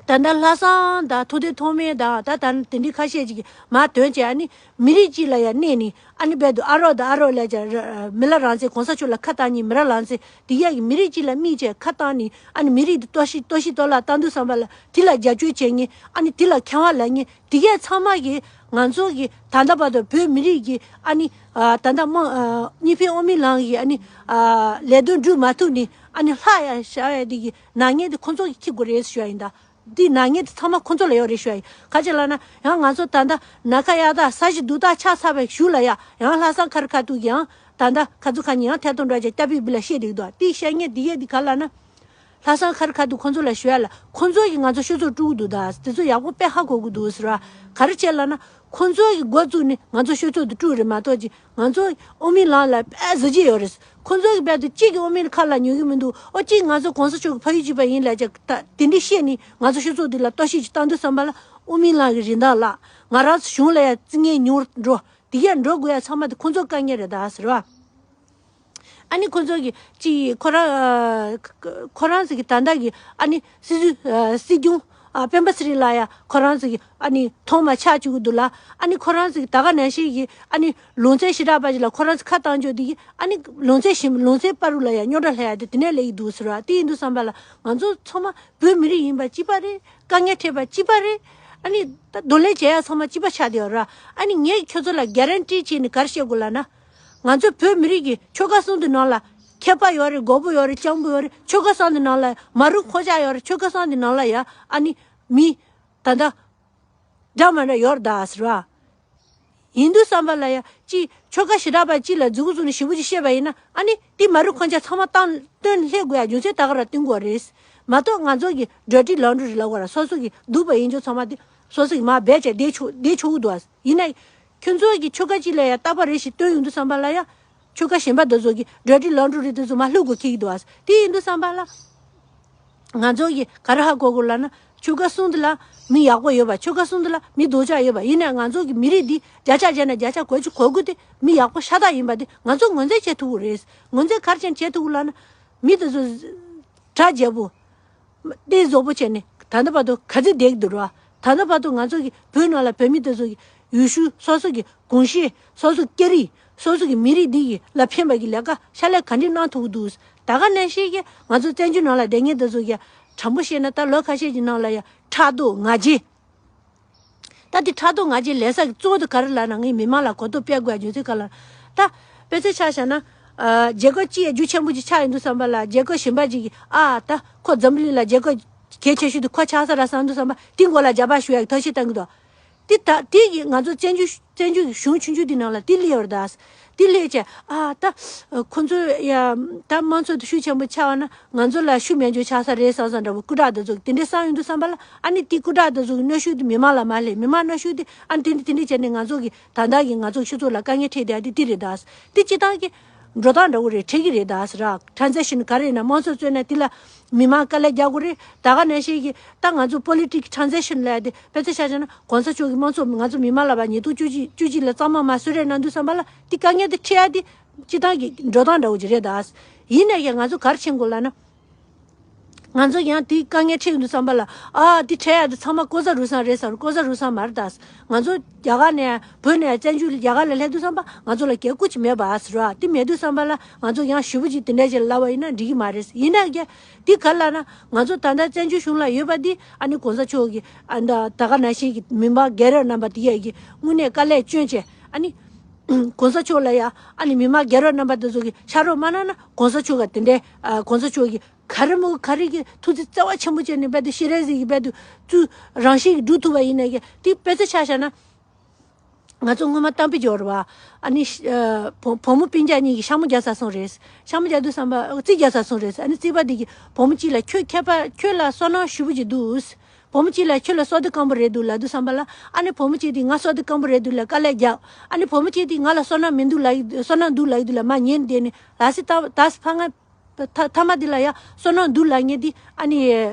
ད་ལྟ་ལྷག་བསམ་དང་ཐུགས་བདེ་ཐོགས་མེད་དང་ད་ད་དེ་འདྲའི་ཁ་ཤས་ཅིག་གིས་མར་དོན་བྱས། ཨ་ནི་མི་རིགས་གཅིག་ལ་ཡ་གནས་ནས་ཨ་ནི་རྦད་དེ་ཨ་རོགས་དང་ཨ་རོགས་ལབ་བྱས་མི་ལ་རང་བཙན་གོང་ས་མཆོག་ལ་ཁ་བཏང་ནས། མི་ར་རང་བཙན་དེ་ག་གི་མི་རིགས་གཅིག་ལ་དམིགས་བྱས་ཁ་བཏང་ནས། ཨ་ནི་མི་རིགས་དེ་གཏོར་བཤིག་གཏོར་བཤིག་གཏོར་བརླག་བཏང་དུས་ཙམ་པ་ལ་དེ་ལ་རྒྱབ་སྐྱོར་བྱེད་མཁན་ཨ་ནི་དེ་ལ་ཁྱད་པར་ལབ་མཁན་དེ་གས་ཚང་མ་གིས་ང་ཚོ་གི་ད་ལྟ་བར་དུ་བོད་མི་རིགས་ཀྱི་ཨ་ནི་ཨ་ད་ལྟ་དམངས་ཨ་གཉིས་ཕན་དབུ་མའི་ལམ་གྱི་ཨ་ནི་ཨ་ལས་དོན་སྒྲུབ་མ་ཐུབ་ནས་ཨ་ནི་ལྷག་ཡ་བཞག་ཡ་དེ་གི་ནག་ཉེས་དེ་ཁོ་ཚོ་གིས་འཁྱེར་དགོས་རེད་ཞུ་ཡ་ཡིན་ད། འདི་ནག་ཉེས་དེ་ཚང་མ་ཁོ་ཚོ་ལ་ཡོད་རེད་ཞུ་ཡ་ཡིན། ག་ཅི་ལབ་ན་ཡང་ང་ཚོ་ད་ལྟ་ན་ཁ་གཡར་ཐག་ས་གཞི་རྡུལ་ཐག་ཆག་ཚར་བའི་གཞུག་ལ་ཡ་ཡང་ལྷག་བསམ་ཁ་རི་ཁ་ཐུག་གི་ཡང་ད་ལྟ་ཁ་ཚུགས་ཁ་ཉིན་ཡང་ཐད་གཏོང་འདྲ་བྱས་སྐྱ་པི་བི་ལ་བཤད་བསྡད་ཀྱི་འདུག་དེ་བཤད་མཁན་དེ་གས་དེ་ག་ལབ་ན། ལྷག་བསམ་ཁ་རི་ཁ་ཐུག་ཁོ་ཚོ་ལ་ཞུ་ཡ་ལ། ཁོ་ཚོ་གིས་ང་ཚོ་སྤྱི་ཚོགས་དཀྲུག་གི་འདུག་ད་དེ་ཚོ་ཡག་པོ་དཔེ་ཧ་གོ་གི་འདུག་ཟེར་བ། ག་རེ་བྱས་ལབ་ན་ཁོ་ཚོ་གིས་འགོ་བཙུགས་ནས་ང་ཚོ་སྤྱི་ཚོགས་དེ་དཀྲུག་རེད་མ་གཏོགས་ཅིག་ང་ཚོ་དབུ་མའི་ལམ་ལ་དཔེ་གཟི་བརྗིད་ཡོད་རེད། ཁོ་ཚོ་གིས་རྦད་དེ་གཅིག་གི་དབུ་མའི་ཁ་ལ་ཉན་གི་མི་འདུག་ཨོ་གཅིག་ང་ཚོ་གོང་ས་མཆོག་གི་ཕ་ཡུལ་གཅིག་པ་ཡིན་ལབ་བྱས་ད་དེ་འདྲས་བཤད་ནས་ང་ཚོ་སྤྱི་ཚོགས་འདི་ལ་གཏོར་བཤིག་ཅིག་བཏང་དུས་ཙམ་པ་ལ་དབུ་མའི་ལམ་གྱི་རིན་ཐང་བརླག་ང་རང་ཚོ་གཞུང་ལ་ཡ་རྩིས་ངན་ཉུང་རུ་འགྲོ། དེ་གས་འགྲོ་དགོས་ཡ་ཚང་མ་དེ་ཁོ་ཚོ་དཀའ་ངལ་རེད་ད་ཟེར་བ། ཨ་ནི་ཁོ་ཚོ་གི་ཅི་ཁོ་རང་ཨ་ཁོ་རང་ཚོ་གི་ད་ལྟ་གི་ཨ་ནི་སྲིད་ཟུར་ཨ་སྲིད་སྐྱོང་ཨ་སྤེན་པ་ཚེ་རིང་ལགས་ཡ་ཁོ་རང་ཚོ་གི་ཨ་ནི་ཐོག་མ་ཆགས་བཅུག་གི་འདུག་ལ། ཨ་ནི་ཁོ་རང་ཚོ་གི་ད་ག་ནང་བཞིན་གི་ཨ་ནི་ལུང་ཚན་ཞེ་དྲག་པ་ཅིག་ལ་ཁོ་རང་ཚོ་ཁ་བཏང་འཇོག་དེ་གི་ཨ་ནི་ལུང་ཚན་གཞན་ལུང་ཚན་བར་དུ་ལ་ཡ་རྙོག་དྲ་སླེབས་ཡ་དེ་དེ་ནས་སླེབས་ཀྱི་འདུག་ཟེར་བ། དེ་ཡིན་དུས་ཙམ་པ་ལ་ང་ཚོ་ཚང་མ་བོད་མི་རིགས་ཡིན་པ་གཅིག་པ་རེད། དཀའ་ངལ་འཕྲད་པ་གཅིག་པ་རེད། ཨ་ནི་ད་གདོང་ལེན་བྱེད་ཡ་ཚང་མ་གཅིག་པ་ཆགས་བསྡད་ཡོད་ར། ཨ་ནི་ངས་ཁྱོད་ཚོ་ལ་གྷ་རན་ཊི་བྱས་ནས་ག་རེ་བཤད་དགོས་ལབ་ན། ང་ཚོ་བོད་མི་རིགས་ཀྱི་ཆོལ་ཁ་གསུམ་དེ་ནང་ལ་མཁས་པ་ཡོད་རེད། མགོ་པོ་ཡོད་རེད། སྤྱང་པོ་ཡོད་རེད། ཆོལ་ཁ་གསུམ་དེ་ནང་ལ་མ་རུ་ཁོ་ཅག་ཡོད་རེད། ཆོལ་ཁ་གསུམ་དེ་ནང་ལ་ཡ་ཨ་ནི་མི་ད་ལྟ་འདྲ་མི་འདྲ་ཡོད་རེད་ད་ཟེར་བ། ཡིན་དུས་ཙམ་པ་ལ་ཡ་ཅི་ཆོལ་ཁ་ཞེ་དྲག་པ་གཅིག་ལ་མཛུབ་གུ་བཙུགས་ནས་ཞེ་པོ་ཅིག་བཤད་པ་ཡིན་ན་ཨ་ནི་དེ་མ་རུ་ཁོ་ཅག་ཚང་མ་བཏང་བཏོན་སླེབས་དགོས་ཡ་རྒྱུ་མཚན་ད་ག་རང་བསྟན་དགོས་རེད། མ་གཏོགས་ང་ཚོ་གི་འགྲོ་གྲོན་ལམ་འགྲོ་རེད་ལབ་དགོས་ར། སོ་སོ་གི་སྡུག་པ་ཡིན་ཆོག་ཚང་མ་དེ་སོ་སོ་གི་མར་སྦས་བྱས་བསྡད་ཆོག་བསྡད་ཆོག་གི་འདུག་ཨ། ཡིན་ན། ཁྱོད་ཚོ་གི་ཆོལ་ཁ་གཅིག་ལ་ཡ་རྟག་པ་རེ་ཞིག་བཏོན་ཡོང་དུས་ཙམ་པ་ལ་ཡ། ཆོལ་ཁ་གཞན་པ་དེ་ཚོ་གི་འགྲོ་གྲོན་ལམ་འགྲོ་རེད་དེ་ཚོ་མར་ལྷུག་དགོས་ཁེལ་གི་འདུག་ཨ། དེ་ཡིན་དུས་ཙམ་པ་ལ། ང་ཚོ་གི་ག་རེ་ཧ་གོ་དགོས་ལབ་ན་ཆོལ་ཁ་གསུམ་དེ་ལ་མི་ཡག་པོ་ཡོད་པ། ཆོལ་ཁ་གསུམ་དེ་ལ་མི་སྡུག་ཅག་ཡོད་པ། ཡིན་ནའི་ང་ཚོ་གི་མི་རིགས་འདི་བརྒྱ་ཆ་བརྒྱ་ནས་བརྒྱ་ཆ་དགུ་བཅུ་གོ་དགུ་དེ་མི་ཡག་པོ་ཤ་སྟག་ཡིན་པ་དེ་ང་ཚོ་ངོས་འཛིན་བྱེད་ཐུབ་ཀྱི་རེད། ངོས་འཛིན་ག་རེ་བྱས་ནས་བྱེད་ཐུབ་ཀྱི་ལབ་ན། མི་དེ་ཚོ་གྲ་རྒྱས་པོ། ཏོག་ཙམ་བཟོ་པོ་བྱས་ནས་ད་ལྟ་བར་དུ་ག་ཚོད་བསྡད་ཀྱི་འདུག་ར། ད་ལྟ་བར་དུ་ང་ཚོ་གི་བོད་ནང་ལ་བོད་མི་དེ་ཚོ་གི་ཡུལ་ཤུལ་སོ་སོ་གི་གོམས་གཤིས་སོ་སོ་སྐད་རིགས་སོ་སོ་གི་མི་རིགས་འདི་ཡི་ལ་ཕན་པ་གི་ལས་ཀ་ཕྱག་ལས་ག་འདྲས་གནང་ཐུབ་ཀྱི་འདུག་ད་ག་ནང་བཞིན་གྱི་ང་ཚོ་བཙན་བྱོལ་ནང་ལ་བསྡད་མཁན་དེ་ཚོ་གི་དྲང་པོ་བཤད་ན་ད་ལོ་ཁ་ཤས་ཀྱི་ནང་ལ་ཡ་ཕྲག་དོག་ང་རྒྱལ། ད་དེ་ཕྲག་དོག་ང་ཚོའི་ལས་ས་གི་གཙོ་བོ་དེ་ག་རེ་ལབ་ན། ངའི་མི་མང་ལ་གོ་རྟོགས་སྤེལ་དགོས་རྒྱུ་མཚན་ག་ལ། ད་དཔེ་ཆ་ཆ་བཞག་ན། ཨ། རྒྱལ་ཁབ་གཅིག་རྒྱུ་ཆེན་པོ་ཅིག་ཆགས་ཡོང་དུས་ཙམ་པ་ལ། རྒྱལ་ཁབ་གཞན་པ་ཅིག་གིས། ཨ། ད་ཁོ་འཛམ་བུ་གླིང་ལ་རྒྱལ་ཁབ་གལ་ཆེ་ཤོས་དེ་ཁོ་ཆགས་ས་རེད་བསམ་དུས་ཙམ་པ། དེའི་མགོ་ལ་རྒྱབ་ཕར་ཞུགས་ཡག་གི་ཐབས་ཤེས་བཏང་གི་འདུག་དེ་ད་དེ་གི་ང་ཚོ་བཙན་བྱོལ་བཙན་བྱོལ་གྱི་གཞུང་ཆུང་ཆུང་དེ་ནང་ལ་དེ་སླེབས་ཡོད་རེད་ད། དེ་སླེབས་བྱས། ཨ། ད་ཁོ་ཚོ་ཡ། ད་དམངས་གཙོ་དེ་ཤུགས་ཆེན་པོ་ཆགས་པ་ན། ང་ཚོ་ལ་ཤུགས་མེད་འཇོག་ཆགས་ས་རེད་བསམ་བསམ་འདྲ་པོ། སྐུ་དྲག་དེ་ཚོ་གིས་དེ་འདྲ་བསམ་ཡོང་དུས་ཙམ་པ་ལ། ཨ་ནི་དེ་སྐུ་དྲག་དེ་ཚོ་གི་གནོན་ཤུགས་དེ་མི་མང་ལ་མར་སླེབས། མི་མང་གནོན་ཤུགས་དེ། ཨ་ནི་དེ་འདྲ་དེ་འདྲ་བྱས་ནས་ང་ཚོ་གི་ད་ལྟ་གི་ང་ཚོ་སྤྱི་ཚོགས་ལ་དཀའ་ངལ་འཕྲད་བསྡད་ཡག་དེ་དེ་རེད་ད། དེ་སྤྱིར་བཏང་གི་འགྲོ་སྟངས་འདྲ་པོ་རེད། འཕྲད་ཀྱི་རེད་ད་ཟེར་ར། ཊ་རན་ཛེག་ཤན་ག་རེ་ཡིན་ན། དམངས་གཙོ་བཙལ་ན་དེ་ལ་མི་མང་དཀའ་ལས་རྒྱག་དགོས་རེད། ད་ག་ནང་བཞིན་གྱི་ད་ང་ཚོ་པོ་ལི་ཊིག་ཊ་རན་ཛེག་ཤན་ལབ་ཡག་དེ། དཔེ་ཆ་ཆ་བཞག་ན་གོང་ས་མཆོག་གིས་དམངས་གཙོ་ང་ཚོ་མི་མང་ལ་བ་ཉིས་སྟོང་བཅུ་གཅིག་བཅུ་གཅིག་ལ་གཙང་མ་མར་བཟོས་རེད་གནང་དུས་ཙམ་པ་ལ། དེ་དཀའ་ངལ་དེ་འཕྲད་ཡག་དེ་སྤྱིར་བཏང་གི་འགྲོ་སྟངས་འདྲ་པོ་ཅིག་རེད་ད། ཡིན་ནའི་ཀྱང་ང་ཚོ་ག་རེ་བྱེད་དགོས་ལབ་ན། ང་ཚོ་ཡང་དེའི་དཀའ་ངལ་འཕྲད་ཡོང་དུས་ཙམ་པ་ལ། ཨ། དེ་འཕྲད་ཡག་དེ་ཚང་མ་ལྐོག་ཟ་རུལ་སུངས་རེད་བསམ། ལྐོག་ཟ་རུལ་སུངས་མ་རེད་ད། ང་ཚོ་རྒྱ་གར་ནས། བོད་ནས་བཙན་བྱོལ་རྒྱ་གར་ལ་སླེབས་དུས་ཙམ་པ་ང་ཚོ་ལ་གལ་ཁུར་ཅིག་མེད་པ་ཟེར་བ་དེ་མེད་དུས་ཙམ་པ་ལ། ང་ཚོ་ཡང་ཞེ་པོ་ཅིག་དེ་འདྲ་ཅིག་ལབ་པ་ཡིན་ན་འགྲིག་གི་མ་རེད། ཡིན་ནའི་ཀྱང་དེ་ག་རེ་ལབ་ན། ང་ཚོ་ད་ལྟ་བཙན་བྱོལ་གཞུང་ལ་ཡོད་པ་འདི། ཨ་ནི་གོང་ས་མཆོག་གིས། ཨ། ད་ད་ག་ནང་བཞིན་གྱི་མི་མང་སྒེར་གྱི་རྣམ་པ་དེ་ཡ་གིས་དངོས་གནས་དཀའ་ལས་བསྐྱོན་བྱས། ཨ་ནི་གོང་ས་མཆོག་ལ་ཡ། ཨ་ནི་མི་མང་སྒེར་གྱི་རྣམ་པ་དེ་ཚོ་གིས་ཕྱག་རོགས་མ་གནང་ན། གོང་ས་མཆོག་ག་དེ་འདྲའི། ཨ། གོང་ས་མཆོག་གིས་ག་རེ་མོ་ག་རེ་གི་ཐུགས་བརྩེ་བ་ཆེན་པོ་བྱས་ནས་རྦད་དེ་ཤེས་རིག་གི་རྦད་དེ་ཚུར་རང་བཞིན་གྱིས་སྒྲུབ་ཐུབ་པ་ཡིན་ནའི་ཀྱང་། དེ་དཔེ་ཆ་ཆ་བཞག་ན། ང་ཚོ་སྔོན་མ་གཏམ་དཔེ་འབྱོར་བ། ཨ་ནི། ཨ། བུ་བུ་མོ་སྤུན་ཀྱག་གཉིས་ཀྱིས་ཤ་མོ་རྒྱག་ས་སོང་རེད། ཤ་མོ་རྒྱག་དུས་ཙམ་པ། རྩིས་རྒྱག་ས་སོང་རེད། ཨ་ནི་རྩིས་པ་དེ་གིས་བུ་མོ་གཅིག་ལ། ཁྱོད་མཁས་པ། ཁྱོད་ལ་བསོད་ནམས་ཞེ་པོ་ཅིག་འདུག་བུ་མོ་གཅིག་ལ། ཁྱོད་ལ་བསོད་བདེ་སྐམ་པོ་རེད་འདུག་ལབ་དུས་ཙམ་པ་ལ། ཨ་ནི་བུ་མོ་གཅིག་དེས་ང་བསོད་བདེ་སྐམ་པོ་རེད་འདུག་ལབ་དཀའ་ལས་རྒྱག་ཨ་ནི་བུ་མོ་གཅིག་དེས་ང་ལ་བསོད་ནམས་མི་འདུག་ལབ་ཡི། བསོད་ནམས་འདུག་ལབ་ཡི་འདུག་ལབ་མར་ཉན་བསྡད་ནས། ལ་སི་ད་ད་སི་ཕ་ང་། ཐ་མཐའ་མ་དེ་ལ་ཡ་བསོད་ནམས་འདུག་ལབ་མཁན་དེ་ཨ་ནི།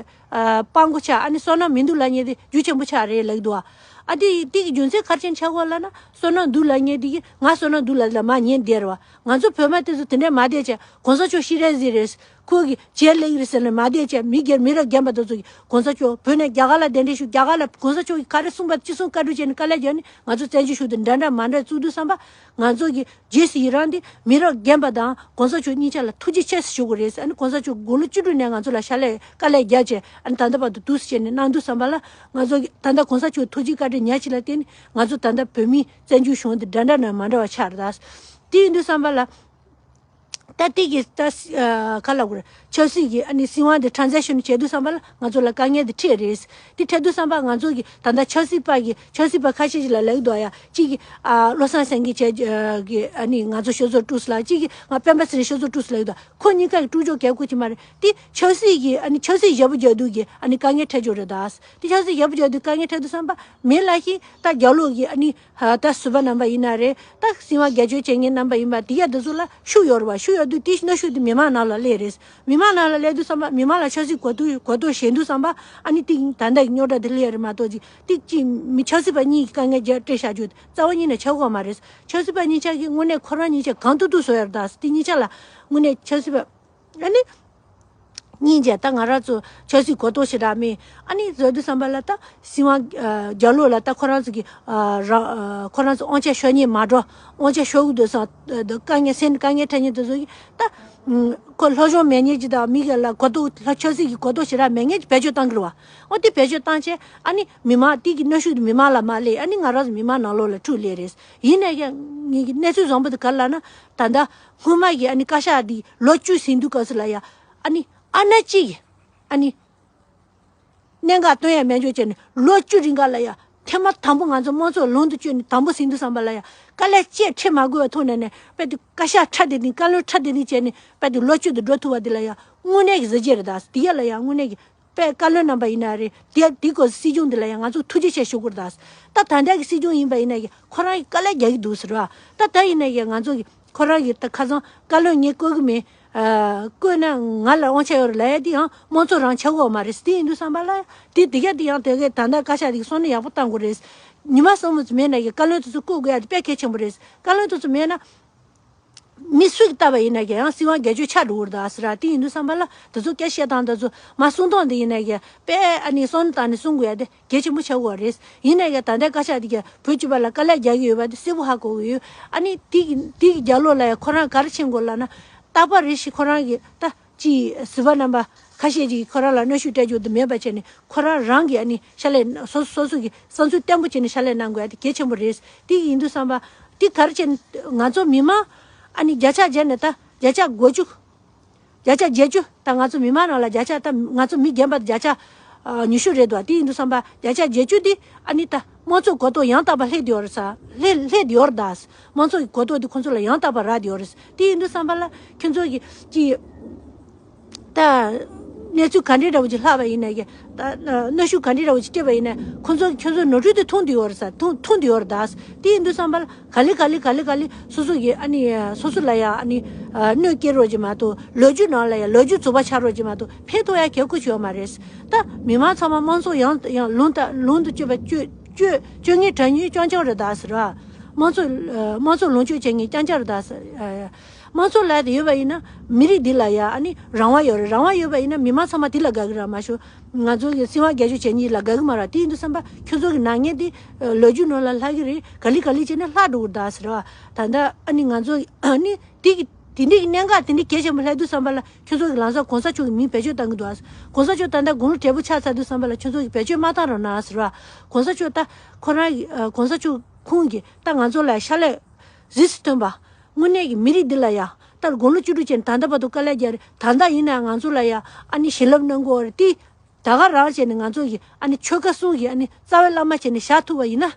ཨ། སྤྲང་པོ་ཆགས། ཨ་ནི་བསོད་ནམས་མི་འདུག་ལབ་མཁན་དེ་རྒྱུ་ཆེན་པོ་ཆགས་རེད་ལབ་ཀྱི་འདུག་བ། ཨ། དེ་དེ་གི་རྒྱུ་མཚན་ག་རེ་བྱས་ནས་ཆགས་ཀྱི་ཡོད་ལབ་ན། བསོད་ནམས་འདུག་ལབ་མཁན་དེ་གིས་ང་བསོད་ནམས་འདུག་ལབ་ལ་མར་ཉན་བསྡད་རེད་བ། ང་ཚོ་བོད་པ་དེ་ཚོ་དེ་འདྲས་མ་བསྡད་བྱས། གོང་ས་མཆོག་ཤེས་རིག་ཟིག་རེད། ཁོ་གིས་བྱས་ལེགས་རེད་ཟེར་ནས་མ་བསྡད་བྱས། མི་སྒེར། མི་རབས་རྒན་པ་དེ་ཚོ་གིས་གོང་ས་མཆོག་བོད་ནས་རྒྱ་གར་ལ་གདན་འདྲེན་ཞུ། རྒྱ་གར་ལ་གོང་ས་མཆོག་གིས་ག་རེ་གསུངས་པ་ཅི་གསུང་བཀའ་འདྲི་བྱས་ནས་དཀའ་ལས་རྒྱག་ནས། ང་ཚོ་བཙན་བྱོལ་གཞུང་དེ་འདྲ་འདྲ་མ་འདྲ་བཙུགས་དུས་ཙམ་པ། ང་ཚོ་གིས་རྗེས་སུ་ཡི་རང་དེ་མི་རབས་རྒན་པ་དང་གོང་ས་མཆོག་གཉིས་ཆ་ལ་ཐུགས་རྗེ་ཆེ་ཞུ་དགོས་རེད། ཨ་ནི་གོང་ས་མཆོག་དགུང་ལོ་བཅུ་དྲུག་ནས་ང་ཚོ་ལ་ཕྱག་ལས་དཀའ་ལས་རྒྱབ་བྱས། ཨ་ནི་ད་ལྟ་བར་དུ་འདུག་སེ་བྱས་ནས་གནང་དུས་ཙམ་པ་ལ། ང་ཚོ་གིས་ད་ལྟ་གོང་ས་མཆོག་ཐུགས་རྗེ་བཀའ་དྲིན་ཉག་གཅིག་ལ་བརྟེན་ནས་ང་ཚོ་ད་ལྟ་བོད་མིའི་བཙན་བྱོལ་གཞུང་འདི་འདྲ་འདྲ་ནས་མ་འདྲ་བ་ཆགས་རེད་ད། དེ་ཡིན་དུས་ཙམ་པ་ལ། ད་དེ་གི་ད། ཨ། ག་ལབ་དགོས་རེད། ཆབ་སྲིད་ཀྱི་ཨ་ནི་སྲིད་དབང་དེ་ཊ་རན་ཛེག་ཤན་བྱེད་དུས་ཙམ་པ་ལ་ང་ཚོ་ལ་དཀའ་ངལ་དེ་འཕྲད་རེད། དེ་འཕྲད་དུས་ཙམ་པ་ང་ཚོ་གི་ད་ལྟ་ཆབ་སྲིད་པ་གི། ཆབ་སྲིད་པ་ཁ་ཤས་ཤིག་ལ་ལབ་ཀྱི་འདུག་ཡ། གཅིག་གིས། ཨ། བློ་བཟང་སེང་གེ་བྱས། ཨ། གི་ཨ་ནི་ང་ཚོ་ཤོག་ཚོགས་དཀྲུགས་ལབ། གཅིག་གིས་ང་སྤེན་པ་ཚེ་རིང་ཤོག་ཚོགས་དཀྲུགས་ལབ་ཀྱི་འདུག་ཁོ་གཉིས་ཀ་གི་དཀྲུག་རྒྱུ་གལ་ཁུར་གྱི་མ་རེད། དེ་ཆབ་སྲིད་ཀྱི། ཨ་ནི་ཆབ་སྲིད་ཞེ་པོ་རྒྱག་དུས་ཀྱི་ཨ་ནི་དཀའ་ངལ་འཕྲད་རྒྱུ་རེད་ད། དེ་ཆབ་སྲིད་ཞེ་པོ་རྒྱག་དུས་དཀའ་ངལ་འཕྲད་དུས་ཙམ་པ། མི་ལ་ཤི་ད་རྒྱབ་ལོགས་ཀྱི་ཨ་ནི། ཧ། ད་ཟུར་པ་རྣམ་པ་ཡིན་ན་རེད། ད་སྲིད་དབང་སྒེར་གཅོད་བྱེད་མཁན་རྣམ་པ་ཡིན་པ་དེ་ཡ་དེ་ཚོ་ལ་ཤུགས་ཡོད་རེད་བ། ཤུགས་ཡོད་དུས་དེ་གནོན་ཤུགས་དེ་མི་མང་ནང་ལ་སླེབས་རེད། མི་མང་ནང་ལ་སླེབས་དུས་ཙམ་པ་མི་མང་ལ་ཆབ་སྲིད་གོ་རྟོགས། གོ་རྟོགས་ཞན་དུས་ཙམ་པ། ཨ་ནི་དེ་ད་ལྟ་གི་རྙོག་དྲ་དེ་སླེབས་རེད་མ་གཏོགས། ཅིག་དེ་གཅིག་མི་ཆབ་སྲིད་པ་གཉིས་ཀྱི་དཀའ་ངལ་རྒྱག་སྤྲད་བཞག་རྒྱུ་རྩ་བ་ཉིད་ནས་ཆགས་ཀྱི་ཡོད་མ་རེད། ཆབ་སྲིད་པ་གཉིས་ཆ་གིས་དངོས་གནས་ཁོ་རང་གཉིས་ཆ་གང་ཐུབ་ཐུབ་བཟོ་ཡ་རེད་ད། དེ་གཉིས་ཆ་ལ་དངོས་གནས་ཆབ་སྲིད་པ། ཨ་ནི། སྙིང་རྗེ། ད་ང་རང་ཚོ་ཆབ་སྲིད་གོ་རྟོགས་ཞེ་དྲག་མེད། ཨ་ནི་བཟོ་དུས་ཙམ་པ་ལ་ད་སྲིད་དབང་། ཨ། རྒྱབ་ལོགས་ལ་ད་ཁོ་རང་ཚོ་གི། ཨ། རང་། ཨ། ཁོ་རང་ཚོ་དབང་ཆ་ཤོར་མཁན་མ་འགྲོ། དབང་ཆ་ཤོར་གི་འདུག་བསམ། ཨ། དཀའ་ངལ་སེམས་དཀའ་ངལ་འཕྲད་མཁན་དེ་ཚོ་གིས་ད། ཨ། ཁོ་སློབ་སྦྱོང་མེད་མཁན་ཅིག་དང་། མི་སྒེར་ལ་གོ་རྟོགས། ལྷག་ཆབ་སྲིད་ཀྱི་གོ་རྟོགས་ཞེ་དྲག་མེད་མཁན་ཅིག་བེད་སྤྱོད་བཏང་གི་རེད་བ། འོ་དེ་བེད་སྤྱོད་བཏང་བྱས། ཨ་ནི་མི་མང་དེ་གི་གནོན་ཤུགས་དེ་མི་མང་ལ་མར་སླེབས། ཨ་ནི་ང་རང་ཚོ་མི་མང་ནང་ལོགས་ལ་འཁྲུག་སླེབས་རེད། ཡིན་ནའི་ཀྱང་ངེད་ཀྱི་གནས་ཚུལ་བཟང་པོ་དེ་ག་རེ་ལབ་ན། ད་ལྟ་སྔོན་མ་གི་ཨ་ནི་བཀའ་ཤག་དེ་ལོ་བཅུ་ཟིན་དུས་སྐབས་སུ་ལ་ཡ། ཨ་ནི་ཨ་ན་གཅིག་གིས་ཨ་ནི་གནད་འགག་སྟོན་ཡ་མེད་འཇོག་བྱས་ནས། ལོ་བཅུ་རིང་ག་ལ་ཡ་ཐེངས་མ་དང་པོ་ང་ཚོ་དམངས་གཙོ་ལམ་དུ་བསྐྱོད་ནས་དང་པོ་ཟིན་དུས་ཙམ་པ་ལ་ཡ། དཀའ་ལས་ཅི་ཡང་འཕྲད་མ་དགོས་པའི་ཐོག་ནས་ནས། རྦད་དེ་བཀའ་ཤག་ཁྲ་དེ་ནི། བཀའ་བློན་ཁྲ་དེ་ནི་བྱས་ནས། རྦད་དེ་ལོ་བཅུ་དེ་འགྲོ་ཐུབ་པ་དེ་ལ་ཡ་དངོས་གནས་ཀྱི་གཟི་བརྗིད་རེད་ད། དེ་ཡ་ལ་ཡ་དངོས་གནས་ཀྱི། དཔེ་བཀའ་བློན་རྣམ་པ་ཡིན་ན་རེད། དེ་དེ་སྐོར་སྲིད་སྐྱོང་འདི་ལ་ཡང་ང་ཚོ་ཐུགས་རྗེ་ཆེ་ཞུ་དགོས་རེད་ད། ད་ད་ལྟ་གི་སྲིད་སྐྱོང་ཡིན་པ་ཡིན་ན་ཡང་ཁོ་རང་གིས་དཀའ་ལས་རྒྱག་གི་འདུག་ཟེར་བ། ད་ད་ཡིན་ན་ཡང་ང་ཚོ་གི་ཁོ་རང་གིས་ད་ཁ་སང་བཀའ་བློན་ངས་བསྐོ་གི་མེད། ཨ། བསྐོས་ན་ང་ལ་དབང་ཆ་ཡོད་རེད་ལབ་ཡ་དེ་ཡང་དམངས་གཙོ་རང་ཆགས་ཀྱི་ཡོད་མ་རེད། དེ་ཡིན་དུས་ཙམ་པ་ལ་དེ་དེ་ག་དེ་ཡང་དེ་གའི་ད་ལྟ་བཀའ་ཤག་དེ་གི་བསམ་བློ་ཡག་པོ་བཏང་དགོས་རེད། ཉི་མ་གསུམ་ཙམ་མེད་ན་ཡང་བཀའ་བློན་དེ་ཚོ་བསྐོ་དགོས་ཡ་དེ་དཔེ་གལ་ཆེན་པོ་རེད། བཀའ་བློན་དེ་ཚོ་མེད་ན། མི་སུ་གིས་བལྟས་པ་ཡིན་ན་ཀྱང་ཡང་སྲིད་དབང་སྒེར་གཅོད་ཆགས་འགྲོ་གི་རེད་ད་ཟེར་ར། དེ་ཡིན་དུས་ཙམ་པ་ལ་དེ་ཚོ་སྐད་བཤད་སྟངས་དེ་ཚོ་མ་གསུང་སྟངས་དེ་ཡིན་ན་ཀྱང་དཔེ་ཨ་ནི་བསམ་བློ་བཏང་ནས་གསུང་དགོས་ཡ་དེ་གལ་ཆེན་པོ་ཆགས་ཀྱི་ཡོད་རེད། ཡིན་ན་ཀྱང་ད་ལྟའི་བཀའ་ཤག་དེ་ཀྱང་བོད་སྤྱི་པ་ལ་དཀའ་ལས་རྒྱག་གི་ཡོད་པ་དེ་གསལ་པོ་ཧ་གོ་གི་ཡོད། ཨ་ནི་དེ་གི་དེ་གི་རྒྱབ་ལོགས་ལ་ཡང་ཁོ་རང་ག་རེ་བྱེད་དགོས་ལབ་ན། རྟག་པར་རེ་ཞིག་ཁོ་རང་གིས་ད་ཅིག་ཟུར་པ་རྣམ་པ། ཁ་ཤས་ཀྱིས་ཁོ་རང་ལ་གནོན་ཤུགས་སྤྲད་རྒྱུ་དེ་མེད་པ་བྱས་ནས་ཁོ་རང་རང་གིས་ཨ་ནི་ཕྱག་ལས་སོ་སོ་སོ་གི་བསམ་ཚུལ་བརྟན་པོ་བྱས་ནས་ཕྱག་ལས་གནང་དགོས་ཡ་དེ་གལ་ཆེན་པོ་རེད། དེ་ཡིན་དུས་ཙམ་པ་དེ་ག་རེ་བྱས་ནས་ང་ཚོ་མི་མང་ཨ་ནི་བརྒྱ་ཆ་བརྒྱ་ནས་ད་བརྒྱ་ཆ་དགུ་བཅུ། བརྒྱ་ཆ་བརྒྱད་ཅུ་ད་ང་ཚོ་མི་མང་ནང་ལ་བརྒྱ་ཆ་ད་ང་ཚོ་མི་རྒན་པ་དེ་བརྒྱ་ཆ་ཨ་ཉི་ཤུ་རེད་འདུག་དེ་ཡིན་དུས་ཙམ་པ་བརྒྱ་ཆ་བརྒྱད་ཅུ་དེ་ཨ་ནི་ད་དམངས་གཙོ་གོ་རྟོགས་ཡང་དག་པ་སླེབས་བསྡད་ཡོད་རེད་ས། སླེབས་སླེབས་བསྡད་ཡོད་རེད་ད། དམངས་གཙོ་གི་གོ་རྟོགས་དེ་ཁོང་ཚོ་ལ་ཡང་དག་པ་རག་བསྡད་ཡོད་རེད། དེ་ཡིན་དུས་ཙམ་པ་ལ་ཁྱོད་ཚོ་གི་ཅི་ད་གནས་ཚུལ་ག་འདྲའི་འདྲ་བོ་ཅིག་ལྷག་པ་ཡིན་ན་གི་ད་གནོན་ཤུགས་ག་འདྲའི་འདྲ་བོ་ཅིག་སྤྲད་པ་ཡིན་ན་ཁོང་ཚོ་ཁྱོད་ཚོ་ནོར་འཁྲུལ་དེ་མཐོང་བསྡད་ཡོད་རེད་ས། མཐོང་མཐོང་བསྡད་ཡོད་རེད་ད། དེ་ཡིན་དུས་ཙམ་པ་ལ་ག་ལེ་ག་ལེ་ག་ལེ་ག་ལེ་སོ་སོ་གི་ཨ་ནི་སོ་སོ་ལ་ཡ་ཨ་ནི་གནོད་སྐྱེལ་རོགས་ཀྱི་མ་གཏོགས་ལོ་རྒྱུས་ནང་ལ་ཡ་ལོ་རྒྱུས་རྫུན་པ་ཆགས་རོགས་ཀྱི་མ་གཏོགས་ཕན་ཐོགས་ཡ་གལ་ཁུ་ཅིག་ཡོད་མ་རེད། ད་མི་མང་ཚང་མ་དམངས་གཙོ་ཡང་ཡང་ལུང་དང་ལུང་དུ་སྤྱོད་པ་སྤྱོད་སྤྱོད་སྤྱོད་མཁན་དྲ་ཉུལ་རྐྱང་རྐྱང་རེད་ད་ཟེར་བ། དམངས་གཙོ་དམངས་གཙོ་ལོངས་སྤྱོད་བྱེད་མཁན་རྐྱང་རྐྱང་རེད་ད་ཟེར། དམངས་གཙོ་ལབ་དེ་ཡོད་པ་ཡིན་ན་མི་རིགས་འདི་ལ་ཡ་ཨ་ནི་རང་དབང་ཡོད་རེད། རང་དབང་ཡོད་པ་ཡིན་ན་མི་མང་ཚང་མ་དེ་ལ་དགའ་གི་ར་མ་ཞུ། ང་ཚོ་གི་སྲིད་དབང་སྒེར་གཅོད་བྱེད་མཁན་ལ་དགའ་གི་མ་རེད། དེ་ཡིན་དུས་ཙམ་པ་ཁྱོད་ཚོ་གི་ནག་ཉེས་དེ་ལོ་རྒྱུས་ནང་ལ་ལྷག་གི་རེད། ག་ལེ་ག་ལེ་བྱས་ནས་ལྷག་འགྲོ་གི་རེད་ད་ཟེར་བ། ད་ལྟ་ཨ་ནི་ང་ཚོ་ཨ་ནི་དེ་གི་དེ་འདྲའི་གི་གནད་འགག་དེ་འདྲའི་གལ་ཆེན་པོ་ལྷག་དུས་ཙམ་པ་ལ་ཁྱོད་ཚོ་གི་ལམ་སང་གོང་ས་མཆོག་གི་མིང་བེད་སྤྱོད་བཏང་གི་འདུག་ཨ། གོང་ས་མཆོག་ད་ལྟ་དགུང་ལོ་བགྲེས་པོ་ཆགས་ཚར་དུས་ཙམ་པ་ལ་ཁྱོད་ཚོ་གི་བེད་སྤྱོད་མ་བཏང་རོགས་གནང་ཟེར་བ། གོང་ས་མཆོག་ད་ཁོ་རང་གི་ཨ་གོང་ས་མཆོག་ཁོང་གིས་ད་ང་ཚོ་ལ་ཕྱག་ལས་གཟིགས་སུ་ཐོན་པ། དངོས་གནས་ཀྱི་མི་རིགས་འདི་ལ་ཡ་ད་དགུང་ལོ་བཅུ་དྲུག་ཅན་ད་ལྟ་བར་དུ་དཀའ་ལས་རྒྱག་རེད། ད་ལྟ་ཡིན་ན་ང་ཚོ་ལ་ཡ་ཨ་ནི་བྱིན་རླབས་གནང་གི་ཡོད་རེད་དེ། ད་ག་རང་བྱས་ནས་ང་ཚོ་གི་ཨ་ནི་ཆོལ་ཁ་གསུམ་གྱི་ཨ་ནི་རྩ་བའི་བླ་མ་བྱས་ནས་བཞག་ཐུབ་པ་ཡིན་ན་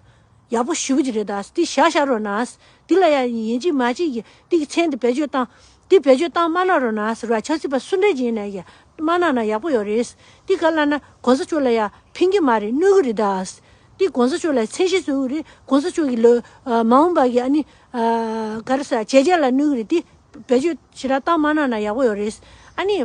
ཡག་པོ་ཞེ་པོ་ཅིག་རེད་ད། དེ་བཞག་བཞག་རོགས་གནང་། དེ་ལ་ཡང་ཡིན་གཅིག་མ་གཅིག་གི་དེ་གི་མཚན་དེ་བེད་སྤྱོད་བཏང་། དེ་བེད་སྤྱོད་བཏང་མ་གནང་རོགས་གནང་ཟེར་བ། ཆབ་སྲིད་པ་སུ་འདྲ་ཅིག་ཡིན་ན་ཡང་མ་གནང་ན་ཡག་པོ་ཡོད་རེད། དེ་ག་ལབ་ན་གོང་ས་མཆོག་ལ་ཡང་ཕན་གྱི་མ་རེད། གནོད་གི་རེད་ད། དེ་གོང་ས་མཆོག་ལ་མཚན་ཤས་བཟོ་གི་རེད། གོང་ས་མཆོག་གི་ལོ་མ་འོངས་པ་གི་ཨ་ནི་ག་རེ་ཟ་བྱས་རྗེས་ལ་གནོད་གི་རེད། དེ་བེད་སྤྱོད་ཞེ་དྲག་བཏང་མ་གནང་ན་ཡག་པོ་ཡོད་རེད། ཨ་ནི།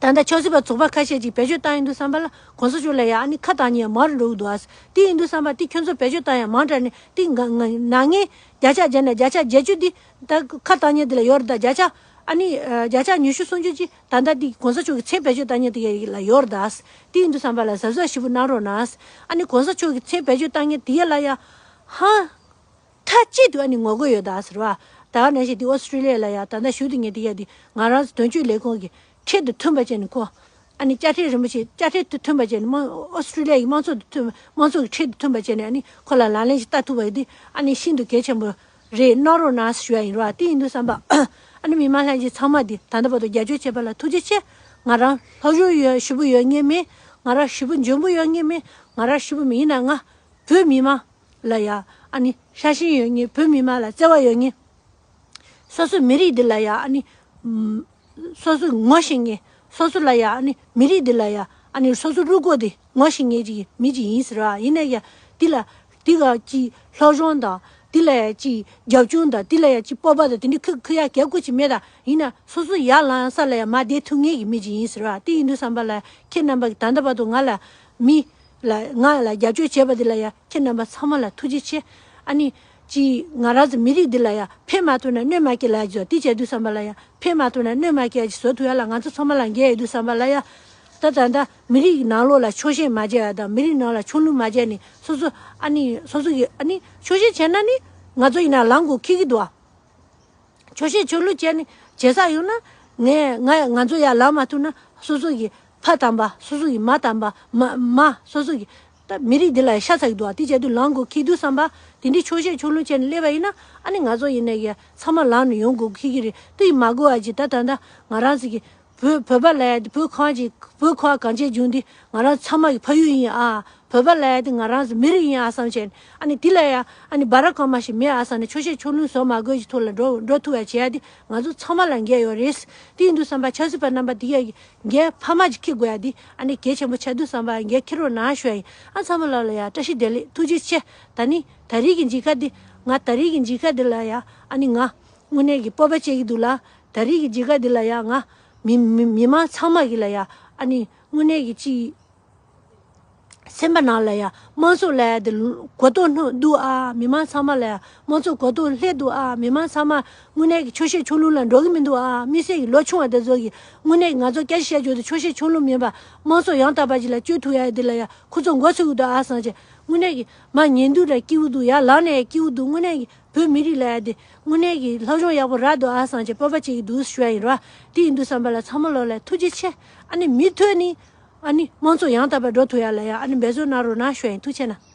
ད་ལྟ་ཆབ་སྲིད་པ་ཚོགས་པ་ཁ་ཤས་ཀྱིས་བེད་སྤྱོད་བཏང་ཡོང་དུས་ཙམ་པ་ལ་གོང་ས་མཆོག་ལ་ཡང་ཨ་ནི་ཁ་བཏང་མཁན་ཡང་མང་རུ་འགྲོ་གི་འདུག་ཨ། དེ་ཡིན་དུས་ཙམ་པ་དེ་ཁྱོད་ཚོ་བེད་སྤྱོད་བཏང་ཡང་མང་དྲགས་ནས་དེ་ང་ང་ནག་ཉེས་བརྒྱ་ཆ་བརྒྱ་ནས་བརྒྱ་ཆ་བརྒྱད་ཅུ་དེ་ད་ཁ་བཏང་མཁན་དེ་ལ་ཡོད་རེད་ད། བརྒྱ་ཆ་ཨ་ནི་བརྒྱ་ཆ་ཉི་ཤུ་སུམ་ཅུ་ཅིག་ད་ལྟ་དེ་གོང་ས་མཆོག་གི་མཚན་བེད་སྤྱོད་བཏང་མཁན་དེ་ལ་ཡོད་རེད་ད། དེ་ཡིན་དུས་ཙམ་པ་ལ་གཟབ་གཟབ་ཞེ་པོ་གནང་རོགས་གནང་། ཨ་ནི་གོང་ས་མཆོག་གི་མཚན་བེད་སྤྱོད་བཏང་མཁན་དེ་ལ་ཡང་ཧང་། མཐའ་གཅིག་ཏུ་ཨ་ནི་ངོ་རྒོལ་ཡོད་ད་ཟེར་བ། ད་ག་ནང་བཞིན་དེ་ཨོ་སི་ཀྲི་ལི་ཡ་ལ་ཡ་ད་ལྟ་བཞུགས་དུས་ངས་དེ་ཡ་དེ་ང་རང་ཚོ་དོན་གཅོད་ལས་ཁུངས་ཀྱི་ཁྲིད་དུ་མཐུན་པ་བྱས་ནས་ཁོ་ཨ་ནི་དཔྱ་ཁྲལ་རིན་པོ་ཆེ་དཔྱ་ཁྲལ་དུ་མཐུན་པ་བྱས་ནས་དམངས་ཨོ་སི་ཀྲི་ལི་ཡ་ཡི་དམངས་གཙོ་དུ་མཐུན་དམངས་གཙོ་གི་ཁྲིད་དུ་མཐུན་པ་བྱས་ནས་ཨ་ནི་ཁོ་ལ་ལག་ལེན་ཞིག་བསྟར་ཐུབ་པ་ཡིན་དུས་ཨ་ནི་ཤིན་ཏུ་གལ་ཆེན་པོ་རེད། གནང་རོགས་གནང་ཞུ་ཡ་ཡིན་ར། དེ་ཡིན་དུས་ཙམ་པ་ཨ་ནི་མི་མང་ལྷན་རྒྱས་ཚང་མ་དེ་ད་ལྟ་བར་དུ་རྒྱབ་སྐྱོར་བྱས་པ་ལ་ཐུགས་རྗེ་ཆེ། ང་རང་ལྷག་ཞུ་ཡོད་ཞུ་བོ་ཡོད་ངེས་མེད། ང་རང་ཞུ་བོ་འཇོན་པོ་ཡོད་ངེས་མེད། ང་རང་ཞུ་བོ་མི་ཡིན་ན་ང་བོད་མི་མང་ལ་ཡ་ཨ་ནི་ཤ་ཞེན་ཡོད་ངེས། བོད་མི་མང་ལ་བརྩེ་བ་ཡོད་ངེས། སོ་སོའི་མི་རིགས་འདི་ལ་ཡ་ཨ་ནི་ཨམ་སོ་སོ་ངོ་ཤེས་ངེས། སོ་སོ་ལ་ཡ་ཨ་ནི་མི་རིགས་འདི་ལ་ཡ་ཨ་ནི་སོ་སོ་རུས་ཁོག་འདི་ངོ་ཤེས་ངེས་ཀྱི་མི་ཅིག་ཡིན་ཟེར་བ། ཡིན་ན་ཡ་འདི་ལ་འདི་ག་ཅིག་སློབ་སྦྱོང་དང་འདི་ལ་ཡ་ཅིག་རྒྱབ་ལྗོངས་དང་འདི་ལ་ཡ་ཅིག་སྤོབས་པ་དང་དེ་འདྲ་ཁུ་ཁུ་ཡ་གལ་ཁུ་ཅིག་མེད། ད་ཡིན་ན་སོ་སོ་ཡར་ལངས་ས་ལ་ཡ་མར་བསྡད་ཐུབ་ངེས་ཀྱི་མི་ཅིག་ཡིན་ཟེར་བ། དེ་ཡིན་དུས་ཙམ་པ་ལ་ཁྱེད་རྣམ་པ་གི་ད་ལྟ་བར་དུ་ང་ལ་མི་ལ་ང་ལ་རྒྱབ་སྐྱོར་བྱས་པ་འདི་ལ་ཡ་ཁྱེད་རྣམ་པ་ཚང་མ་ལ་ཐུགས་རྗེ་ཆེ། ཨ་ནི་ཅི་ང་རང་ཚོ་མི་རིགས་འདི་ལ་ཡ་ཕན་མ་ཐོགས་ན་གནོད་མ་སྐྱེལ་ལ་ཡ་ཅོ་དེ་བྱས་དུས་ཙམ་པ་ལ་ཡ་ཕན་མ་ཐོགས་ན་གནོད་མ་སྐྱེལ་ཡ་ཅིག་བཟོ་ཐུབ་ཡ་ལ་ང་ཚོ་ཚང་མ་ལ་འགན་ཡོད་དུས་ཙམ་པ་ལ་ཡ་ད་ད་ད་མི་རིགས་ཀྱི་ནང་ལོགས་ལ་ཕྱོགས་ཞེན་མ་བྱས་ཡ་དང་མི་རིགས་ནང་ལ་ཕྱོགས་ལྷུང་མ་བྱས་ནས་སོ་སོ་ཨ་ནི་སོ་སོ་གི་ཨ་ནི་ཕྱོགས་ཞེན་བྱས་ན་ནི་ང་ཚོ་ཡིན་ན་ལངས་དགོས་ཁེལ་གི་འདུག་ཨ། ཆོག་ཤེས་ཆོག་ལུགས་བྱས་ནས་བྱེད་ས་ཡོད་ན་ངས་ང་ང་ཚོ་ཡར་ལངས་མ་ཐུབ་ན་སོ་སོ་གི་ཕ་དམ་པ་སོ་སོ་གི་མ་དམ་པ་མ་མ་སོ་སོ་གི་ད་མི་རིགས་འདི་ལ་ཤ་ཚ་གི་འདུག་ཨ། དེ་བྱས་དུས་ལངས་དགོས་ཁེལ་དུས་ཙམ་པ་དེ་འདྲའི་ཆོག་ཤེས་ཆོག་ལུགས་བྱས་ནས་སླེབས་པ་ཡིན་ན་ཨ་ནི་ང་ཚོ་ཡིན་ནའི་གི་ཚང་མ་ལངས་ནས་ཡོང་དགོས་ཁེལ་གི་རེད། དེ་ཡིན་མ་དགོས་ཨ་ཅི་ད་ད་ད་ང་རང་ཚོ་གི་བོད་བོད་པ་ལ་ཡ་དེ་བོད་ཁོང་ཅིག་བོད་ཁོ་གངས་ཅན་ལྗོངས་འདི་ང་རང་ཚང་མ་གི་ཕ་ཡུལ་ཡིན་ཨ། བོད་པ་ལབ་ཡ་དེ་ང་རང་ཚོ་མི་རིགས་ཡིན་ཨ་བསམ་བྱས་ནས་ཨ་ནི་དེ་ལ་ཡ་ཨ་ནི་སྦ་ར་ཀ་མ་ཞིག་མེད་ཨ་བསམ་ནས་ཆོག་ཤེས་ཆོག་ལུགས་བཟོ་མ་དགོས་ཀྱི་ཐོག་ལ་འགྲོ་འགྲོ་ཐུབ་ཡ་བྱེད་ཡ་དེ་ང་ཚོ་ཚང་མ་ལ་འགན་ཡོད་རེད། དེ་ཡིན་དུས་ཙམ་པ་ཆབ་སྲིད་པ་རྣམ་པ་དེ་ཡ་གི་འགན་འཕར་མ་ཅིག་འཁྱེར་དགོས་ཡ་དེ་ཨ་ནི་གལ་ཆེན་པོ་ཆགས་དུས་ཙམ་པ་འགན་འཁྱེར་རོགས་གནང་ཞུ་ཡ་ཡིན། ཨ་ཚང་མ་ལ་ལ་ཡ་བཀྲ་ཤིས་བདེ་ལེགས་ཐུགས་རྗེ་ཆེ། ད་ནི་ད་རེས་ཀྱི་མཇལ་ཁ་འདི་ང་ད་རེས་ཀྱི་མཇལ་ཁ་འདི་ལ་ཡ་ཨ་ནི་ང་དངོས་གནས་ཀྱི་སྤོབས་པ་བྱེད་ཀྱི་འདུག་ལ། ད་རེས་ཀྱི་མཇལ་ཁ་འདི་ལ་ཡ་ང་མི་མི་མི་མང་ཚང་མ་གི་ལ་ཡ་ཨ་ནི་དངོས་གནས་ཀྱི་ཅི། སེམས་པ་ནང་ལ་ཡ་དམངས་གཙོ་ལབ་ཡ་དེ་གོ་རྟོགས་སྣང་འདུག་ཨ། མི་མང་ཚང་མ་ལ་ཡ་དམངས་གཙོ་གོ་རྟོགས་སླེབས་འདུག་ཨ། མི་མང་ཚང་མ་དངོས་གནས་ཀྱི་ཆོག་ཤེས་ཆོག་ལུགས་ལ་འགྲོ་གི་མི་འདུག་ཨ། དམིགས་བསལ་གྱི་ལོ་ཆུང་བ་དེ་ཚོ་གིས་དངོས་གནས་ཀྱི་ང་ཚོ་སྐད་ཆ་བཤད་རྒྱུ་དེ་ཆོག་ཤེས་ཆོག་ལུགས་མིན་པ་དམངས་གཙོ་ཡང་དག་པ་ཅིག་ལ་བསྐྱོད་ཐུབ་ཡ་དེ་ལ་ཡ་ཁོ་ཚོ་མགོ་ཚོས་གི་འདུག་ཨ་བསམ་བྱས། དངོས་གནས་ཀྱི་མ་ཉན་འདུག་ར་སྐྱིད་པོ་འདུག་ཡ་ལངས་ནས་སྐྱིད་པོ་འདུག་དངོས་གནས་ཀྱི་བོད་མི་རིགས་ལབ་ཡ་དེ་དངོས་གནས་ཀྱི་སློབ་སྦྱོང་ཡག་པོ་རག་འདུག་ཨ་བསམ་བྱས་སྤོབས་པ་བྱེད་ཀྱི་འདུག་ཞུ་ཡ་ཡིན་ར། དེ་ཡིན་དུས་ཙམ་པ་ལ་ཚང་མ་ལོ་ལ་ཐུགས་རྗེ་ཆེ། ཨ་ནི་མུ་མཐུད་ནས། ཨ་ནི་དམངས་གཙོ་ཡང་དག་པར་འགྲོ་ཐུབ་ཡ་ལ་ཡ་ཨ་ནི་འབད་བརྩོན་གནང་རོགས་གནང་ཞུ་ཡ་ཡིན། ཐུགས་རྗེ་ཆེ་གནང་།